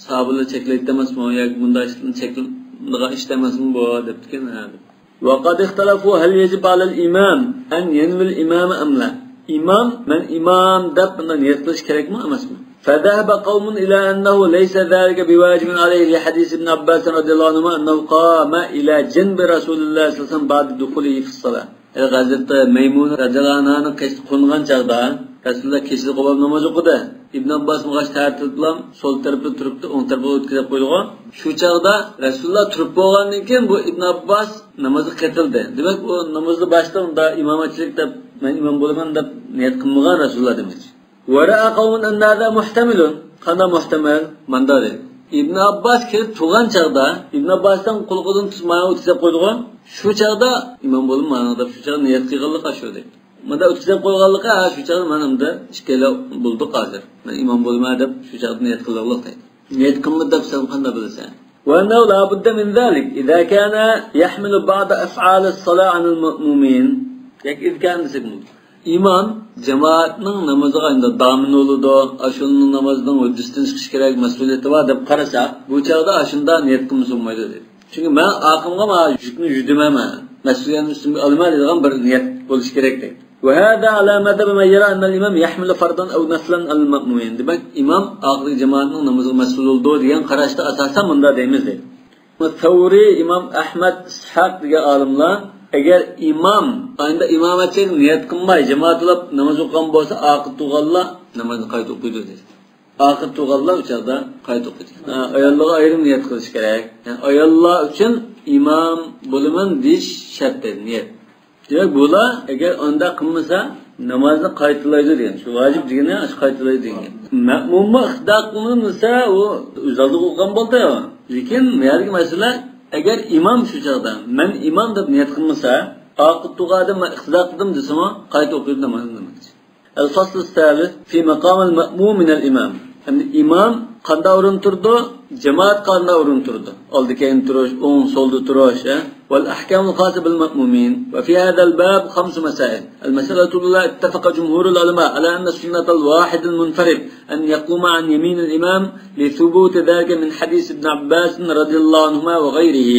ساھابىلەر چەكلەيدۇ ئەمەسمۇ؟ ياكى بۇنداق ئىشتىن چەكلىنىدىغان ئىش ئەمەسمۇ بۇ؟ دەپتىكەن. ھە، دەپ. وقد اختلفوا هل يجب على الإمام أن ينوي الإمامة أم لا؟ ئىمام، مەن ئىمام دەپ بۇنداق نىيەت قىلىش كېرەكمۇ ئەمەسمۇ؟ فذهب قوم إلى أنه ليس ذلك بواجب عليه لحديث ابن عباس رضي الله عنهما أنه قام إلى جنب رسول الله صلى الله عليه وسلم بعد دخوله في الصلاة. ھەزرىتى مەيمۇنە رەزىياللاھۇ ئەنھانىڭ قېشىدا قونغان چاغدا رەسۇلۇللا كېچىدە قوپۇپ ناماز ئوقۇدى. ئىبن ئابباس ماڭغاچ تەرتىپلەم سول تەرىپىدە تۇرۇپتۇ، ئوڭ تەرىپىگە ئۆتكۈزۈپ قويدىغۇ. شۇ چاغدا رەسۇلۇللا تۇرۇپ بولغاندىن كېيىن بۇ ئىبن ئابباس نامازغا قېتىلدى. دېمەك، ئۇ نامازدا باشتا ئۇندا ئىمامەتچىلىك دەپ، مەن ئىمام بولىمەن دەپ نىيەت قىلمىغان رەسۇلۇللا دېمەكچى. ورأى قوم أن هذا محتمل. قانداق مۇھتەمەل؟ ماندا دەيدۇ. ئىبن ئابباس كېلىپ تۇرغان چاغدا، ئىبن ئابباسنىڭ قۇلىقىدىن تۇتۇپ ماڭا ئۆتكۈزۈپ قويدىغۇ. شۇ چاغدا ئىمام بولىمەن دەپ شۇ چاغدا نىيەت قىلغانلىقى شۇ دەيدۇ. ماندا ئۆتكۈزۈپ قويغانلىقى، ھە، شۇ چاغدا مانا ئەمدى ئىككىلى بولدۇق ھازىر. مەن ئىمام بولىمەن دەپ شۇ چاغدا نىيەت قىلغانلىق دەيدۇ. نىيەت قىلمىدى دەپ سەن قانداق بىلىسەن؟ وأنه لا بد من ذلك إذا كان يحمل بعض أفعال الصلاة عن المأمومين. ياكى إذ كان دېسەكمۇ. ئىمام جامائەتنىڭ نامىزىغا ئەمدى دامىن بولىدۇ، ئاشۇنىڭ نامازىنىڭ ھۆددىسىدىن چىقىشى كېرەك، مەسئۇلىيىتى بار دەپ قارىسا، بۇ چاغدا ئاشۇنداق نىيەت قىلمىسا بولمايدۇ دەيدۇ. چۈنكى مەن ئارقامغا مانا يۈكنى يۈدۈمەن، مەسئۇلىيەتنى ئۈستۈمگە ئالىمەن دەيدىغان بىر نىيەت بولۇشى كېرەك دەيدۇ. وهذا على مذهب من يرى أن الإمام يحمل فرضا أو نفلا على المأمومين. دېمەك، ئىمام ئاخىرقى جامائەتنىڭ نامىزىغا مەسئۇل بولىدۇ دېگەن قاراشتا ئاساسەن مۇنداق دەيمىز دەيدۇ. سەۋرى، ئىمام ئەھمەد، ئىسھاق دېگەن ئالىملار، ئەگەر ئىمام ئاينىدا ئىمامەتچىلىك نىيەت قىلماي، جامائەت بولاپ ناماز ئوقۇغان بولسا، ئارقىدا تۇرغانلار نامازنى قايتا ئوقۇيدۇ دەيدۇ. ئارقىدا تۇرغانلار ئۇ چاغدا قايتا ئوقۇيدۇ. ھە، ئاياللارغا ئايرىم نىيەت قىلىش كېرەك. ھە، ئاياللار ئۈچۈن ئىمام بولىمەن دېيىش شەرت دەيدۇ، نىيەت. دېمەك، بۇلار ئەگەر ئۇنداق قىلمىسا، نامازنى قايتىلايدۇ دېگەن. شۇ ۋاجىپ دېگىنى شۇ قايتىلايدۇ دېگەن گەپ. مەمۇممۇ ئىقتىدا قىلمىسا، ئۇ ئۆز ئالدىغا ئوقۇغان بولدى. لېكىن بۇ يەردىكى مەسىلە، ئەگەر ئىمام شۇ چاغدا، مەن ئىمام دەپ نىيەت قىلمىسا، ئارقىدا تۇرغان ئادەم مەن ئىقتىدا قىلدىم دېسىمۇ، قايتا ئوقۇيدۇ نامازنى دېمەكچى. الفصل الثالث في مقام المأموم من الإمام. ئەمدى ئىمام قانداق ئورۇن تۇرىدۇ، جامائەت قانداق ئورۇن تۇرىدۇ؟ ئالدى كەينى تۇرۇش، ئوڭ سولدا تۇرۇش، ھە؟ والأحكام الخاصة بالمأمومين. وفي هذا الباب خمس مسائل. المسألة الأولى، اتفق جمهور العلماء على أن السنة الواحد المنفرد أن يقوم عن يمين الإمام لثبوت ذلك من حديث ابن عباس رضي الله عنهما وغيره.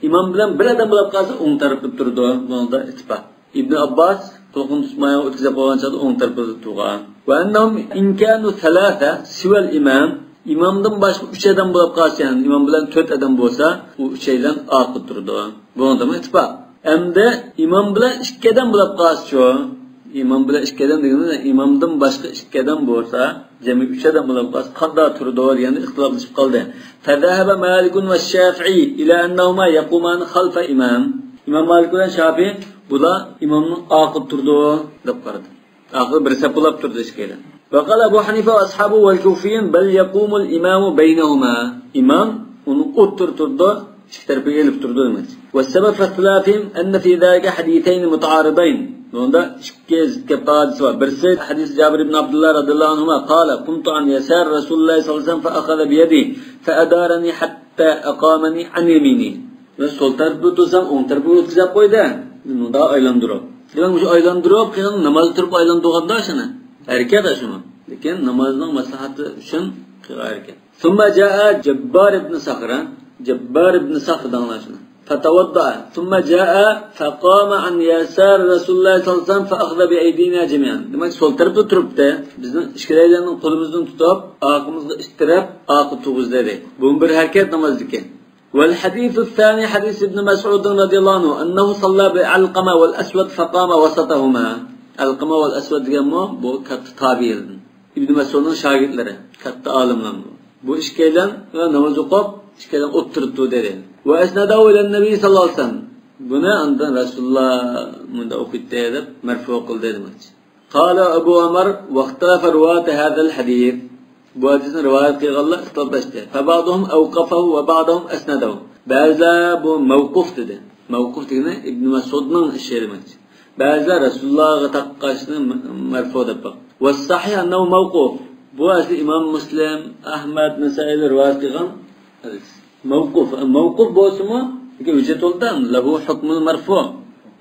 ئىمام بىلەن بىر ئادەم بولۇپ قالسا ئوڭ تەرەپتە تۇرىدۇ. بۇنىڭدا ئىتتىپاق. ئىبن ئابباس قۇلىقىنى تۇتماي ئۆتكۈزۈپ قويغان چاغدا ئوڭ تەرىپىدە تۇرغان. وأنهم إن كانوا ثلاثة سوى الإمام، ئىمامدىن باشقا ئۈچ ئادەم بولۇپ قالسا، يەنى ئىمام بىلەن تۆت ئادەم بولسا، ئۇ ئۈچەيلەن ئارقىدا تۇرىدۇ. بۇنىڭدىمۇ ئىتتىپاق. ئەمدى ئىمام بىلەن ئىككى ئادەم بولۇپ قالسىچۇ؟ ئىمام بىلەن ئىككى ئادەم دېگىنىمىز، ئىمامدىن باشقا ئىككى ئادەم بولسا، جەمئىي ئۈچ ئادەم بولۇپ قالسا، قانداق تۇرىدۇ دېگەندە ئىختىلاپلىشىپ قالدى. فذهب مالك والشافعي إلى أنهما يقومان خلف إمام. ئىمام مالىك بىلەن شافىئى بۇلار ئىمامنىڭ ئارقىدا تۇرىدۇ دەپ قارىدى. ئاخىرى بىر سەپ بولاپ تۇردى ئىككىيلەن. وقال أبو حنيفة وأصحابه والكوفيون بل يقوم الإمام بينهما. ئىمام ئۇنىڭ ئوتتۇرا تۇرىدۇ، ئىككى تەرىپىگە ئېلىپ تۇرىدۇ دېمەكچى. والسبب في اختلافهم أن في ذلك حديثين متعارضين. بۇنىڭدا ئىككى زىت گەپ ھادىسە بار. بىرسى ھەدىس جابىر ئىبن ئابدۇللا رەزىياللاھۇ ئەنھۇما قال قمت عن يسار رسول الله صلى الله عليه وسلم فأخذ بيدي فأدارني حتى أقامني عن يمينه. مەن سول تەرەپتە تۇرسام، ئوڭ تەرەپكە ئۆتكۈزۈپ قويدى. مۇنداق ئايلاندۇرۇپ. دېمەك، مۇشۇ ئايلاندۇرۇپ، كېيىن نامازدا تۇرۇپ ئايلاندۇرغاندا شۇنى. ھەرىكەت شۇمۇ. لېكىن نامازنىڭ مەسلىھەتى ئۈچۈن قىلغان ھەرىكەت. ثم جاء جبار بن صخر. جبار بن صخر دەڭلار شۇنى. فتوضأ. ثم جاء فقام عن يسار رسول الله صلى الله عليه وسلم فأخذ بأيدينا جميعا. دېمەك، سول تەرەپتە تۇرۇپتى. بىزنىڭ ئىككىلەيلەننىڭ قولىمىزدىن تۇتۇپ، ئارقىمىزغا ئىتتىرىپ، ئارقا تۇرغۇزدى. بۇمۇ بىر ھەرىكەت نامازدىكى. والحديث الثاني حديث ابن مسعود رضي الله عنه أنه صلى بعلقمة والأسود فقام وسطهما. ئەلقىمە ۋەل ئەسۋەد دېگەنمۇ بۇ كاتتا تابىئىندىن. ئىبن مەسئۇدنىڭ شاگىرتلىرى، كاتتا ئالىملار بۇ. بۇ ئىككىيلەن ناماز ئوقۇپ، ئىككىيلەن ئولتۇرۇپتۇ دېدى. وأسنده إلى النبي صلى الله عليه وسلم. بۇنى ئاندىن رەسۇلۇللا مۇنداق ئوقۇيتتى دەپ مەرفۇ قىلدى دېمەكچى. قال أبو عمر واختلف رواة هذا الحديث. بۇ ھەدىسنى رىۋايەت قىلغانلار ئىختىلاپلاشتى. فبعضهم أوقفه وبعضهم أسنده. بەزىلەر بۇ مەۋقۇف دېدى. مەۋقۇف دېگىنى ئىبن مەسئۇدنىڭ ئىشى دېمەكچى. بەزىلەر رەسۇلۇللاغا تاقاشنى مەرفۇ دەپ باقتى. والصحيح أنه موقوف. بۇ ئەسلى ئىمام مۇسلىم، ئەھمەد، نەسائىيلەر رىۋايەت قىلغان ھەدىس. مەۋقۇف، مەۋقۇف بولسىمۇ، لېكىن ھۆججەت بولدى، له حكم المرفوع.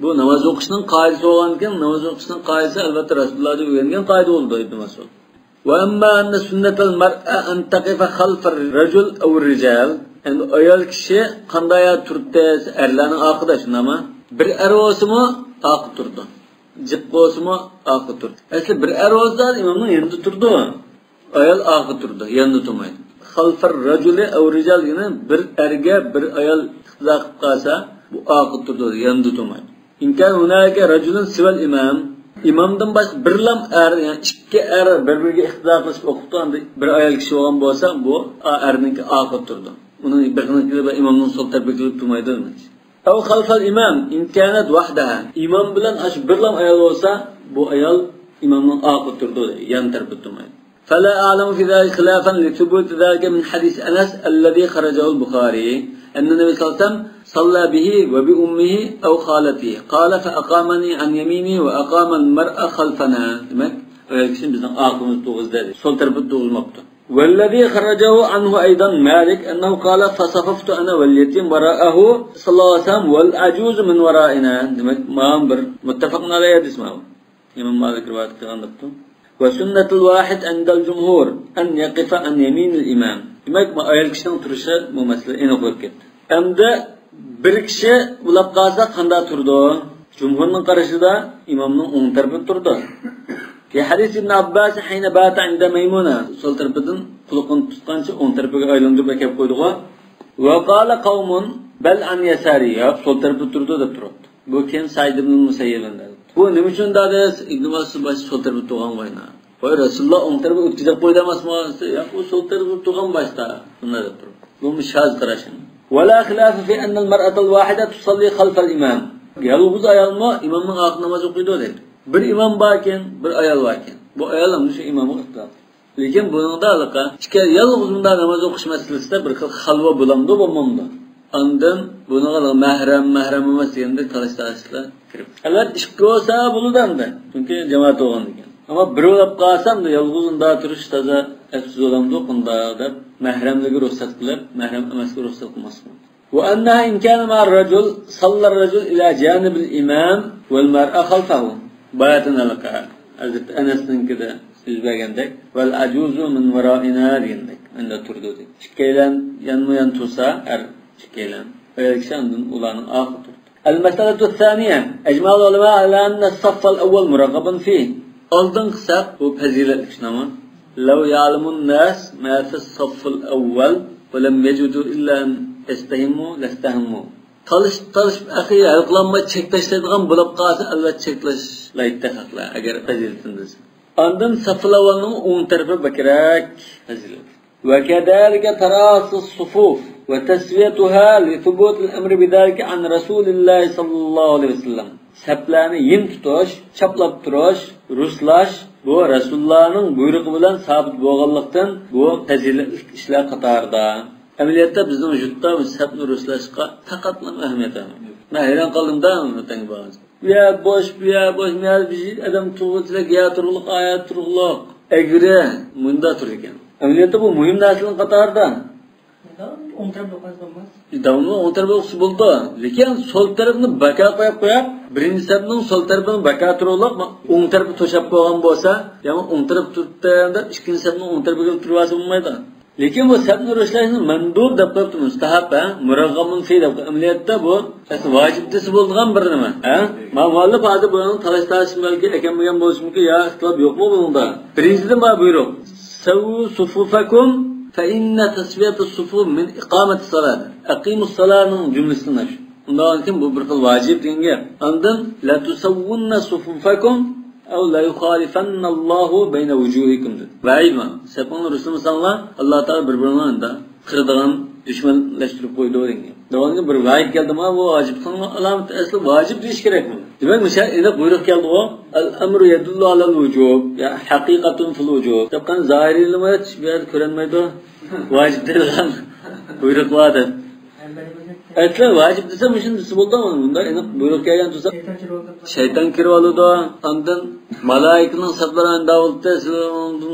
بۇ ناماز ئوقۇشنىڭ قائىدىسى بولغاندىكىن، ناماز ئوقۇشنىڭ قائىدىسى، ئەلۋەتتە، رەسۇلۇللاھتىن ئۆگەنگەن قائىدە بولىدۇ، ئىبن مەسئۇد. وأما أن سنة المرأة أن تقف خلف الرجل أو الرجال. ئەمدى ئايال كىشى قانداق يەردە تۇرۇپتۇ؟ ئەرلەرنىڭ ئارقىدا، شۇنداقمۇ؟ بىر ئەر بولسىمۇ ئارقىدا تۇرىدۇ. جىق بولسىمۇ ئارقىدا تۇرىدۇ. ئەسلى بىر ئەر بولسا ئىمامنىڭ يېنىدا تۇرىدۇ. ئايال ئارقىدا تۇرىدۇ، يېنىدا تۇرمايدۇ. خلف الرجل أو الرجال دېگىنى بىر ئەرگە بىر ئايال ئىقتىدا قىلىپ قالسا، بۇ ئارقىدا تۇرىدۇ، يېنىدا تۇرمايدۇ. إن كان هناك رجل سوى الإمام. ئىمامدىن باشقا بىرلام ئەر، يەنى ئىككى ئەر بىر-بىرىگە ئىقتىدا قىلىشىپ ئوقۇپتۇ، ئەمدى بىر ئايال كىشى بولغان بولسا، بۇ ئەرنىڭكى ئارقىدا تۇرىدۇ. ئۇنىڭ بېقىنىڭكى بىلەن ئىمامنىڭ سول تەرىپىگە كېلىپ تۇرمايدۇ دېمەكچى. أو خلف الإمام إن كانت وحدها. ئىمام بىلەن ئاشۇ بىرلام ئايال بولسا، بۇ ئايال ئىمامنىڭ ئارقىدا تۇرىدۇ، يان تەرىپىدە تۇرمايدۇ. فلا أعلم في ذلك خلافا لثبوت ذلك من حديث أنس الذي خرجه البخاري أن النبي صلى الله عليه وسلم صلى به وبأمه أو خالته قال فأقامني عن يمينه وأقام المرأة خلفنا. دېمەك، ئايال كىشىنى بىزنىڭ ئارقىمىزدا تۇرغۇزدى دېدى. سول تەرىپىدە تۇرغۇزماپتۇ. والذي خرجه عنه أيضا مالك أنه قال فصففت أنا واليتيم وراءه صلى الله عليه وسلم والعجوز من ورائنا. دېمەك، مانا بىر مۇتتەپەقۇن ئەلەيھى ھەدىس مانا بۇ. ئىمام مالىك رىۋايەت قىلغان دەپتۇ. وسنة الواحد عند الجمهور أن يقف عن يمين الإمام. دېمەك، بۇ ئايال كىشىنىڭ تۇرۇشى بۇ مەسىلە ئېنىق بولۇپ كەتتى. ئەمدى بىر كىشى ئۇلاپ قالسا قانداق تۇرىدۇ؟ جۇمھۇرنىڭ قارىشىدا ئىمامنىڭ ئوڭ تەرىپىدە تۇرىدۇ. في حديث ابن عباس حين بات عند ميمونة. سول تەرىپىدىن قۇلىقىنى تۇتقانچە ئوڭ تەرىپىگە ئايلاندۇرۇپ ئەكەپ قويدىغۇ. وقال قوم بل عن يساره. ياق، سول تەرىپىدە تۇرىدۇ دەپ تۇرۇپتۇ. بۇ كېيىن سەئىد ئىبن مۇسەييىبنى دەپتۇ. بۇ نېمە ئۈچۈن دەدى؟ ئىبن مەسئۇد باشتا سول تەرىپىدە تۇرغان غوينا. ۋاي، رەسۇلۇللا ئوڭ تەرەپكە ئۆتكۈزۈپ قويدى ئەمەسمۇ؟ ياق، ئۇ سول تەرەپكە تۇرغان باشتا. شۇنداق دەپ تۇرۇپ. بۇمۇ شاز قاراش. ولا خلاف في أن المرأة الواحدة تصلي خلف الإمام. يالغۇز ئايالمۇ ئىمامنىڭ ئارقىدا ناماز ئوقۇيدۇ دەيدۇ. بىر ئىمام باركەن، بىر ئايال باركەن. بۇ ئايال ھەم شۇ ئىمامغا ئىقتىدا قىلىدۇ. لېكىن بۇنىڭدا ھېلىقى ئىككى يالغۇز مۇنداق ناماز ئوقۇش مەسىلىسىدە بىر خىل خەلۋە بولامدۇ، بولمامدۇ؟ ئاندىن بۇنىڭغا مەھرەم، مەھرەم ئەمەس دېگەندەك تالىش-تارتىشلار كىرىپ. ئەلۋەتتە، ئىككى بولسا بولىدۇ ئەمدى. چۈنكى جامائەت بولغاندىكىن. ئەمما بىر بولاپ قالسا، ئەمدى يالغۇز ئۇنداق تۇرۇش تازا ئەپسىز بولامدۇ، قانداق دەپ مەھرەملىككە رۇخسەت قىلىپ، مەھرەم ئەمەسكە رۇخسەت قىلماسلىق. وأنها إن كان مع الرجل صلى الرجل إلى جانب الإمام والمرأة خلفه. باياتىن ھەلقە، ھەزرىتى ئەنەسنىڭكىدە سۆز بەرگەندەك، والعجوز من ورائنا دېگەندەك، مەندە تۇرىدۇ دەيدۇ. ئىككىيلەن يانمۇ يان تۇرسا، ئەر ئىككىيلەن، ئايال كىشى ئاندىن ئۇلارنىڭ ئارقىدا تۇرىدۇ. المسألة الثانية، أجمع العلماء على أن الصف الأول مرغب فيه. ئالدىنقى سەپ، بۇ پەزىلەتلىك شۇنداقمۇ؟ لو يعلم الناس ما في الصف الأول ولم يجدوا إلا أن يستهموا لاستهموا. تالىشىپ، تالىشىپ، ئەخىرى ھەل قىلالماي چەكلەشلەيدىغان بولاپ قالسا، ئەلۋەتتە چەكلەشلەيدۇ خەقلەر، ئەگەر پەزىلىتىنى بىلسە. ئاندىن سەپلەۋالنىڭ ئوڭ تەرىپى بەكرەك پەزىلەتلىك. وكذلك تراص الصفوف وتسويتها لثبوت الأمر بذلك عن رسول الله صلى الله عليه وسلم. سەپلەرنى يىم تۇتۇش، چاپلاپ تۇرۇش، رۇسلاش، بۇ رەسۇلۇللانىڭ بۇيرۇقى بىلەن سابىت بولغانلىقتىن، بۇ پەزىلەتلىك ئىشلار قاتارىدا. ئەمەلىيەتتە بىزنىڭ يۇرتتا بۇ سەپنى رۇسلاشقا پەقەتلا ئەھمىيەت بەرمەيدۇ. مەن ھەيران قالدىم-دە، ۋەتەنگە بارغانسېرى. بۇ يەر بوش، بۇ يەر بوش، بۇ يەر بىر ئادەم تۇرغۇچىلىك يەر تۇرۇقلۇق، ئايەت تۇرۇقلۇق. ئەگرى مۇندا تۇرىدىكەن. ئەمەلىيەتتە بۇ مۇھىم نەرسىلەرنىڭ قاتارىدا. ئوڭ تەرەپ ئوقۇسا بولماس؟ داۋاملىق ئوڭ تەرەپ ئوقۇسا بولىدۇ. لېكىن سول تەرەپنى بەكار قويۇپ قويۇپ، بىرىنچى سەپنىڭ سول تەرىپىنى بەكار تۇرۇقلۇق، ئوڭ تەرىپى توشاپ قويغان بولسا، يەنى ئوڭ تەرەپ تۇرۇپتۇ دەپ، ئىككىنچى سەپنىڭ ئوڭ تەرىپىگە تۇرۇۋالسا بولمايدۇ. لېكىن بۇ سەپنى رۇسلاشنى مەندۇب دەپ قويۇپتۇ، مۇستەھەب، ھە؟ مۇرەغغەمۇن فى دەپ قويۇپ. ئەمەلىيەتتە بۇ ئەسلى ۋاجىپ دېسە بولىدىغان بىر نېمە، ھە؟ ما مۇئەللىپ ھازىر بۇنىڭ تالاش-تارتىشىش بەلكى ئەكەلمىگەن بولۇشى مۇمكىن، يا ئىختىلاپ يوقمۇ بۇنىڭدا؟ بىرىنچىدىن بار بۇيرۇق. سووا صفوفكم فإن تسوية الصفوف من إقامة الصلاة. ئەقىمۇسسالانىڭ جۈملىسىدىن شۇ. ئۇنداقتىن بۇ بىر خىل ۋاجىپ دېگەن گەپ. ئاندىن لتسون صفوفكم أو ليخالفن الله بين وجوهكم دېدى. ۋەي، سەپىڭلارنى رۇسلىمىساڭلار، ئاللا تائالا بىر-بىرىڭلارنى قىرىدىغان دۈشمەنلەشتۈرۈپ قويىدۇ دېگەن. دەۋالغا بىر ۋاھىد كەلدىما، بۇ ۋاجىپلىقنىڭ ئالامىتى، ئەسلى ۋاجىپ دېيىش كېرەكمۇ؟ دېمەك، مۇشۇ ئېنىق بۇيرۇق كەلدىغۇ. الأمر يدل على الوجوب، يا حقيقة في الوجوب دەپ قاراڭ، زاھىرىيلىرمۇ ھېچ بۇ يەردە كۆرۈنمەيدۇ. ۋاجىپ دېيىلغان بۇيرۇق بار دەپ. ئەسلى ۋاجىپ دېسە، مۇشۇنى دېسە بولىدۇ. مۇنداق ئېنىق بۇيرۇق كەلگەن تۇرسا، شەيتان كىرىۋالىدۇ. ئاندىن مالائىكىنىڭ سەپلىرى ئاندا بولۇپتۇ، سىلەر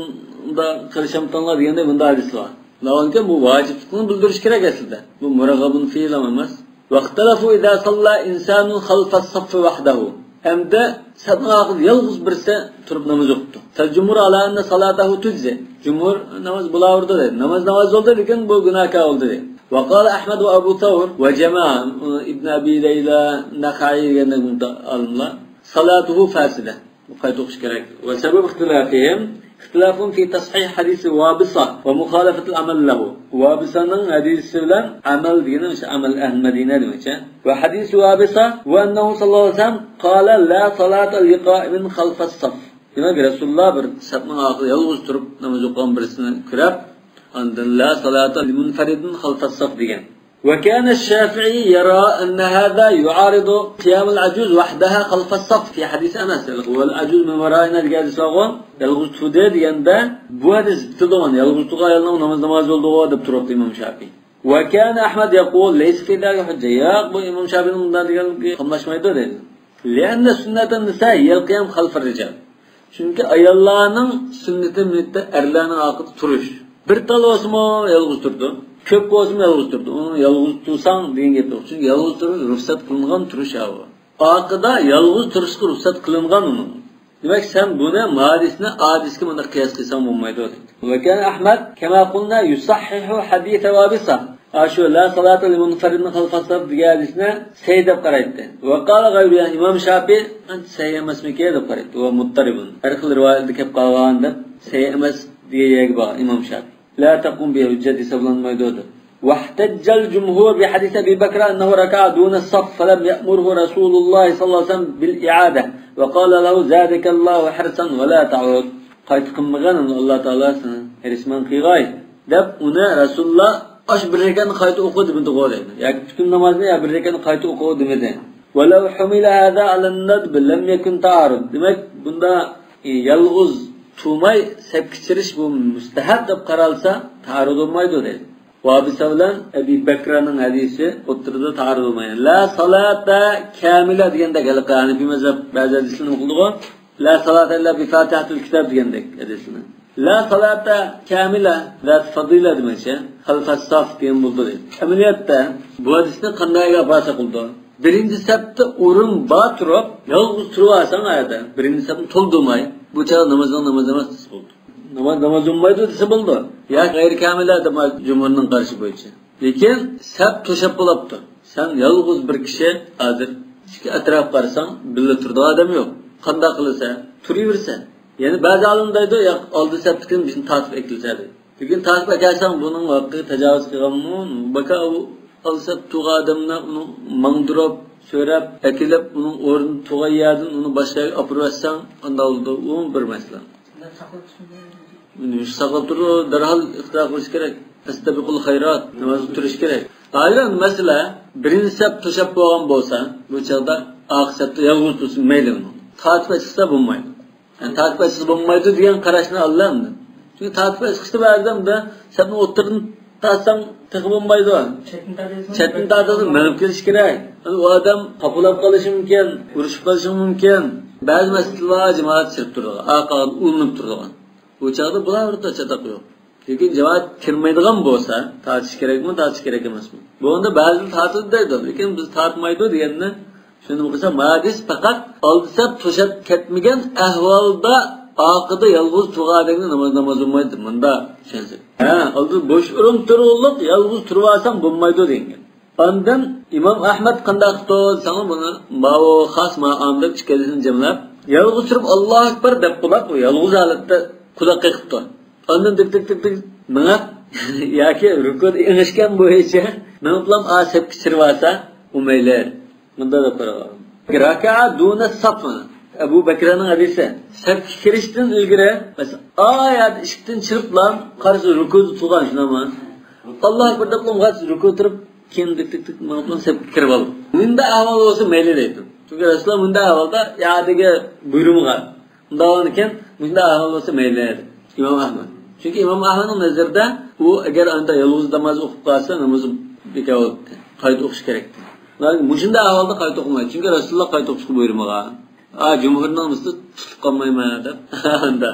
ئۇنداق قىلىشامتىڭلار دېگەندەك مۇنداق ھەدىس بار. ناۋانكى بۇ ۋاجىپلىقنى بىلدۈرۈش كېرەك ئەسلىدە. بۇ مۇرەغغەبۇن فىيل ھەم ئەمەس. واختلفوا إذا صلى إنسان خلف الصف وحده. ئەمدى سەپنىڭ ئارقىدا يالغۇز بىرسى تۇرۇپ ناماز ئوقۇپتۇ. فالجمهور على أن صلاته تجزئ. جۇمھۇر ناماز بولاۋېرىدۇ دەيدۇ. ناماز ناماز بولدى، لېكىن بۇ گۇناھكار بولدى دەيدۇ. وقال أحمد وأبو ثور وجماعة، ئىبن ئەبى لەيلا، نەخەئى دېگەندەك ئالىملار، صلاته فاسدة. بۇ قايتا ئوقۇش كېرەك. وسبب اختلافهم اختلاف في تصحيح حديث وابصة ومخالفة العمل له. ۋابىسانىڭ ھەدىسى بىلەن ئەمەل دېگىنى مۇشۇ ئەمەل ئەھلى مەدىنە دېمەكچى. وحديث وابصة وأنه صلى الله عليه وسلم قال لا صلاة لقائم خلف الصف. دېمەك، رەسۇلۇللا بىر سەپنىڭ ئارقىدا يالغۇز تۇرۇپ ناماز ئوقۇغان بىرسىنى كۆرۈپ، ئاندىن لا صلاة لمنفرد خلف الصف دېگەن. وكان الشافعي يرى أن هذا يعارض قيام العجوز وحدها خلف الصف في حديث أنس. والعجوز من ورائنا دېگەن ھەدىس بارغۇ. يالغۇز تۇردى دېگەندە، بۇ ھەدىس بىتىدىغان، يالغۇز تۇرغان ئايالنىڭ ناماز نامازى بولدىغۇ دەپ تۇرۇپتۇ ئىمام شافىئى. وكان أحمد يقول ليس في ذلك حجة. ياق، بۇ ئىمام شافىئىنىڭ مۇنداق دېگەنلىكى قاملاشمايدۇ دەيدۇ. لأن سنة النساء هي القيام خلف الرجال. چۈنكى ئاياللارنىڭ سۈننىتى مىللەتتە ئەرلەرنىڭ ئارقىدا تۇرۇش. بىر تال بولسىمۇ يالغۇز تۇرىدۇ، كۆپ بولسىمۇ يالغۇز تۇرىدۇ. ئۇنى يالغۇز تۇرساڭ دېگەن گەپ يوق. چۈنكى يالغۇز تۇرۇش رۇخسەت قىلىنغان تۇرۇش ھاۋا. ئارقىدا يالغۇز تۇرۇشقا رۇخسەت قىلىنغان ئۇنىڭ. دېمەك، سەن بۇنى ماھادىسنى ئادىسكە مۇنداق قىياس قىلساڭ بولمايدۇ دېدى. وكان أحمد كما قلنا يصحح حديث وابصة. ئاشۇ لا صلاة لمنفرد خلف الصف دېگەن ھەدىسنى سەھىھ دەپ قارايتتى. وقال غيره، يەنى ئىمام شافىئى سەھىھ ئەمەسمىكى دەپ قارايتتى. ۋە مۇتتەرىبۇن. ھەر خىل رىۋايەتلەردە كەپ قالغان دەپ سەھىھ ئەمەس دېگەن يەرگە بار ئىمام شافىئى. لا تقوم به، ھۆججەت ھېسابلانمايدۇ دەپ. واحتج الجمهور بحديث أبي بكر أنه ركع دون الصف فلم يأمره رسول الله صلى الله عليه وسلم بالإعادة وقال له زادك الله حرصا ولا تعد. قايتا قىلمىغىن، ئۇنى ئاللا تائالا سېنى ھېرىسمەن قىلغاي دەپ، ئۇنى رەسۇلۇللا ئاشۇ بىر رەكەتنى قايتا ئوقۇ دېمىدىغۇ دەيدۇ. ياكى پۈتۈن نامازنى يا بىر رەكەتنى قايتا ئوقۇ دېمىدى. ولو حمل هذا على الندب لم يكن تعارض. دېمەك، بۇندا، ئى، يالغۇز تۇرماي سەپكە چىرىش بۇ مۇستەھەب دەپ قارالسا، تائارۇز بولمايدۇ دەيدۇ. ۋابىسە بىلەن ئەبى بەكرانىڭ ھەدىسى ئوتتۇرىدا تائارۇز بولمايدۇ. لا سالاتا كامىلە دېگەندەك، ھېلىقى ھەنىفىي مەزھەپ بەزى ھەدىسلەرنى قىلىدىغۇ. لا سالاتا ئىللا بىفاتىھەتىل كىتاب دېگەندەك ھەدىسلەرنى. لا سالاتا كامىلە، ذات فەزىلە دېمەكچى. خەلفەس ساف دېگەن بولدى. ئەمەلىيەتتە بۇ ھەدىسنى قانداق ئاپارسا بولىدۇ؟ بىرىنچى سەپتە ئورۇن بار تۇرۇپ، يالغۇز تۇرۇۋالساڭ ئايەردە، بىرىنچى سەپنى تولدۇرماي، بۇ چاغدا نامازنىڭ ناماز ئەمەس دېسە بولدى. ناماز ناماز بولمايدۇ دېسە بولدى. يا غەيرىي كامىلە دەپ جۇمھۇرنىڭ قارىشى بويىچە. لېكىن سەپ توشاپ بولاپتۇ. سەن يالغۇز بىر كىشى ھازىر ئىچكى ئەتراپقا قارىساڭ، بىللە تۇرىدىغان ئادەم يوق. قانداق قىلىسەن؟ تۇرۇۋېرىسەن. يەنە بەزى ئالىملار دەيدۇ، ياق، ئالدى سەپتىكىنى بىزنى تارتىپ ئەكىلسە دەيدۇ. لېكىن تارتىپ ئەكەلسەڭ، بۇنىڭ ھەققىگە تاجاۋۇز قىلغانمۇ؟ باكا ئۇ ئالدى سەپتە تۇرغان ئادەمنى ئۇنى ماڭدۇرۇپ، سۆرەپ، ئەكېلىپ، ئۇنىڭ ئورنىدا تۇرغان يەردىن ئۇنى باشقا يەرگە ئاپىرىۋەتسەڭ، قانداق بولىدۇ؟ ئۇمۇ بىر مەسىلە. نېمە ئۈچۈن ساقلاپ تۇرىدۇ؟ دەرھال ئىقتىدا قىلىش كېرەك. ئەستەبىقۇل خەيرات، نامازغا تۇرۇش كېرەك. ھازىر مەسىلە، بىرىنچى سەپ توشاپ بولغان بولسا، بۇ چاغدا ئارقا سەپتە يالغۇز تۇرسۇن، مەيلى ئۇنىڭ. تارتىپ ئەكەلسە بولمايدۇ. يەنى تارتىپ ئەكەلسە بولمايدۇ دېگەن قاراشنى ئالدى ئەمدى. چۈنكى تارتىپ ئەكەلسە بەزىدە سەپنىڭ ئوتتۇرىدىن تارتساڭ تېخى بولمايدۇ. چەتنى تارتىۋېتىڭ. چەتنى تارتىۋېتىڭ، مېڭىپ كېلىش كېرەك. ئۇ ئادەم قاپىلاپ قېلىشى مۇمكىن، ئۇرۇشۇپ قېلىشى مۇمكىن. بەزى مەسچىتلەر جامائەت چىرىپ تۇرىدىغان، ئارقىغا ئۇلىنىپ تۇرىدىغان. بۇ چاغدا بۇلار چاتاق يوق. لېكىن جامائەت كىرمەيدىغان بولسا، تارتىش كېرەكمۇ، تارتىش كېرەك ئەمەسمۇ؟ بۇ ئەمدى بەزىلەر تارتىدۇ دەيدۇ، لېكىن بىز تارتمايدۇ دېگەننى چۈشىنىپ قويسا، مۇھەددىس پەقەت ئالدى سەپ توشاپ كەتمىگەن ئەھۋالدا ئارقىدا يالغۇز تۇرغان ئادەمگە ناماز، ناماز بولمايدۇ، مۇنداق چۈشەنسەك. ھە، ئالدىدا بوش ئورۇن تۇرغۇلۇق، يالغۇز تۇرۇۋالساڭ بولمايدۇ دېگەن. ئاندىن ئىمام ئەھمەد قانداق قىپتۇ دېسەڭلار، بۇنى ماۋۇ خاس مائام دەپ ئىككىلىسىنى جەملەپ، يالغۇز تۇرۇپ، ئاللاھۇ ئەكبەر دەپ بولۇپ، يالغۇز ھالەتتە قۇلاق قېقىپتۇ. ئاندىن دىك، دىك، دىك، دىك مېڭىپ، ياكى رۇكۇدا ئېڭىشكەن بويىچە مېڭىپلا ئا سەپكە چىرىۋالسا، ئۇ مەيلى. مۇنداق دەپ قارىغان. رەكەئە دۇنە سەف. ئەبۇ بەكرەنىڭ ھەدىسى. سەپكە كىرىشتىن ئىلگىرى، مەسىلەن، ئا يەردە ئىشىكتىن چىرىپلا قارىسا رۇكۇدا تۇرغان، شۇنداقمۇ؟ ئاللاھۇ ئەكبەر دەپ بولغاچ، رۇكۇ تۇرۇپ، كېيىن دىك، دىك، دىك، ماڭا بولسا كىرىپ ئالىدۇ. مۇنداق ئەھۋال بولسا مەيلى دەيدۇ. چۈنكى رەسۇلۇللا مۇنداق ئەھۋالدا يادىگە بۇيرۇمىغان. مۇنداق بولغاندىكىن، مۇشۇنداق ئەھۋال بولسا مەيلى دەيدۇ ئىمام ئەھمەد. چۈنكى ئىمام ئەھمەدنىڭ نەزىرىدە ئۇ ئەگەر ئاندا يالغۇز ناماز ئوقۇپ قالسا، نامىزى بىكار بولۇپتۇ. قايتا ئوقۇش كېرەكتى. مۇشۇنداق ئەھۋالدا قايتا ئوقۇمايدۇ. چۈنكى رەسۇلۇللا قايتا ئوقۇشقا بۇيرۇمىغان. ئا، جۇمھۇرنىڭ مۇستى تۇتۇپ قالمايمەن دەپ. ئاندا.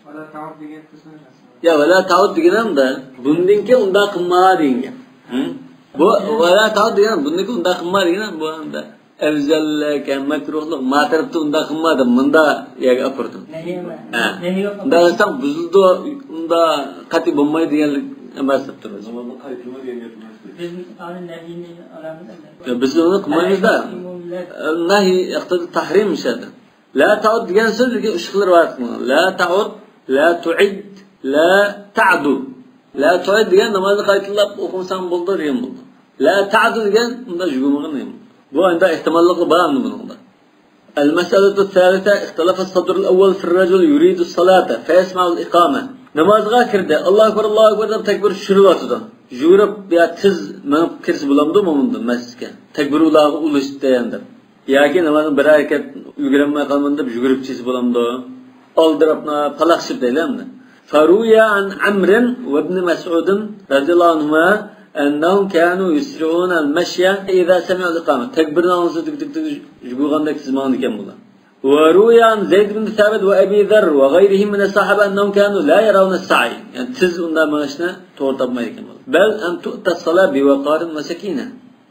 ۋەلا تەئۇد دېگەن قىسمى. يا، ۋەلا تەئۇد دېگىنىمدە، بۇندىن كېيىن ئۇنداق قىلما دېگەن گەپ. ھە؟ بۇ ۋەلا تەئۇد دېگەن، بۇندىن كېيىن ئۇنداق قىلما دېگەن، بۇ ئەمدى ئەۋزەللىك، مەكرۇھلۇق، ما تەرەپتە ئۇنداق قىلما دەپ، مۇندا يەرگە ئاپىرىدۇ. نەھى ئەمەس. ھە. نەھى يوق. ئۇنداق قىلساڭ بۇزۇلىدۇ، ئۇنداق قەتئىي بولمايدۇ دېگەنلىك ئەمەس دەپ تۇرىمىز. نامازنى قايتۇرما دېگەن گەپ ئەمەس. بىز ئانى نەھىنى ئالامىز ئەمدى. يا، بىز ئۇنى قىلمايمىز-دە. نەھى ئىقتىدا تەھرىم شەدە. لا تەئۇد دېگەن سۆز بىزگە ئۈچ خىل رىۋايەت قىلىنغان. لا تەئۇد، لا تۇئىد، لا تەئدۇ. لا تۇئىد دېگەن نامازنى قايتىلاپ ئوقۇمىساڭ بولىدۇ دېگەن بولىدۇ. لا تەئدۇ دېگەن ئۇنداق يۈگۈرمىگىن دېگەن بولىدۇ. بۇ ئەمدى ئېھتىماللىقى بار ئەمدى بۇنىڭدا. المسألة الثالثة، اختلف الصدر الأول في الرجل يريد الصلاة فيسمع الإقامة. نامازغا كىردى، ئاللاھۇ ئەكبەر، ئاللاھۇ ئەكبەر دەپ تەكبىر چۈشۈرۈۋاتىدۇ. يۈگۈرۈپ يا تېز مېڭىپ كىرسە بولامدۇ مۇندىن مەسچىتكە؟ تەكبىر ئۇلارغا ئۇلىشىپتۇ دەپ. ياكى نامازنى بىر ھەرىكەت ئۈلگۈرەلمەي قالمىدىم دەپ يۈگۈرۈپ چىزسا بولامدۇ؟ ئالدىراپلا پالاقشىپ دەيلى ئەمدى. فروي عن عمرو وابن مسعود رضي الله عنهما أنهم كانوا يسرعون المشي إذا سمعوا الإقامة. تەكبىرنى ئاڭلىسا دىك، دىك، دىك يۈگۈرگەندەك تېز ماڭىدىكەن بۇلار. وروي عن زيد بن ثابت وأبي ذر وغيرهم من الصحابة أنهم كانوا لا يرون السعي. يەنى تېز ئۇنداق مېڭىشنى توغرا تاپمايدىكەن بۇلار. بل أن تؤتى الصلاة بوقار وسكينة.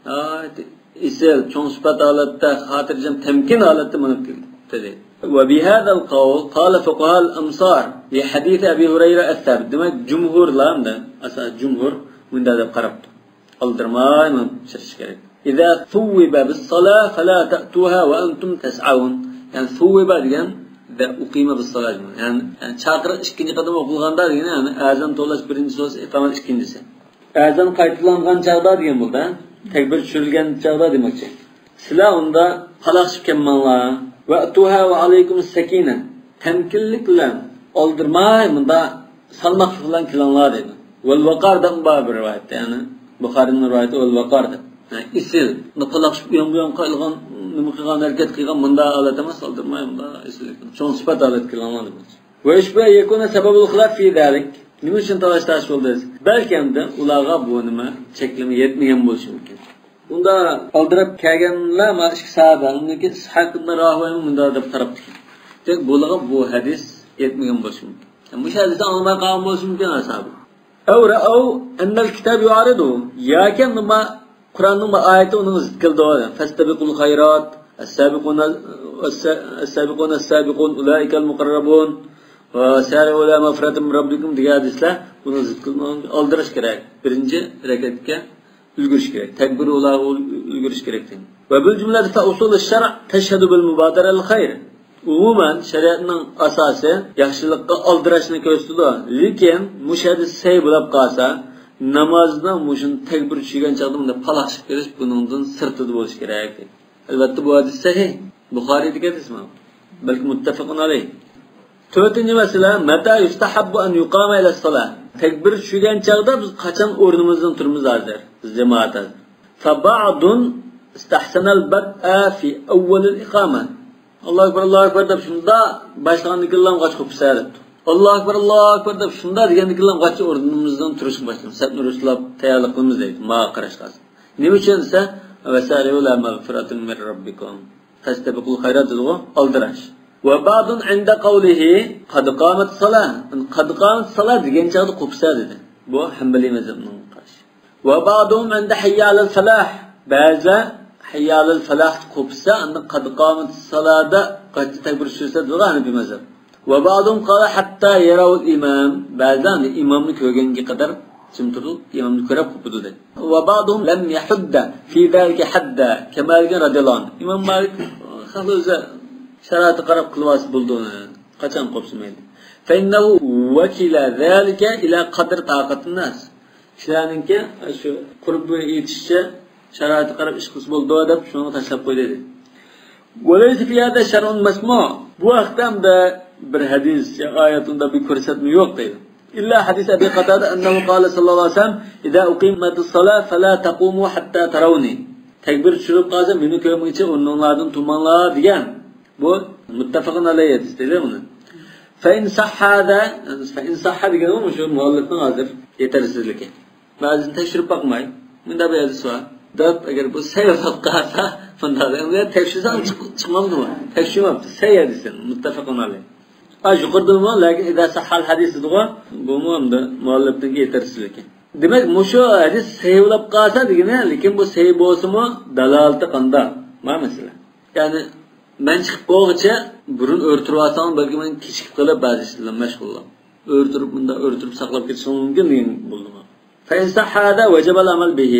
ناھايىتى ئېسىل، چوڭ سۈپەت ھالەتتە، خاتىرجەم، تەمكىن ھالەتتە مېڭىپ كېلىپتۇ. وبهذا القول قال فقهاء الأمصار لحديث أبي هريرة الثابت. دېمەك، جۇمھۇرلار، ئەمدى ئاساسىي جۇمھۇر مۇنداق دەپ قاراپتۇ. ئالدىرىماي مېڭىپ چىقىش كېرەك. إذا ثوب بالصلاة فلا تأتوها وأنتم تسعون. يەنى ثوب دېگەن أقيم بالصلاة. يەنى، يەنى چاقىرىق ئىككىنچى قېتىم ئوقۇلغاندا دېگىنى، يەنى ئەزان توۋلاش بىرىنچىسى بولسا، ئىقامەت ئىككىنچىسى. ئەزان قايتىلانغان چاغدا دېگەن بولدى، ھە؟ تەكبىر چۈشۈرۈلگەن چاغدا دېمەكچى. سىلەر ئۇندا پالاقشىپ كەلمەڭلار. وأتوها وعليكم السكينة. تەمكىنلىك بىلەن، ئالدىرىماي، مۇندا سالماقلىق بىلەن كېلىڭلار دەيدۇ. والوقار دەپ بار بىر رىۋايەتتە، يەنى بۇخارىنىڭ رىۋايىتى والوقار دەپ. ھە، ئېسىل. بۇندا پالاقشىپ ئۇيان بۇيان قىلغان، نېمە قىلغان، ھەرىكەت قىلغان، مۇندا ھالەت ئەمەس، ئالدىرىماي، مۇندا ئېسىل. چوڭ سۈپەت ھالەتتە كېلىڭلار دېمەكچى. ويشبه أن يكون سبب الخلاف في ذلك. نېمە ئۈچۈن تالاش-تارتىش بولدى دېسە، بەلكى ئەمدى ئۇلارغا بۇ نېمە چەكلىمە يەتمىگەن بولۇشى مۇمكىن. ئۇندا ئالدىراپ كەلگەنلەر ما ئىككى ساھابە، ئۇندىن كېيىن ئىسھاق ئىبن راھويمۇ مۇنداق دەپ قاراپتىكەن. دېمەك، بۇلارغا بۇ ھەدىس يەتمىگەن بولۇشى مۇمكىن. مۇشۇ ھەدىسنى ئاڭلىماي قالغان بولۇشى مۇمكىن ئەسھابى. أو رأوا أن الكتاب يعارضه. ياكى ما قۇرئاننىڭ بىر ئايىتى ئۇنىڭغا زىت كېلىدۇ. فاستبقوا الخيرات، السابقون، السابقون السابقون أولئك المقربون، وسارعوا إلى مغفرة من ربكم دېگەن ھەدىسلەر بۇنىڭغا زىت كېلىدۇ. ئالدىراش كېرەك. بىرىنچى ھەرىكەتكە ئۈلگۈرۈش كېرەك. تەكبىر ئۇلارغا ئۈلگۈرۈش كېرەك دېگەن. وبالجملة فأصول الشرع تشهد بالمبادرة للخير. ئومۇمەن، شەرىئەتنىڭ ئاساسى ياخشىلىققا ئالدىراشنى كۆرسىتىدۇ. لېكىن مۇشۇ ھەدىس سەھىھ بولاپ قالسا، نامازدا مۇشۇنى تەكبىر چۈشۈرگەن چاغدا مۇنداق پالاقشىپ كېلىش بۇنىڭدىن سىرتىدا بولۇشى كېرەك. ئەلۋەتتە، بۇ ھەدىس سەھىھ. بۇخارىدىكى ھەدىسمۇ؟ بەلكى مۇتتەپەقۇن ئەلەيھ. تۆتىنچى مەسىلە، متى يستحب أن يقام إلى الصلاة؟ تەكبىر چۈشۈرگەن چاغدا بىز قاچان ئورنىمىزدىن تۇرىمىز ھازىر؟ بىز جامائەت ھازىر. فبعض استحسن البدء في أول الإقامة. ئاللاھۇ ئەكبەر، ئاللاھۇ ئەكبەر دەپ شۇنداق باشلىغاندىكىنلا غاچ قوپسا دەپتۇ. ئاللاھۇ ئەكبەر، ئاللاھۇ ئەكبەر دەپ شۇنداق دېگەندىكىنلا غاچ ئورنىمىزدىن تۇرۇشقا باشلىدۇم. سەپنى رۇسلاپ تەييارلىق قىلىمىز دەيدۇ. ماڭا قاراشقا ھازىر. نېمە ئۈچۈن دېسە، وسارعوا إلى مغفرة من ربكم. فاستبقوا الخيرات دېدىغۇ، ئالدىراش. وبعض عند قوله قد قامت الصلاة. قد قامت الصلاة دېگەن چاغدا قوپسا دېدى. بۇ ھەمبەلىي مەزھەپنىڭ قارىشى. وبعضهم عند حي على الفلاح. بەزىلەر ھەييە ئەلەل فەلاھ قوپسا، ئاندىن قەد قامەتىس سالادا قايتا تەكبىر چۈشۈرسە دېدىغۇ ھەنەفىي مەزھەپ. وبعضهم قال حتى يروا الإمام. بەزىلەر ئىمامنى كۆرگەنگە قەدەر جىم تۇرۇپ، ئىمامنى كۆرۈپ قوپىدۇ دەيدۇ. وبعضهم لم يحد في ذلك حدا كمالك رضي الله عنه. ئىمام مالىك خەقلەر ئۆزى شارائىتقا قاراپ قىلىۋالسا بولىدۇ ئۇنى. قاچان قوپسا مەيلى. فإنه وكل ذلك إلى قدر طاقة الناس. كىشىلەرنىڭكى شۇ قۇربى يېتىشىچە شارائىتقا قاراپ ئىش قىلسا بولىدۇ دەپ شۇنى تاشلاپ قويدى دەيدۇ. وليس في هذا شرع مسموع. بۇ ھەقتە ئەمدى بىر ھەدىس يا ئايەت، ئۇندا بىر كۆرسەتمە يوق دەيدۇ. إلا حديث أبي قتادة أنه قال صلى الله عليه وسلم: إذا أقيمت الصلاة فلا تقوموا حتى تروني. تەكبىر چۈشۈرۈپ قالسا، مېنى كۆرمىگۈچە ئورنۇڭلاردىن تۇرماڭلار دېگەن. بۇ مۇتتەپەقۇن ئەلەيھى ھەدىس دەيدۇ بۇنى. فإن صح هذا، فإن صح دېگەن ئۇ شۇ مۇئەللىپنىڭ ھازىر يېتەرسىزلىكى. بەزىدىن تەكشۈرۈپ باقماي، مۇنداق بىر ھەدىس بار دەپ، ئەگەر بۇ سەھىھ بولۇپ قالسا، مۇنداق دەپ تەكشۈرسەڭ چىق-، چىقمامدۇ؟ تەكشۈرمەپتۇ، سەھىھ ھەدىس، مۇتتەپەقۇن ئەلەيھ. ئا، يۇقىرىدىمۇ، لەكىن ئىزا سەھھەل ھەدىس دېدىغۇ، بۇمۇ ئەمدى مۇئەللىپنىڭكى يېتەرسىزلىكى. دېمەك، مۇشۇ ھەدىس سەھىھ بولۇپ قالسا دېگىنى، لېكىن بۇ سەھىھ بولسىمۇ، دالالىتى قانداق؟ ما مەسىلە. يەنى، مەن چىقىپ بولغۇچە بۇرۇن ئۆرە تۇرۇۋالساڭ، بەلكىم مەن كېچىكىپ قېلىپ، بەزى ئىشلار مەشغۇللۇق. ئۆرە تۇرۇپ، مۇنداق ئۆرە تۇرۇپ ساقلاپ كېتىشىڭ مۇمكىن دېگەن بولدىمۇ؟ فإن صح هذا وجب العمل به.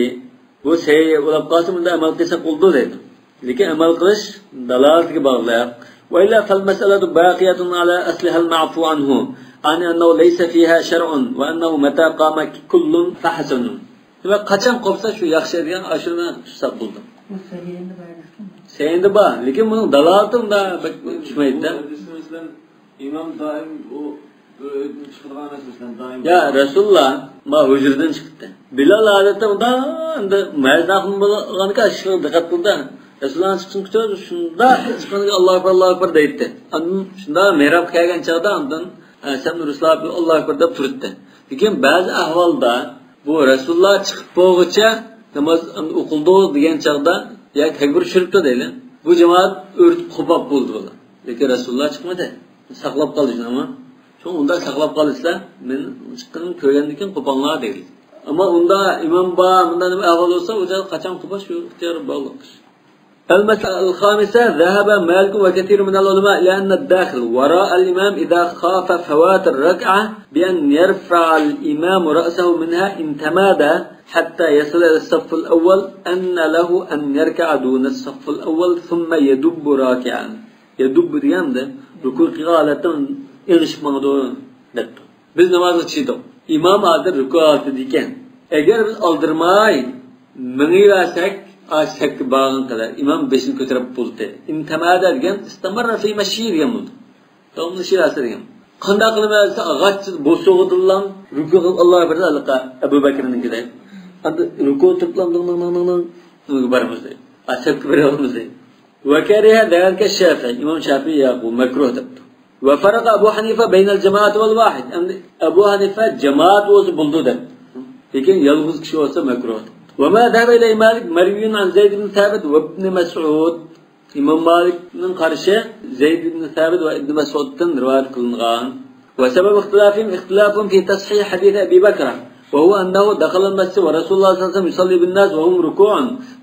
بۇ سەھىھ بولۇپ قالسا، بۇندا ئەمەل قىلساق بولىدۇ دەيدۇ. لېكىن ئەمەل قىلىش دالالىتىگە باغلىق. وإلا فالمسألة باقية على أصلها المعفو عنه، يعني أنه ليس فيها شرع، وأنه متى قام كل فحسن. دېمەك، قاچان قوپسا شۇ ياخشى دېگەن، ئاشۇنى تۇتساق بولىدۇ. بۇ سەھىھىندە بار ئەمەسكەن؟ سەھىھىندە بار، لېكىن بۇنىڭ دالالىتى ئۇندا بەك چۈشمەيدۇ-دە. بۇ ھەدىستە، مەسىلەن، ئىمام دائىم ئۇ ئۆيدىن چىقىدىغان ئەمەس، مەسىلەن، دائىم. يا، رەسۇلۇللا ما ھۇجرىدىن چىقتى. بىلال ئادەتتە ئۇندا ئەمدى مەزىن ئاخۇن بولغانىكەن، ئىشقا دىققەت قىلدى. رەسۇلۇللانى چىققىنى كۆرسە، شۇنداق چىققىنىغا ئاللاھۇ ئەكبەر، ئاللاھۇ ئەكبەر دەيتتى. ئاندىن شۇنداق مېھرابقا كەلگەن چاغدا ئاندىن، ئە، سەن رۇسۇللا ئاللاھۇ ئەكبەر دەپ تۇرۇتتى. لېكىن بەزى ئەھۋالدا بۇ رەسۇلۇللا چىقىپ بولغۇچە ناماز ئوقۇلدى دېگەن چاغدا، يا تەكبىر چۈشۈرۈپتۇ دەيلى. بۇ جامائەت ئۆرتۈپ قوپاپ بولدى بۇلار. لېكىن رەسۇلۇللا چىقمىدى. ساقلاپ قالدى شۇنىمۇ. شۇڭا ئۇنداق ساقلاپ قالىسىلەر، مەن چىققىنىمنى كۆرگەندىن كېيىن قوپاڭلار دەيلى. ئەمما ئۇندا ئىمام بار، مۇنداق نېمە ئەھۋال بولسا، ئۇ جايدا قاچان قوپاش شۇ ئىختىيار باغلىق ئىش. المسألة الخامسة، ذهب مالك وكثير من العلماء إلى أن الداخل وراء الإمام إذا خاف فوات الركعة بأن يرفع الإمام رأسه منها إن تمادى حتى يصل إلى الصف الأول أن له أن يركع دون الصف الأول ثم يدب راكعا. يدب دېگەندە رۇكۇ قىلغان ھالەتتە ئېڭىشىپ ماڭىدۇ دەپتۇ. بىز نامازغا چىدۇق. ئىمام ھازىر رۇكۇ ھالىتىدە ئىكەن. ئەگەر بىز ئالدىرىماي مېڭىۋەرسەك، ئاشۇ سەپكە بارغان قەدەر ئىمام بېشىنى كۆتۈرۈپ بولدى. ئىن تەمادە دېگەن ئىستەمەررە فى مەشيى دېگەن بولىدۇ. داۋاملىشىۋەرسە دېگەن. قانداق قىلىمەن دېسە، ئاغاچ بوسۇغىدىنلا رۇكۇ قىلىپ ئاللاھۇ ئەكبەر دەيدۇ، ئەبۇ بەكرىنىڭكىدەك. ئاندىن رۇكۇ تۇرۇپلا نىڭ، نىڭ، نىڭ، نىڭ، نىڭ، نېمىگە بارىمىز دەيدۇ. ئا، سەپكە بېرىۋالىمىز دەيدۇ. وكره ذلك الشافعي، ئىمام شافىئىي ياق، بۇ مەكرۇھ دەپتۇ. وفرق أبو حنيفة بين الجماعة والواحد، ئەمدى ئەبۇ ھەنىفە جامائەت بولسا بولىدۇ دەپتۇ. لېكىن يالغۇز كىشى بولسا مەكرۇھ دەپتۇ. وما ذهب إليه مالك مروي عن زيد بن ثابت وابن مسعود. ئىمام مالىكنىڭ قارىشى زەيد ئىبن سابىت ۋە ئىبن مەسئۇدتىن رىۋايەت قىلىنغان. وسبب اختلافهم اختلافهم في تصحيح حديث أبي بكرة، وهو أنه دخل المسجد ورسول الله صلى الله عليه وسلم يصلي بالناس وهم ركوع،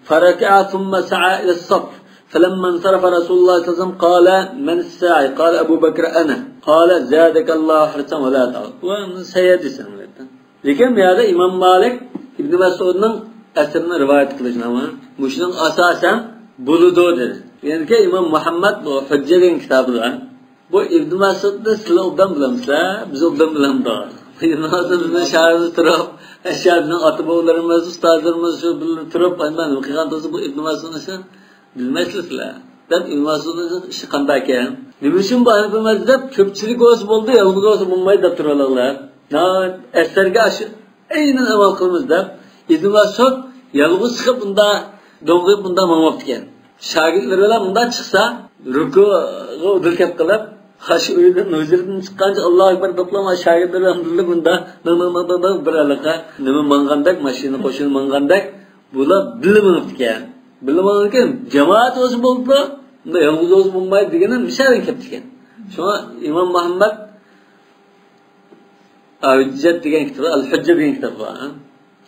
فركع ثم سعى إلى الصف، فلما انصرف رسول الله صلى الله عليه وسلم قال: من الساعي؟ قال أبو بكر: أنا. قال: زادك الله حرصا ولا تعود. بۇ سەھىھ ھەدىس، ئەلۋەتتە. لېكىن بۇ يەردە ئىمام مالىك ئىبن مەسئۇدنىڭ ئەسىرىنى رىۋايەت قىلىشىنى مۇشۇنىڭ ئاساسەن بولىدۇ دېدى. يەنىكى ئىمام مۇھەممەد بۇ ھۇججە دېگەن كىتابىدا بۇ ئىبن مەسئۇدنى سىلەر ئوبدان بىلەمسىلەر، بىز ئوبدان بىلەمدۇ؟ ئىبن مەسئۇد بىزنىڭ شاگىرتىمىز تۇرۇپ، ئەشەدىنىڭ ئاتا-بوۋىلىرىمىز، ئۇستازلىرىمىز شۇ بىللە تۇرۇپ، ئايمان قىلغان تۇرسا بۇ ئىبن مەسئۇدنى شۇ بىلمەيسىلەر دەپ، ئىبن مەسئۇدنىڭ ئىشى قانداق ئىكەن؟ نېمە ئۈچۈن بۇ ھەنىفىي مەزھەپ كۆپچىلىك بولسا بولىدۇ، يالغۇز بولسا بولمايدۇ دەپ تۇرۇۋالىڭلار. ناھايىتى ئەسەرگە ئاشۇ ئەينەن ئەمەل قىلىمىز دەپ، ئىبن مەسئۇد يالغۇز چىقىپ ئۇنداق دوڭغىيىپ ئۇنداق ماڭماپتىكەن. شاگىرتلىرى بىلەن ئۇنداق چىقسا، رۇكۇغا ئۇدۇل كەپ قىلىپ، خاش ئۆيدىن، ھۇجرىدىن چىققانچە ئاللاھۇ ئەكبەر دەپلا شاگىرتلىرى بىلەن بىللە مۇنداق دىڭ دىڭ دىڭ دىڭ دىڭ بىر ھېلىقى نېمە ماڭغاندەك، ماشىنا قوشۇنى ماڭغاندەك، بۇلار بىللە مېڭىپتىكەن. بىللە ماڭغاندىكىن، جامائەت بولسا بولىدۇ، بۇنداق يالغۇز بولسا بولمايدۇ دېگىنى مىسالغا كەپتىكەن. شۇڭا ئىمام مۇھەممەد ھۇججەت دېگەن كىتابى، ئەل ھۇججە دېگەن كىتابى بار، ھە؟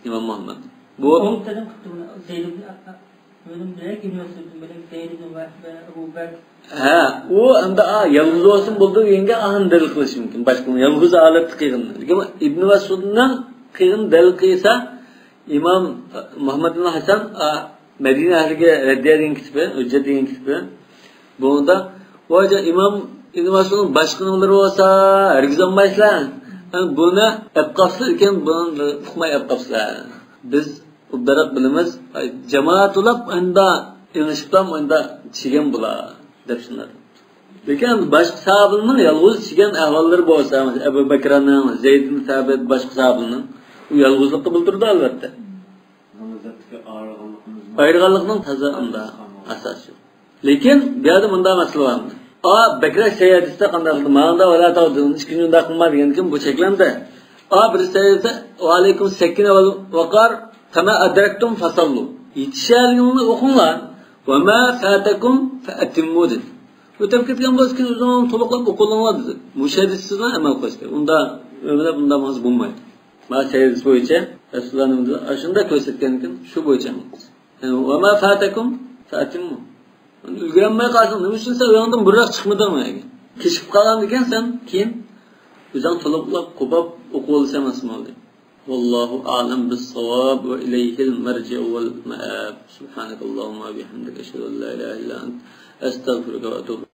ئىمام مۇھەممەد. بۇ ئۇنى تەرجىمە قىپتۇ بۇنى. زەيد ئىبن ئەخنەف، مېنىڭ بىلەن ئىبن مەسئۇد، مېنىڭ زەيد ئىبن ۋەھبە، ئەبۇ بەكر. ھە، ئۇ ئەمدى، ئا، يالغۇز بولسۇن بولدى دېگەنگە ئاندىن دەلىل قىلىشى مۇمكىن. باشقا يالغۇز ھالەتتە قىلغىنى. لېكىن ئىبن مەسئۇدنىڭ قىلغىنىنى دەلىل قىلسا، ئىمام مۇھەممەد ئىبن ھەسەن، ئا، مەدىنە ئەھلىگە رەددىيە دېگەن كىتابى، ھۇججەت دېگەن كىتابى. بۇنىڭدا، ۋاجا ئىمام ئىبن مەسئۇدنىڭ باشقا نېمىلىرى بولسا، ھەرگىز ئالمايسىلەر. يەنى بۇنى ئەپ قاپسىلەر ئىكەن، بۇنى ئۇقماي ئەپ قاپسىلەر. بىز ئوبدانراق بىلىمىز، جامائەت ئۇلاپ ئاندا ئېڭىشىپلا ئاندا چىگەن بۇلار، دەپ شۇنداق. لېكىن باشقا ساھابىلەرنىڭ يالغۇز چىگەن ئەھۋاللىرى بولسا، مەسىلەن، ئەبۇ بەكرەنىڭ، زەيدىن سابىت، باشقا ساھابىلەرنىڭ، ئۇ يالغۇزلۇققا بىلدۈرىدۇ، ئەلۋەتتە. ئايرىغانلىقنىڭ تازا ئۇنداق ئاساسى يوق. لېكىن بۇ يەردە مۇنداق مەسىلە بار. ئا، بەكرەك سەھىھ ھەدىستە قانداق قىلدى؟ ماڭدا ۋەلا تاغدىن ئىككىنچى ئۇنداق قىلما دېگەندىكىن بۇ چەكلەندى. ئا، بىر سەھىھ ھەدىستە ۋەئەلەيكۇم سەكىنە ۋەل ۋەقار، فەما ئەدرەكتۇم فەسەللۇ. يېتىشەلىگىنىڭلارنى ئوقۇڭلار. ۋەما فەتەكۇم فەئەتىممۇ دېدى. ئۆتۈپ كەتكەن بولسا كېيىن ئۆزۈڭلار تولۇقلاپ ئوقۇۋېلىڭلار دېدى. مۇشۇ ھەدىستىن ئەمەل قىلىش كېرەك. ئۇندا ئۆمىلەپ ئۇنداق ماڭسا بولمايدۇ. مانا سەھىھ ھەدىس بويىچە رەسۇلۇللا نېمە دېدى؟ ئاشۇنداق كۆرسەتكەنكىن شۇ بويىچە ئەمەل قىلىش. يەنى، ۋەما فەتەكۇم فەئەتىممۇ. ئۈلگۈرەلمەي قالساڭ، نېمە ئۈچۈن سەن ئۆيۈڭدىن بۇرۇنراق چىقمىدىڭ ئۆيگە؟ كېچىكىپ قالغاندىكەنسەن، كېيىن ئۆزۈڭ تولۇقلاپ، قوپاپ ئوقۇۋالسا ئەمەسمۇ بولدى. والله أعلم بالصواب وإليه المرجع والمآب. سبحانك اللهم وبحمدك، أشهد أن لا إله إلا أنت، أستغفرك وأتوب